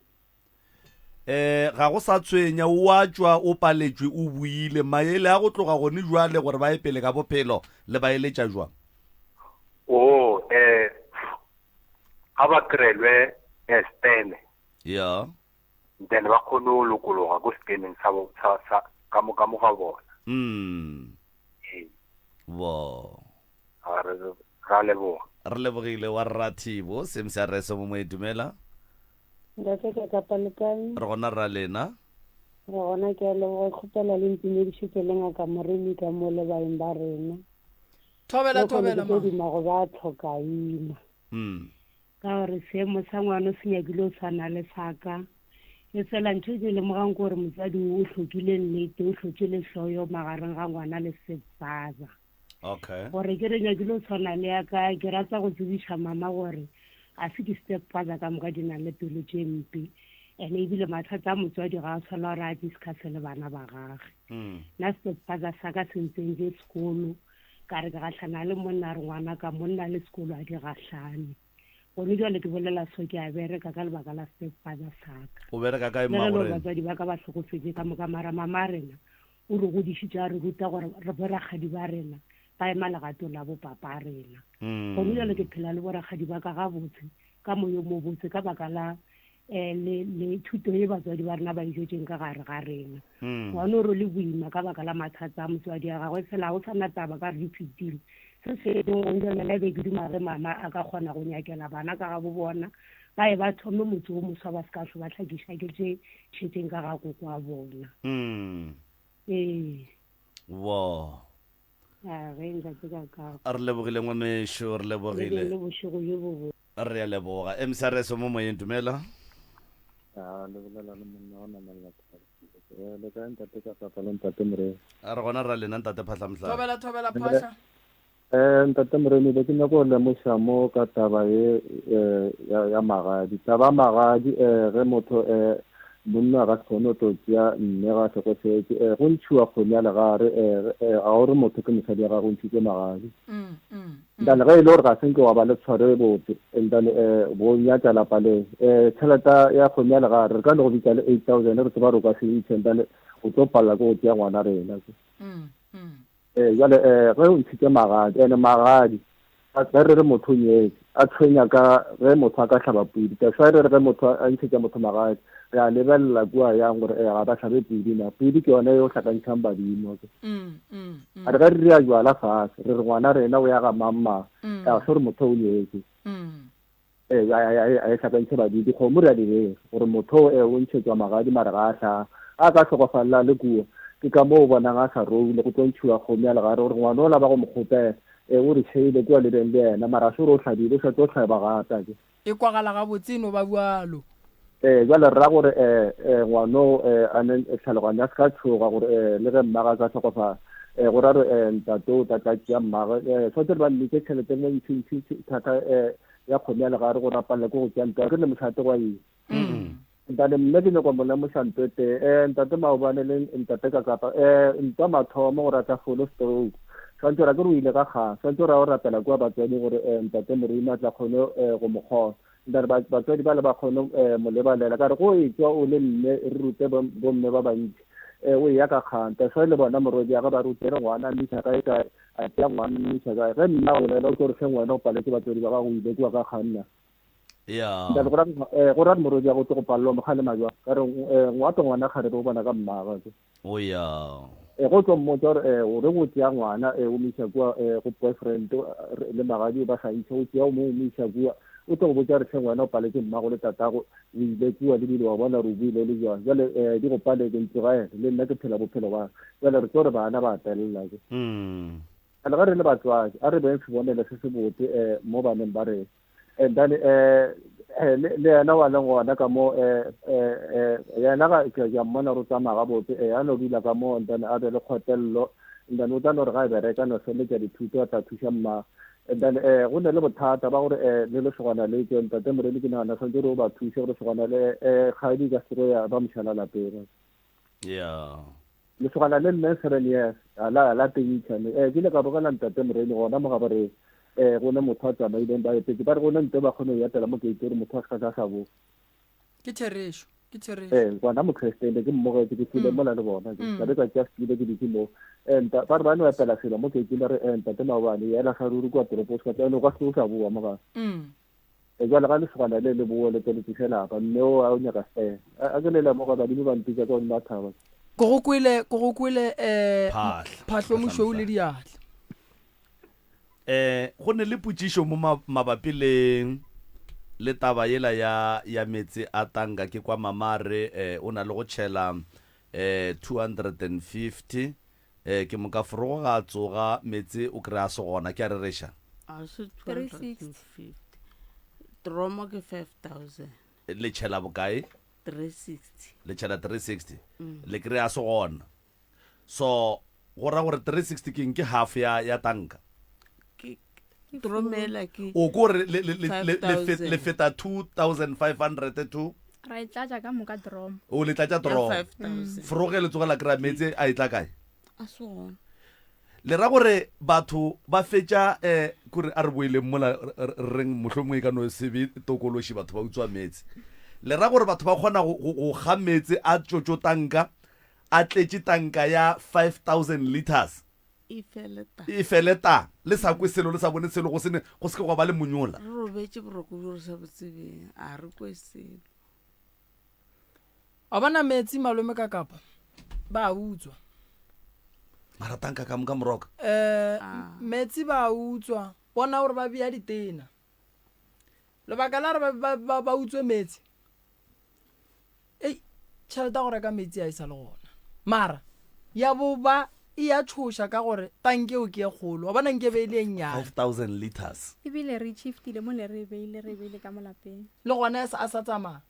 Eh, ga go sa tshwenya, o a tšwa, o paletšwe, o buile. Maele a go tloga gone jwale gore ba ye pele ka bophelo, le ba eletša jwang? Oo, eh, ga ba krelwe eh, stene. Ya. Then ba kgone go lokologa ko steneng sa, sa, sa, ka mo, ka mo ga bona. Ee. Bo. A re, ra leboga. Re lebogile wa rra Thibo, seemse a re se mo dumela. Ntate ka kapa le kae? Re gona rra lena. Re gona, ke a leboga. Ke kgopela le ntumedišetše le ngaka Moremi ka mo le baeng ba rena. Thobela, Le kgone thobela, ke tlo ma. duma go ba tlhokaina. Ka gore seemo sa ngwana se nyakile o tshwana le sa ka. E fela ntho e ke lemogang ke gore motswadi o hlokile nnete, o hlotše lehloyo magareng ga ngwana le stepfather. Gore ke re nyakile o tshwana le ya ka, ke rata go tsebiša mama gore ga se di-stepfather ka moka di nang le pelo tše mpe. Ene ebile mathata a motswadi ga a tshwanela gore a discuss le bana ba gage. Nna stepfather sa ka se ntsentše sekolo, ka re ke gahlana le monna, a re ngwana ka monna le sekolo a di gahlane. Gone jwale ke bolela so, ke a bereka ka lebaka la stepfather sa ka. O bereka kae, Le ge e le gore mmagorena? batswadi ba ka ba hlokofetše ka moka, mara mama rena o re godišitše a re ruta gore re borakgadi ba rena ba ema legato la bopapa rena. Gone jwale ke phela le borakgadi ba ka gabotse ka moyo mo botse ka baka la um le le thuto ye batswadi ba rena ba e jetseng ka gare ga rena. Ngwana o rwele boima ka baka la mathata a motswadi a gagwe, fela ga o sa na taba ka re di fetile. Se se gone jwale la be ke duma ge mama a ka kgona go nyakela bana ka gabo bona ba ye ba thome motse o moswa, ba se ka hlwe ba hlakiša ke tše šetšeng ka ga koko wa bona. Ee. Wo. A ge ntate ka ka. Re lebogile ngwanešu, re lebogile. Le be le bošego bjo bo bo. Re a leboga. MCRS mo moyeng, dumela. A le bolela le monna wa namelela thari. Eh, le kae ntate ka papa le ntate Moremi? A re gona ra lena ntate Phahlamhlare. Thobela, thobela Phahla. Eh, ntate Moremi, be ke nyaka go lemoša mo ka taba ye eh, ya, ya magadi. Taba ya magadi eh, ge motho eh, monna a ka se kgone go tlo tšea mme ga a hlokofetše eh, go ntšhiwa kgomo ya legare eh, eh, ga o re motho ke mosadi wa gagwe o ntšhitše magadi. And then ge e le gore ga se nke wa ba le tshwaro e botse and then eh, bo nyatša lapa le eh, tšhelete ya kgomo ya legare re ka no go bitša le 8000 re tseba gore o ka se ntšhe and then o tlo palela ke go tšea ngwana rena. Ee, jwale eh, ge o ntshitše magadi, ene magadi, ge re re motho o nyetše, a tshwenya ka ge motho a ka hlaba pudi. That's why re re ge motho a ntshetša motho magadi, re a lebelela kua yang gore eh, ga ba hlabe pudi na. Pudi ke yona e o hlakantšhang badimo. A re ge re ria jwala fase, re re ngwana rena o ya ga mang mang, a se gore motho o nyetše. Ee, a, a, a, a e hlakantšhe badudi. Dikgomo re a di bega gore motho o, o ntšhetšwa magadi mara ga a hlaga. Ga a ka hlokofalela le kua, ke ka moo o bonang a sa roule, go tlo ntšhiwa kgomo ya legare gore ngwana ola ba go mo kgopela, ee, o re tšheile kua le beng le yena, mara a se gore o hlabile, o sa tlo hlaba gape a ke. E kwagala gabotse, e no ba bjalo. Ee, bjale re ra gore ee, ee, ngwano ee, a ne tlhaloganyo a se ka tšhoga gore ee, le ge mmagwe a ka hlokofala, ee, go ra gore ee, ntate o tla tla tšea mmagwe. Ee, swanetše re ba mmitše tšhelete mo ntši, ntši, ntši thata ee, ya kgomo ya legare gore a palelwe ke go tšea ntwa. Ke le mošate gwa eng? Ntate, mme ke nyaka mo lemoša nto e tee. Ee, ntate maobane le ntate Kakapa, ee, ntwa mathomo gore a tla fole stroke. Swanetše gore a ke re o ile ka kgang, swanetše gore a o rapela kua batswading gore ee, ntate Moremi a tla kgone ee, go mo kgona. Nka re batswadi ba le ba kgone um mo lebalela. Ka re go etšwa o le mme, re rute bomme ba bantši um o eya ka kgang. That's why le bona morwedi ya ge ba rute re ngwana a mmiša kae kae, a tšea ngwana a mmiša kae. Ge nna o bolela o tlo re hleng wena o paletse batswadi ba gago o ile kua ka kgang na. Ya. Nka re go ra go ra morwedi ya go tlo go palelwa mo kgalema jwang. Ka re ngwato ngwana kgarebe o bona ka mmagwe. O ya. E, go tlo mmotsa gore e, o reng o tšea ngwana e, o mo iša kua e, go boyfriend le magadi ba sa ntšhe, o tšea o mongwe o mo iša kua, o tlo go botša gore hleng wena o paletše mmago le tatago, o ile kua le bile wa bona gore o buile le jwang, jwale e, di go paletse, ntlogele le nna ke phela bophelo ba ka. Jwale re tlo re bana ba telela ke. Jwale ge re le batswadi a re beng sebonelo se sebotse e, mo baneng ba rena. And then eh le yena wa leng gona ka mo eh eh yena ga ke ya mmona re tsamaya gabotse eh a no dula ka mo and then a be le kgotello and then o tla no re ga e bereka no feletša dithuto a tla thuša mma. And then eh go ne le bothata ba gore eh le lesogana le tšwe ntate Moremi ke nagana swantse re o ba thuse gore lesogana le eh kgaedi ka se ya ba mošala lapeng. Yeah. Lesogana le nne 7 years a la la teitšha ne eh ke ile ka bogela ntate Moremi gona mo ga ba re eh go ne motho a tsamaileng ba etetse ba re go ne nte ba kgone go etela mo gate gore motho a se ka sa bo. Ke therešo. Ke therešo. Ee, gona Mokriste, be ke mmogetše, ke tlile mola le bona. Ke ka be ka tšea setule ke dutše moo. Ee, nta, ba re ba no epela selo mo keiti, ba re, Ee, ntate maobane, yela sa ruri kua toropo, o se ka tla, ene o ka se o sa boa mo gae. Ee, jwale ga lesogana le le boe le tle le tliše lapa, mme o a o nyaka spare. A, a ke le lemoga, badimo ba mpitša ka godimo ga thaba. Ke go kwele, ke go kwele, eh, Phahla. Phahlo mošweu le diatla. Eh, go ne le potšišo mo ma, mabapi le, le taba yela ya, ya meetse a tanka. Ke kwa mama a re, eh, o na le go tšhela, eh, 250, eh, ke moka forogo ga a tsoga, meetse o kry-a a se gona. Ke a rereša? A se 360. 250. Tromo ke 5000. Le tšhela bokae? 360. Le tšhela 360. Le kry-a a se gona. So go ra gore 360 ke eng? Ke half ya ya tanka. Ke tromela ke O ko re le le le le le 5,000. le feta 2500 to Ra e tlatša ka moka drum. O le tlatša Ya drum. 5000. Froge le tsogela kry-a meetse a e tla kae? A se gona. Le ra gore batho ba fetša eh kore a re boeleng mola re reng mohlomongwe e ka no se be tokološi batho ba utswa meetse. Le ra gore batho ba kgona go go go ga meetse a tšotšo tanka A tletše tanka ya 5000 litres. E fele ta. E fele ta. Le sa kwe selo, le sa bone selo, go se ne, go se ke gwa ba le monyola. Re robetše boroko bjo re sa bo tsebeng, a re kwe selo. Wa bona meetse malome ka kapa ba a utswa. Mara tanka ka moka moroka. Eh, meetse ba a utswa, bona gore ba bea ditena. Lebaka la gore ba, ba, ba, ba utswe meetse, ei, tšhelete ya go reka meetse a e sa le gona. Mara ya bo ba e ya tšhoša ka gore tanke eo ke e kgolo, wa bona nke be e le e nnyane. 5000 litres. Ebile re shiftile mo ne re e beile, re e beile ka mo lapeng. Le gona a sa tsamaya.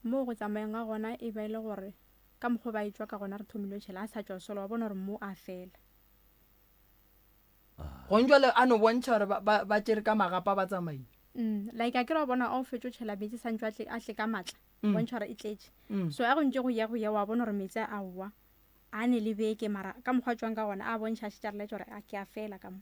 Mo go tsamayeng ga gona e ba e le gore ka mokgwa ba e tšwa ka gona re thomile go tšhela, a sa tšwa sola wa bona gore mo a fela. Gong jwale a no bontšha gore ba, ba, ba tšere ka magapa ba tsamaile. Mm, like a ke re wa bona a o fetše o tšhela meetse santšwe a tle, a tle ka matla Mm. bontšha gore e tletše Mm. so a go ntše go ya go ya wa bona gore meetse a aowa a ne le beke mara ka mokgwa a tšwang ka gona a bontšha a šetše a re laetša gore a ke a fela ka mo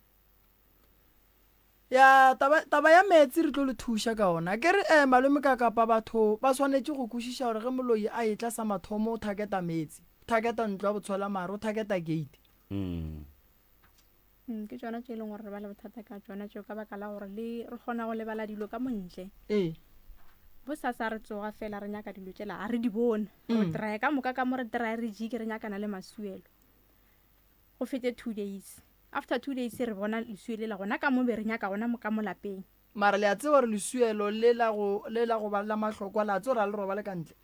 Ya, taba, taba ya meetse re tlo le thuša ka ona. Ke re, eh, malome ka kapa batho ba swanetše go kwešiša gore ge moloi a etla sa mathomo o thaketa meetse, o thaketa ntlo ya botshwelamare, o thaketa gate. Mm. Mm, ke tšona tše e leng gore re ba le bothata ka tšona tšeo ka baka la gore le re kgona go lebala dilo ka montle Ee. bo sa sa re tsoga fela re nyaka dilo tšela a re di bone re Mm. traye ka moka ka mo re traye re jike re nyakana le masuelo go fete two days after two days re bona lesuelo lela gona ka mo be re nyaka gona mo ka mo lapeng Mara le a tseba gore lesuelo le la go le la go ba la mahlokwa la tseba gore a le robale ka ntle.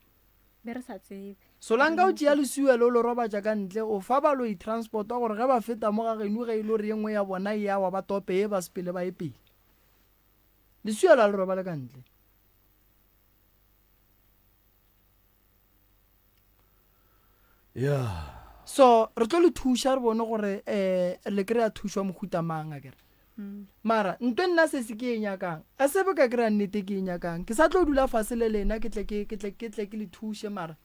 Be re sa tsebe. Solanka o tšea lesuelo o le robatša ka ntle, o fa baloi transport gore ge ba feta mo ga geno ge e le gore ye nngwe ya bona e a wa ba tope ye ba sepele ba ye pele. Lesuelo a le robale ka ntle. Yeah. So re tlo le thuša re bone gore um le kry-a thušo ya mohuta mang akere. Mara nto nna se se ke e nyakang, a se be ka kry-a nnete ke e nyakang. Ke sa tlo dula fase le lena ke tle ke, ke tle, ke tle ke le thuše mara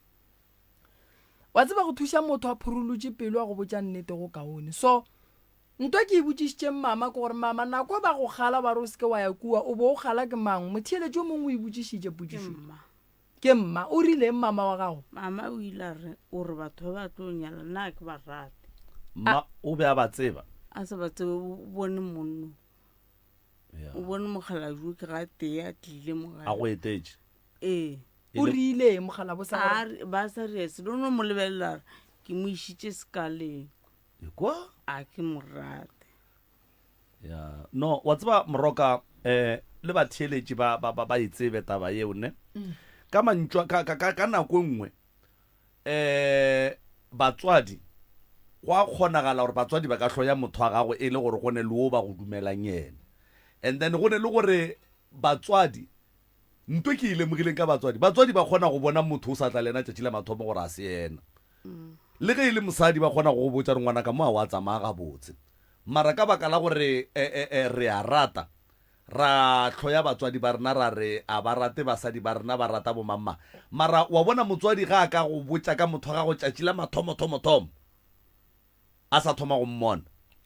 wa tseba go thuša motho a phurulotše pelo a go botša nnete go kaone. So nto ke e botšišitšeng mama ke gore mama nako ba go kgala ba re o seke wa ya kua o bo o kgala ke mang? Motheeletši o mongwe o e botšišitše potšišo. Ke mma. O rile eng mama wa gago? Mama o ile a re, O re batho ba ba tlo nyala, nna ga ke ba rate. Mma o be a ba tseba? A sa ba tsebe, o bone monno. O bone mokgalabje ke ga tee a tlile mo gae. A go etetše? Ee. O rile eng mokgalabo sa gore? A re, ba sa re se, no mo lebelela a re, ke mo išitše sekaleng. Ekwa? A ke mo rate. Ya, no, wa tseba Moroka, eh, le batheeletši ba, ba, ba, ba e tsebe taba yeo, ne? Ka mantšu a, ka, ka, ka, ka nako e nngwe, eh, batswadi, go a kgonagala gore batswadi ba ka hloya motho wa gago e le gore go ne le wo ba go dumelang yena. And then go ne le gore batswadi, nto ke e lemogileng ka batswadi, batswadi ba kgona go bona motho o sa tla le yena tšatši la mathomo gore a se yena. Le ge e le mosadi ba kgona go go botša gore ngwanaka mo a wa tsamaya gabotse. Mara ka baka la gore e, e, e, re a rata, ra hloya batswadi ba rena ra re a ba rate basadi ba rena ba rata bomangmang. Mara wa bona motswadi ga a ka go botša ka motho wa gago tšatši la mathomothomo-thomo a sa thoma go mmona,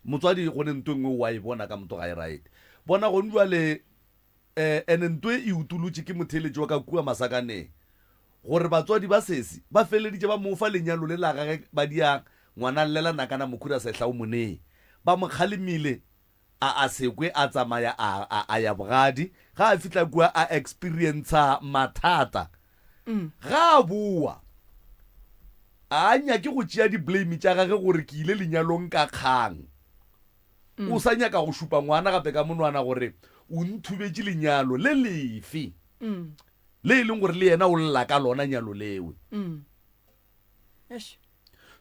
motswadi go ne nto e nngwe o a e bona ka motho ga e right. Bona gone bjale eh, ene nto e e utolotše ke motheeletši wa ka kua Masakaneng gore batswadi ba sesi ba feleleditše ba mo fa lenyalo le la gage ba dia ngwana llela nakana mokhura sehla o mo nee. Ba mo kgalemile A a se kwe a tsamaya a, a, a ya bogadi. Ga a fihla kua a experiencer mathata. Ga a boa, a a nyake go tšea di-blame tša gage gore ke ile lenyalong ka kgang. O sa nyaka go šupa ngwana gape ka monwana gore o nthubetše lenyalo le lefe le e leng gore le yena o lla ka lona nyalo lewe. Eish.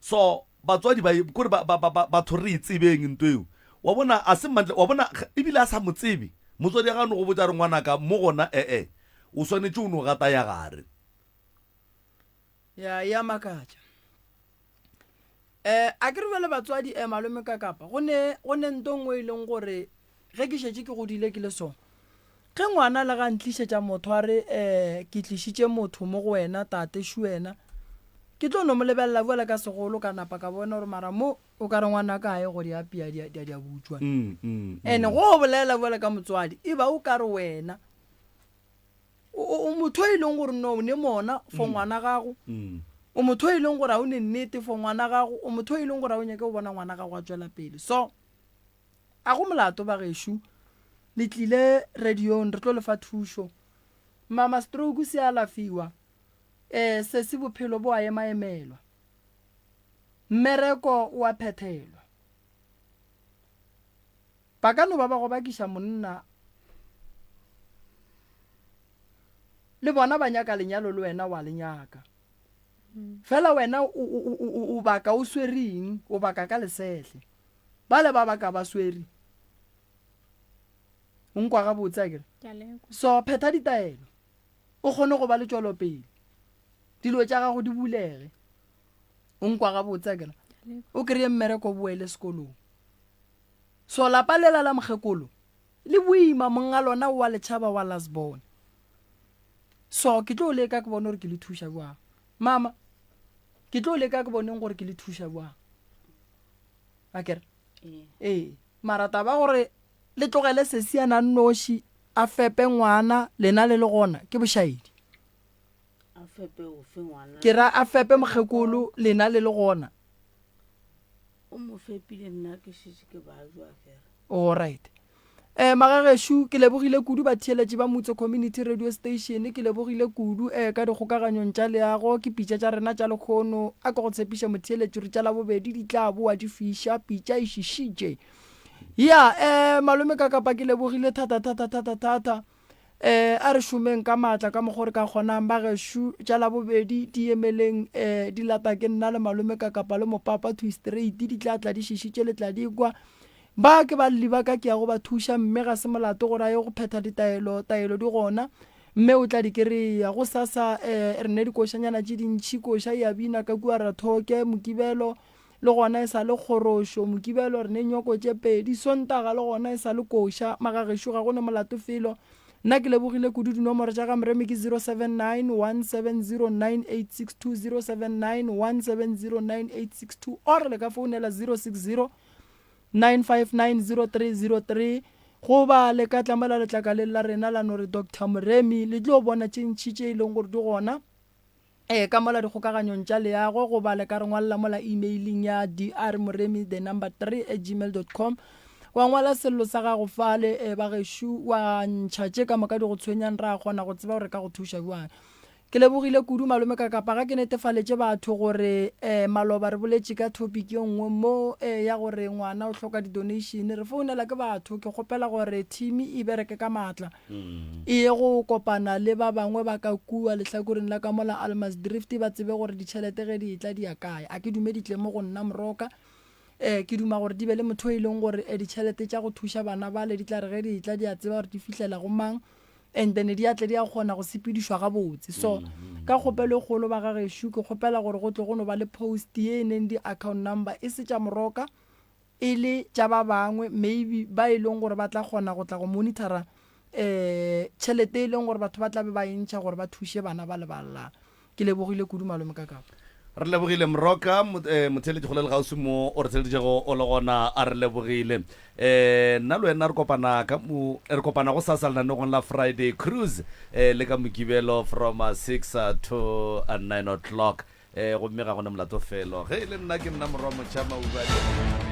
So batswadi ba kore ba, ba, ba, ba, batho re e tsebeng nto eo. Wa bona a se mantle, wa bona ebile a sa mo tsebe. Motswadi a ga no go botša re ngwanaka mo gona ee o swanetše o no gata ya gare. Ya ya makatša. Eh a ke re bjale batswadi eh malome ka kapa go ne go ne nto nngwe e leng gore Ge ke šetše ke godile ke le so, ge ngwana le ga ntlišetša motho a re, Ee, ke tlišitše motho mo go wena, tate, šu wena, ke tlo no mo lebelela bjale ka segolo ka napa ka bona gore mara mo o ka re ngwanaka a ye go di apea di a, di a, di a butšwa. Ene go o bolela bjale ka motswadi, e ba o ka re wena o, o, o motho e leng gore no o ne mona for ngwana gago, o motho e leng gore ga o ne nnete for ngwana gago, o motho e leng gore ga o nyake go bona ngwana gago a tšwela pele. So, A go molato bagešo, le tlile radiong re tlo le fa thušo. Mama stroke se a alafiwa, ee sesi bophelo bo a emaemelwa. Mmereko o a phethelwa. Ba ka no ba ba go bakiša monna le bona ba nyaka lenyalo le wena wa le nyaka. Fela wena o, o, o, o, o baka o swere eng? O baka ka lesehle. Bale ba ba ka ba swere. O nkwa gabotse akere? So phetha ditaelo. O kgone go ba le tšwelopele. Dilo tša gago di bulege. O nkwa gabotse akere? O kry-e mmereko o boele sekolong. So lapa lela la mokgekolo le boima monga lona wa le tšhaba wa lasbone. So ke tlo leka ke bone gore ke le thuša bjang. Mama, ke tlo leka ke boneng gore ke le thuša bjang. A kere? Ee. Mara taba gore le tlogele sesiana a nnoši a fepe ngwana lena le le gona ke bošaedi. A fepe ofe ngwana? Ke ra a fepe mokgekolo lena le le gona. O mo fepile nna ke šetše ke bajwa kere. Alright. Eh magagešo ke lebogile kudu batheeletši ba Mutso Community Radio Station ke lebogile kudu eh ka dikgokaganyong tša leago ke pitša tša rena tša lekgono a ke go tshepiša motheeletši gore tša labobedi di tla boa di fiša pitša e šišitše ya eh malome ka kapa ke lebogile thata thata thata thata Eh, a re šomeng ka maatla ka mokgo re ka kgonang. Bagešo, tša Labobedi di emeleng, eh, di lata ke nna le malome ka kapa le mopapa thwi straight, di tla tla di šišitše le tla di kwa. Ba ke balli ba ka ke ya go ba thuša, mme ga se molato gore a ye go phetha ditaelo, taelo di gona, mme o tla di kereya. Gosasa, eh, re ne dikošanyana tše dintši, koša e a bina ka kua Rathoke, Mokibelo, Le gona e sa le kgorošo, Mokibelo re ne nyoko tše pedi, Sontaga le gona e sa le koša, Magagešo ga go ne molato felo. Nna ke lebogile kudu, dinomoro tša ga Moremi ke 079 170 9862, 079 170 9862 or le ka founela 060 959 0303 goba le ka tla mola letlakaleng la rena la no re Doctor Moremi le tlo bona tše ntši tše e leng gore di gona. Ee, ka mola dikgokaganyong tša leago goba le ka re ngwalela mola emailing ya drmoremi the number 3 at gmail dot com. Wa ngwala sello sa gago fale, e, bagešo, wa ntšha tše ka moka di go tshwenyang, ra kgona go tseba gore re ka go thuša bjang. Ke lebogile kudu malome ka kapa ga ke netefaletše batho gore e, maloba re boletše ka topic ye nngwe mo e, ya gore ngwana o hloka di-donation. Re founela ke batho, ke kgopela gore team e bereke ka maatla. E ye go kopana le ba bangwe ba ka kua lehlakoreng la ka mola Almasdrift ba tsebe gore ditšhelete ge di etla di ya kae. A ke dume di tle mo go nna Moroka. E, ke duma gore di be le motho e leng gore e, ditšhelete tša go thuša bana bale di tla re ge di etla di a tseba gore di fihlela go mang and then di a tle di a kgona go sepedišwa gabotse. So ka kgopelo e kgolo ba ga gešo ke kgopela gore go tle go no ba le post ye e neng di account number e se tša Moroka. e le tša ba bangwe maybe ba e leng gore ba tla kgona go tla go monitora um tšhelete e leng gore batho ba tla be ba e ntšha gore ba thuše bana ba le ba llang. Ke lebogile kudu malome Kakapa. Re lebogile Moroka, motheeletši kgole le kgauswi mo o re theeleditšego o le gona, a re lebogile. Um nna le wena re kopana ka mo, re kopana gosasa lenanegong la Friday Cruise um le ka Mokibelo from 6 to 9 o'clock. Um gomme ga go na molato felo. Ge e le nna ke nna Morwa Motšha Maubane.